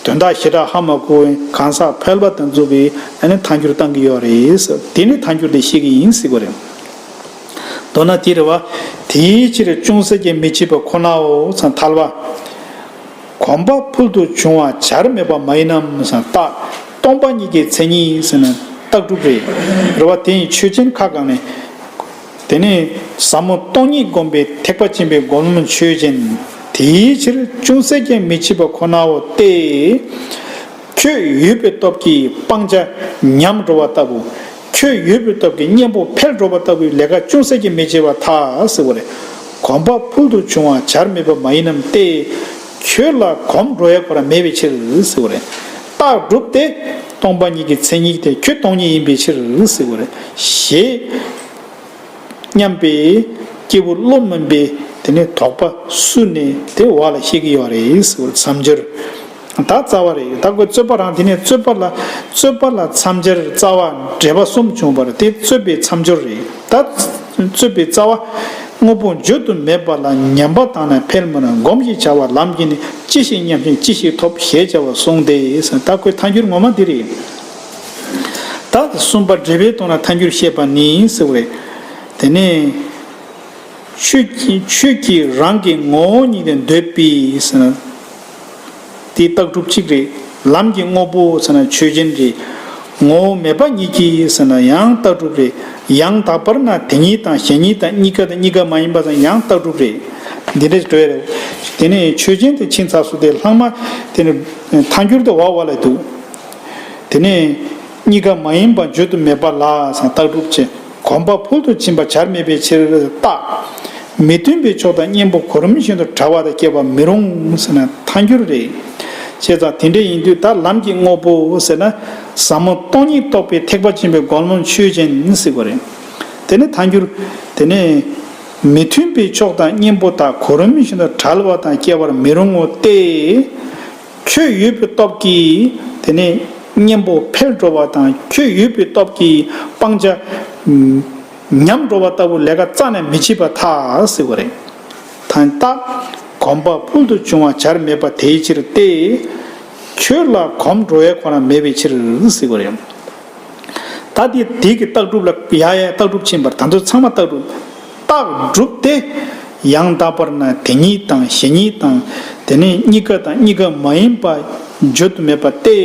དོན་དག་ཞེ་དྲག་ཧ་མ་གོ་བའི་གང་ཟག་ཕལ་པ་དེ་ཚོ་གིས་ཨ་ནི་ཐལ་འགྱུར་བཏང་གི་ཡོད་རེད་ཟེར། དེ་ནི་ཐལ་འགྱུར་དེ་བཤད་ཀྱི་ཡིན་ཟེར་བ་རེད། མདོར་ན་དེ་རེད་བ། དེའི་ཕྱིར་ཅུང་ཟད་ཀྱང་མི་བྱེད་པ་ཁོ་ནའོ་ཟེར་ཐལ་བ། གོམས་པ་ཕུལ་དུ་བྱུང་བ་བྱར་མེད་པ་མ་ཡིན་ནམ་ཟེར་རྟགས། སྟོང་པ་ཉིད་ཀྱི་མཚན་ཉིད་ཟེར་ན་རྟགས་གྲུབ་རེད། རེད་བ། དེ་ཡི་ཆོས་ཅན་ཁ་བསྐང་ནས། དེ་ནས་ཟབ་མོ་སྟོང་ཉིད་བསྒོམས་པའི་ཐེག་པ་ཆེན་པོའི་སྒོམ་ལམ་ཆོས་ཅན། དེའི་ཕྱིར་ཅུང་ཟད་ཀྱང་མི་བྱེད་པ་ཁོ་ནའོ་སྟེ། ཁྱོད་ཡོད་པའི་སྟོབས་ཀྱིས་སྤང་བྱ་ཉམས་འགྲོ་བ་ལྟ་བུ། ཁྱོད་ཡོད་པའི་སྟོབས་ཀྱིས་གཉེན་པོ་འཕེལ་འགྲོ་བ་ལྟ་བུའི་ལས་ཀ་ཅུང་ཟད་ཀྱང་མི་བྱེད་པར་ཐལ་ཟེར་བ་རེད། གོམས་པ་ཕུལ་དུ་བྱུང་བ་བྱར་མེད་པ་མ་ཡིན་ནམ་སྟེ། ཁྱོད་ལ་གོམས་འགྲོ་ཡ་ཁོ་རང་མེད་པའི་ཕྱིར་ཟེར་བ་རེད། རྟགས་གྲུབ་སྟེ། སྟོང་པ་ཉིད་ཀྱི་མཚན་ཉིད་དེ་ཁྱོད་སྟོང་ཉིད་ཡིན་པའི་ཕྱིར་ཟེར་བ་རེད། ཞེས་སྙམ་པའི་སྐྱེས་བུ་བློ་མིན་པའི་དེ་ནས་དོགས་པ་བསུ་ནས་དེ་བ་ལ་བཤད་ཀྱི་ཡོད་རེད་ཟེར་བ་མཚམས་སྦྱོར། ད་རྩ་བ་རེད། ད་ཁོས་རྩོད་པ་རང་དེ་ནས་རྩོད་པ་ལ་རྩོད་པ་ལ་མཚམས་སྦྱར་རྩ་བ་འགྲེལ་པ་གསུམ་བྱུང་བ་རེད། དེ་རྩོད་པའི་མཚམས་སྦྱོར་རེད། ད་རྩོད་པའི་རྩ་བ། དངོས་པོ་བརྗོད་དུ་མེད་པ་ལ་ཉན་པ་དང་ནི་འཕེལ་མིན་སྒོམ་ཞེས་བྱ་བ་ལམ་གྱིས་ནི་ཅི་ཞིག་ཉམས་ཤིང་ཅི་ཞིག་ཐོབ་ཞེས་བྱ་བ་གསུངས་ཏེ། ད་ཁོའི་ཐལ་འགྱུར་ངོ་མ་འདི་རེད། ད་གསུམ་པ་འགྲེལ་པའི་དོན་ལ་ཐལ་འགྱུར་བཤད་པ་ནི་ཟེར་བ་རེད། དེ་ནས། ཆོས་ཀྱི་ཆོས་ཀྱི་རང་གི་ངོ་བོ་ཉིད་དུ་འདོད་པའི་ཟེར་ན། དེ་རྟགས་གྲུབ་གཅིག་རེད། ལམ་གྱི་དངོས་པོ་ཟེར་ན་ཆོས་ཅན་རེད། ངོ་བོ་མེད་པ་ཉིད་ཀྱིས་ཟེར་ན་ཡང་རྟགས་གྲུབ་རེད། ཡང་དག་པར་ན་དེ་ཉིད་དང་གཞན་ཉིད་དང་གཉིས་ཀ་དང་གཉིས་ཀ་མ་ཡིན་པ་དང་ཡང་རྟགས་གྲུབ་རེད། འདི་འདྲ་འགྲོ་ཡ་རེད། དེ་ནས་ཆོས་ཅན་དེ་ཕྱིན་ཚར་སོང་། དེ་ལྷག་མ་དེ་ནི་ཐལ་འགྱུར་དེ་བ་བ་ལ་འདུག་དེ་ནས་གཉིས་ཀ་མ་ཡིན་པ་བརྗོད་དུ་མེད་པ་ལ་ཟེར་ན་རྟགས་གྲུབ་བྱས། གོམས་པ་ཕུལ་དུ་ཕྱིན་པ་བྱར་མེད་པའི་ཕྱིར་རྟགས། མི་མཐུན་པའི་ཕྱོགས་དང་གཉེན་པོ་གོ་རིམ་བཞིན་དུ་བྲལ་བ་དང་སྐྱེ་བར་མི་རུང་ཟེར་ན་ཐལ་འགྱུར་རེད། བྱས་ཙང་དེ་འདྲ་ཡིན་དུས་ད་ལམ་གྱི་དངོས་པོ་ཟེར་ན་ཟབ་མོ་སྟོང་ཉིད་རྟོགས་པའི་ཐེག་པ་ཆེན་པོའི་སྒོམ་ལམ་ཆོས་ཅན་ཟེར་བ་རེད། དེ་ནི་ཐལ་འགྱུར། དེ་ནི་མི་མཐུན་པའི་ཕྱོགས་དང་གཉེན་པོ་དག་གོ་རིམ་བཞིན་དུ་བྲལ་བ་དང་སྐྱེ་བར་མི་རུང་ངོ་སྟེ། ཁྱོད་ཡོད་པའི་སྟོབས་ཀྱིས་དེ་ནས་གཉེན་པོ་འཕེལ་འགྲོ་བ་དང་ཁྱོད་ཡོད་པའི་སྟོབས་ཀྱིས་སྤང་བྱ་ཉམས་འགྲོ་བ་ལྟ་བུ་ལས་ཀ་རྩ་ནས་མི་བྱེད་པར་ཐལ་ཟེར་བ་རེད། ད་ལྟ་གོམས་པ་ཕུལ་དུ་བྱུང་བ་བྱར་མེད་པ་དེའི་ཕྱིར་ཏེ། ཁྱོད་ལ་གོམས་འགྲོ་ཡ་ཁོ་རང་མེད་པའི་ཕྱིར་ཟེར་བ་རེད། ད་དེ་དེ་གི་རྟགས་གྲུབ་ལ་ཡ་ཡ་རྟགས་གྲུབ་ཕྱིན་པར་ད་དུང་ཚང་མ་རྟགས་གྲུབ། རྟགས་གྲུབ་སྟེ། ཡང་དག་པར་ན་དེ་ཉིད་དང་གཞན་ཉིད་དང་། དེ་ནས་གཉིས་ཀ་དང་གཉིས་ཀ་མ་ཡིན་པ་བརྗོད་དུ་མེད་པ་སྟེ།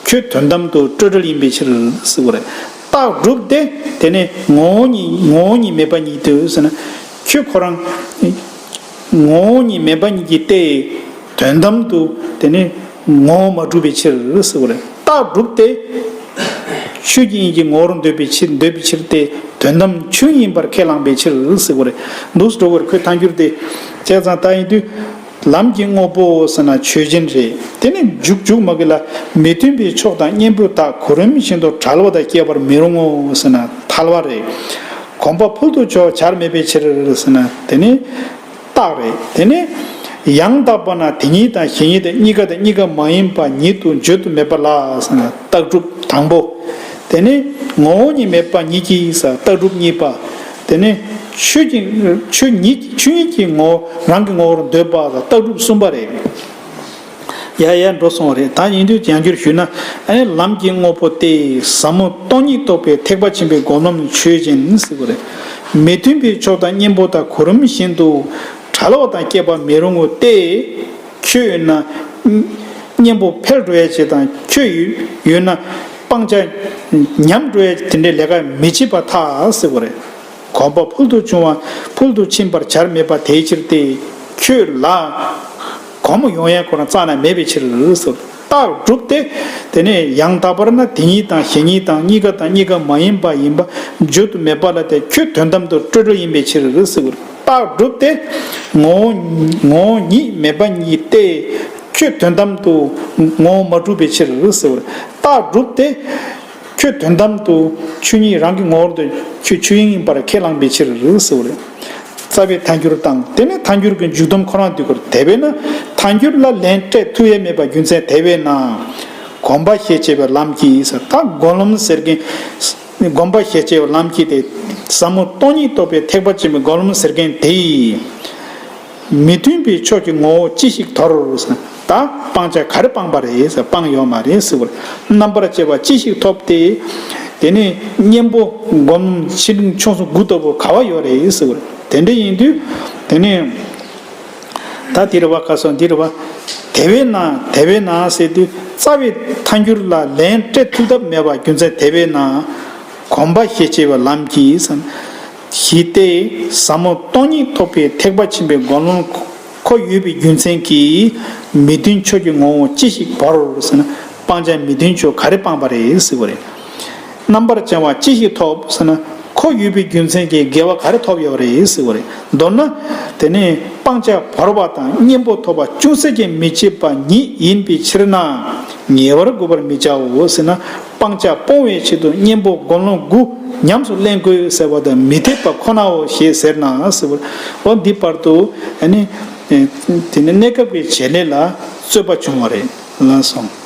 ཁྱོད་དོན་དམ་དུ་སྤྲོས་བྲལ་ཡིན་པའི་ཕྱིར་ཟེར་བ་རེད། རྟགས་གྲུབ་སྟེ། དེ་ནས་ངོ་བོ་ཉིད་ངོ་བོ་ཉིད་མེད་པ་ཉིད་དུ་ཟེར་ན། ཁྱོད་ཁོ་རང་ངོ་བོ་ཉིད་མེད་པ་ཉིད་ཀྱིས་ཏེ། དོན་དམ་དུ་དེ་ནི་ངོ་བོ་མ་གྲུབ་པའི་ཕྱིར་ཟེར་བ་རེད། རྟགས་གྲུབ་སྟེ། ཆོས་ཀྱི་དབྱིངས་ཀྱི་ངོ་བོར་འདོད་པའི་ཕྱིར་འདོད་པའི་ཕྱིར་ཏེ། དོན་དམ་ཆོས་ཡིན་པར་ཁས་བླངས་པའི་ཕྱིར་ཟེར་བ་རེད། འདུག་སེ་འགྲོ་བར་ཁོས་ཐལ་འགྱུར་ཏེ། བྱས་ཙང་ད་ཡིན་དུས། ལམ་གྱི་དངོས་པོ་ཟེར་ན་ཆོས་ཅན་རེད། དེ་ནི་མཇུག་མཇུག་མ་གི་ལ་མི་མཐུན་པའི་ཕྱོགས་དང་གཉེན་པོ་དག་གོ་རིམ་བཞིན་དུ་བྲལ་བ་དང་སྐྱེ་བར་མི་རུང་ངོ་ཟེར་ན་ཐལ་བ་རེད། གོམས་པ་ཕུལ་དུ་བྱུང་བ་བྱར་མེད་པའི་ཕྱིར་ཟེར་ན་དེ་ནི། རྟགས་རེད། དེ་ནས་ཡང་དག་པ་ན་དེ་ཉིད་དང་གཞན་ཉིད་དང་གཉིས་ཀ་དང་གཉིས་ཀ་མ་ཡིན་པ་ཉིད་དུ་བརྗོད་དུ་མེད་པ་ལ་ཟེར་ན་རྟགས་གྲུབ་དང་པོ། དེ་ནས་ངོ་བོ་ཉིད་མེད་པ་ཉིད་ཀྱིས་ཟེར་རྟགས་གྲུབ་གཉིས་པ། དེ་ནས་ཆོས་ཀྱི་ཆོས་ཉིད་ཆོས་ཉིད་ཀྱི་ངོ་བོ་རང་གི་ངོ་བོར་འདོད་པ་ཟེར་རྟགས་གྲུབ་གསུམ་པ་རེད། ཡ་ཡ་འགྲོ་སོང་བ་རེད། ད་ཡིན་དུས་ཡང་བསྐྱར་ཞུས་ན། ཨ་ནི་ལམ་གྱི་དངོས་པོ་སྟེ་ཟབ་མོ་སྟོང་ཉིད་རྟོགས་པའི་ཐེག་པ་ཆེན་པོའི་སྒོམ་ལམ་ཆོས་ཅན་ཟེར་བ་རེད། མི་མཐུན་པའི་ཕྱོགས་དང་གཉེན་པོ་དག་གོ་རིམ་བཞིན་དུ་བྲལ་བ་དང་སྐྱེ་བར་མི་རུང་ངོ་སྟེ། ཁྱོད་ཡོད་ན་གཉེན་པོ་འཕེལ་འགྲོ་ཡ་ཅིག་དང་ཁྱོད་ཡོད་ན་སྤང་བྱ་ཉམས་འགྲོ་ཡ་དེ་འདྲའི་ལས་ཀ་མི་བྱེད་པར་ཐལ་ཟེར་བ་རེད། གོམས་པ་ཕུལ་དུ་བྱུང་བ་ཕུལ་དུ་ཕྱིན་པར་བྱར་མེད་པ་དེའི་ཕྱིར་ཏེ། ཁྱོད་ལ་གོམས་ཡོང་ཡ་ཁོ་རང་རྩ་ནས་མེད་པའི་ཕྱིར་ཟེར། རྟགས་གྲུབ་སྟེ། དེ་ནས་ཡང་དག་པར་ན་དེ་ཉིད་དང་གཞན་ཉིད་དང་གཉིས་ཀ་དང་གཉིས་ཀ་མ་ཡིན་པ་ཡིན་པ་བརྗོད་དུ་མེད་པ་ལ་སྟེ་ཁྱོད་དོན་དམ་དུ་སྤྲོས་བྲལ་ཡིན་པའི་ཕྱིར་ཟེར། རྟགས་གྲུབ་སྟེ། ངོ་བོ་ངོ་བོ་ཉིད་མེད་པ་ཉིད་སྟེ། ཁྱོད་དོན་དམ་དུ་ངོ་བོ་མ་གྲུབ་པའི་ཕྱིར་ཟེར། རྟགས་གྲུབ་སྟེ། ཁྱོད་དོན་དམ་དུ་ཆོས་ཉིད་རང་གི་ངོ་བོར་དུ་ཁྱོད་ཆོས་དབྱིངས་ཡིན་པར་ཁས་བླངས་པའི་ཕྱིར་ཟེར་བ་རེད། རྩ་བའི་ཐལ་འགྱུར་དང་དེ་ནས་ཐལ་འགྱུར་གྱི་མཇུག་སྡོམ་ཁོ་རང་འདུས་སྐོར་དེ་བས་ན་ཐལ་འགྱུར་ལ་ལན་སྤྲད་ཐུབ་ཡས་མེད་པ་རྒྱུ་མཚན་དེ་བས་ན། གོམས་པ་ཞེས་བྱ་བའི་ལམ་གྱིས་ཟེར། ད་སྒོམ་ལམ་ཟེར་མཁན། གོམས་པ་ཞེས་བྱ་བའི་ལམ་གྱིས་ཏེ། ཟབ་མོ་སྟོང་ཉིད་རྟོགས་པའི་ཐེག་པ་ཆེན་པོའི་སྒོམ་ལམ་ཟེར་མཁན་དེ། མི་མཐུན་པའི་ཕྱོགས་ཀྱི་ངོ་བོ་ཅི་ཞིག་དོར་ཟེར། ད་སྤང་བྱ་ག་རེ་སྤངས་པ་རེད་ཟེར། སྤངས་ཡོད་མ་རེད་ཟེར་བ་རེད། རྣམ་པར་དཔྱད་པ་ཅི་ཞིག་ཐོབ་སྟེ། དེ་ནས་གཉེན་པོ་སྒོམ་ཆེ་འབྲིང་ཆུང་གསུམ་དགུ་ལྟ་བུ་ག་བ་ཡོད་རེད་ཟེར་བ་རེད། དེ་འདྲ་ཡིན་དུས་དེ་ནས་ད་འདི་རེད་བ། ཁ་སང་འདི་རེད་བ། དེ་བས་ན་དེ་བས་ན་ཟེར་དུས་རྩ་བའི་ཐལ་འགྱུར་ལ་ལན་སྤྲད་ཐུབ་ཐབས་མེད་པ་རྒྱུ་མཚན་དེ་བས་ན། གོམས་པ་ཞེས་བྱ་བའི་ལམ་གྱིས་ཟེར། ཞེས་ཏེ། ཟབ་མོ་སྟོང་ཉིད་རྟོགས་པའི་ཐེག་པ་ཆེན་པོའི་སྒོམ་ལམ་ཁོ་ཡོད་པའི་རྒྱུ་མཚན་གྱིས་མི་མཐུན་ཕྱོགས་ཀྱི་ངོ་བོ་ཅི་ཞིག་བོར་ཟེར་ན། སྤང་བྱ་མི་མཐུན་ཕྱོགས་ག་རེ་སྤངས་པ་རེད་ཟེར་བ་རེད། རྣམ་པར་བྱང་བ་ཅི་ཞིག་ཐོབ་ཟེར་ན། འཁོར་ཡོད་པའི་རྒྱུ་མཚན་གྱིས་དགེ་བ་ག་རེ་ཐོབ་ཡོད་རེད་ཟེར་བ་རེད། མདོར་ན། དེ་ནི་སྤང་བྱ་བོར་བ་དང་གཉེན་པོ་ཐོབ་པ་ཅུང་ཟད་ཀྱང་མི་བྱེད་པ་ཉིད་ཡིན་པའི་ཕྱིར་ན། ཉེ་བར་བགོ་བར་མི་བྱའོ་ཟེར་ན། སྤང་བྱ་སྤོང་བའི་ཆེད་དུ་གཉེན་པོ་སྒོམ་ལམ་དགུ་ཉམས་སུ་ལེན་དགོས་ཟེར་བ་དང་མི་འཐད་པ་ཁོ་ནའོ་ཞེས་ཟེར་ན་ཟེར་བ། འོ་འདི་བར་དུ་ཨ་ནི། དེ་ནི་གནས་སྐབས་ཀྱི་བྱེད་ལས་ལ་རྩོད་པ་བྱུང་བ་རེད་ལ་སོང་།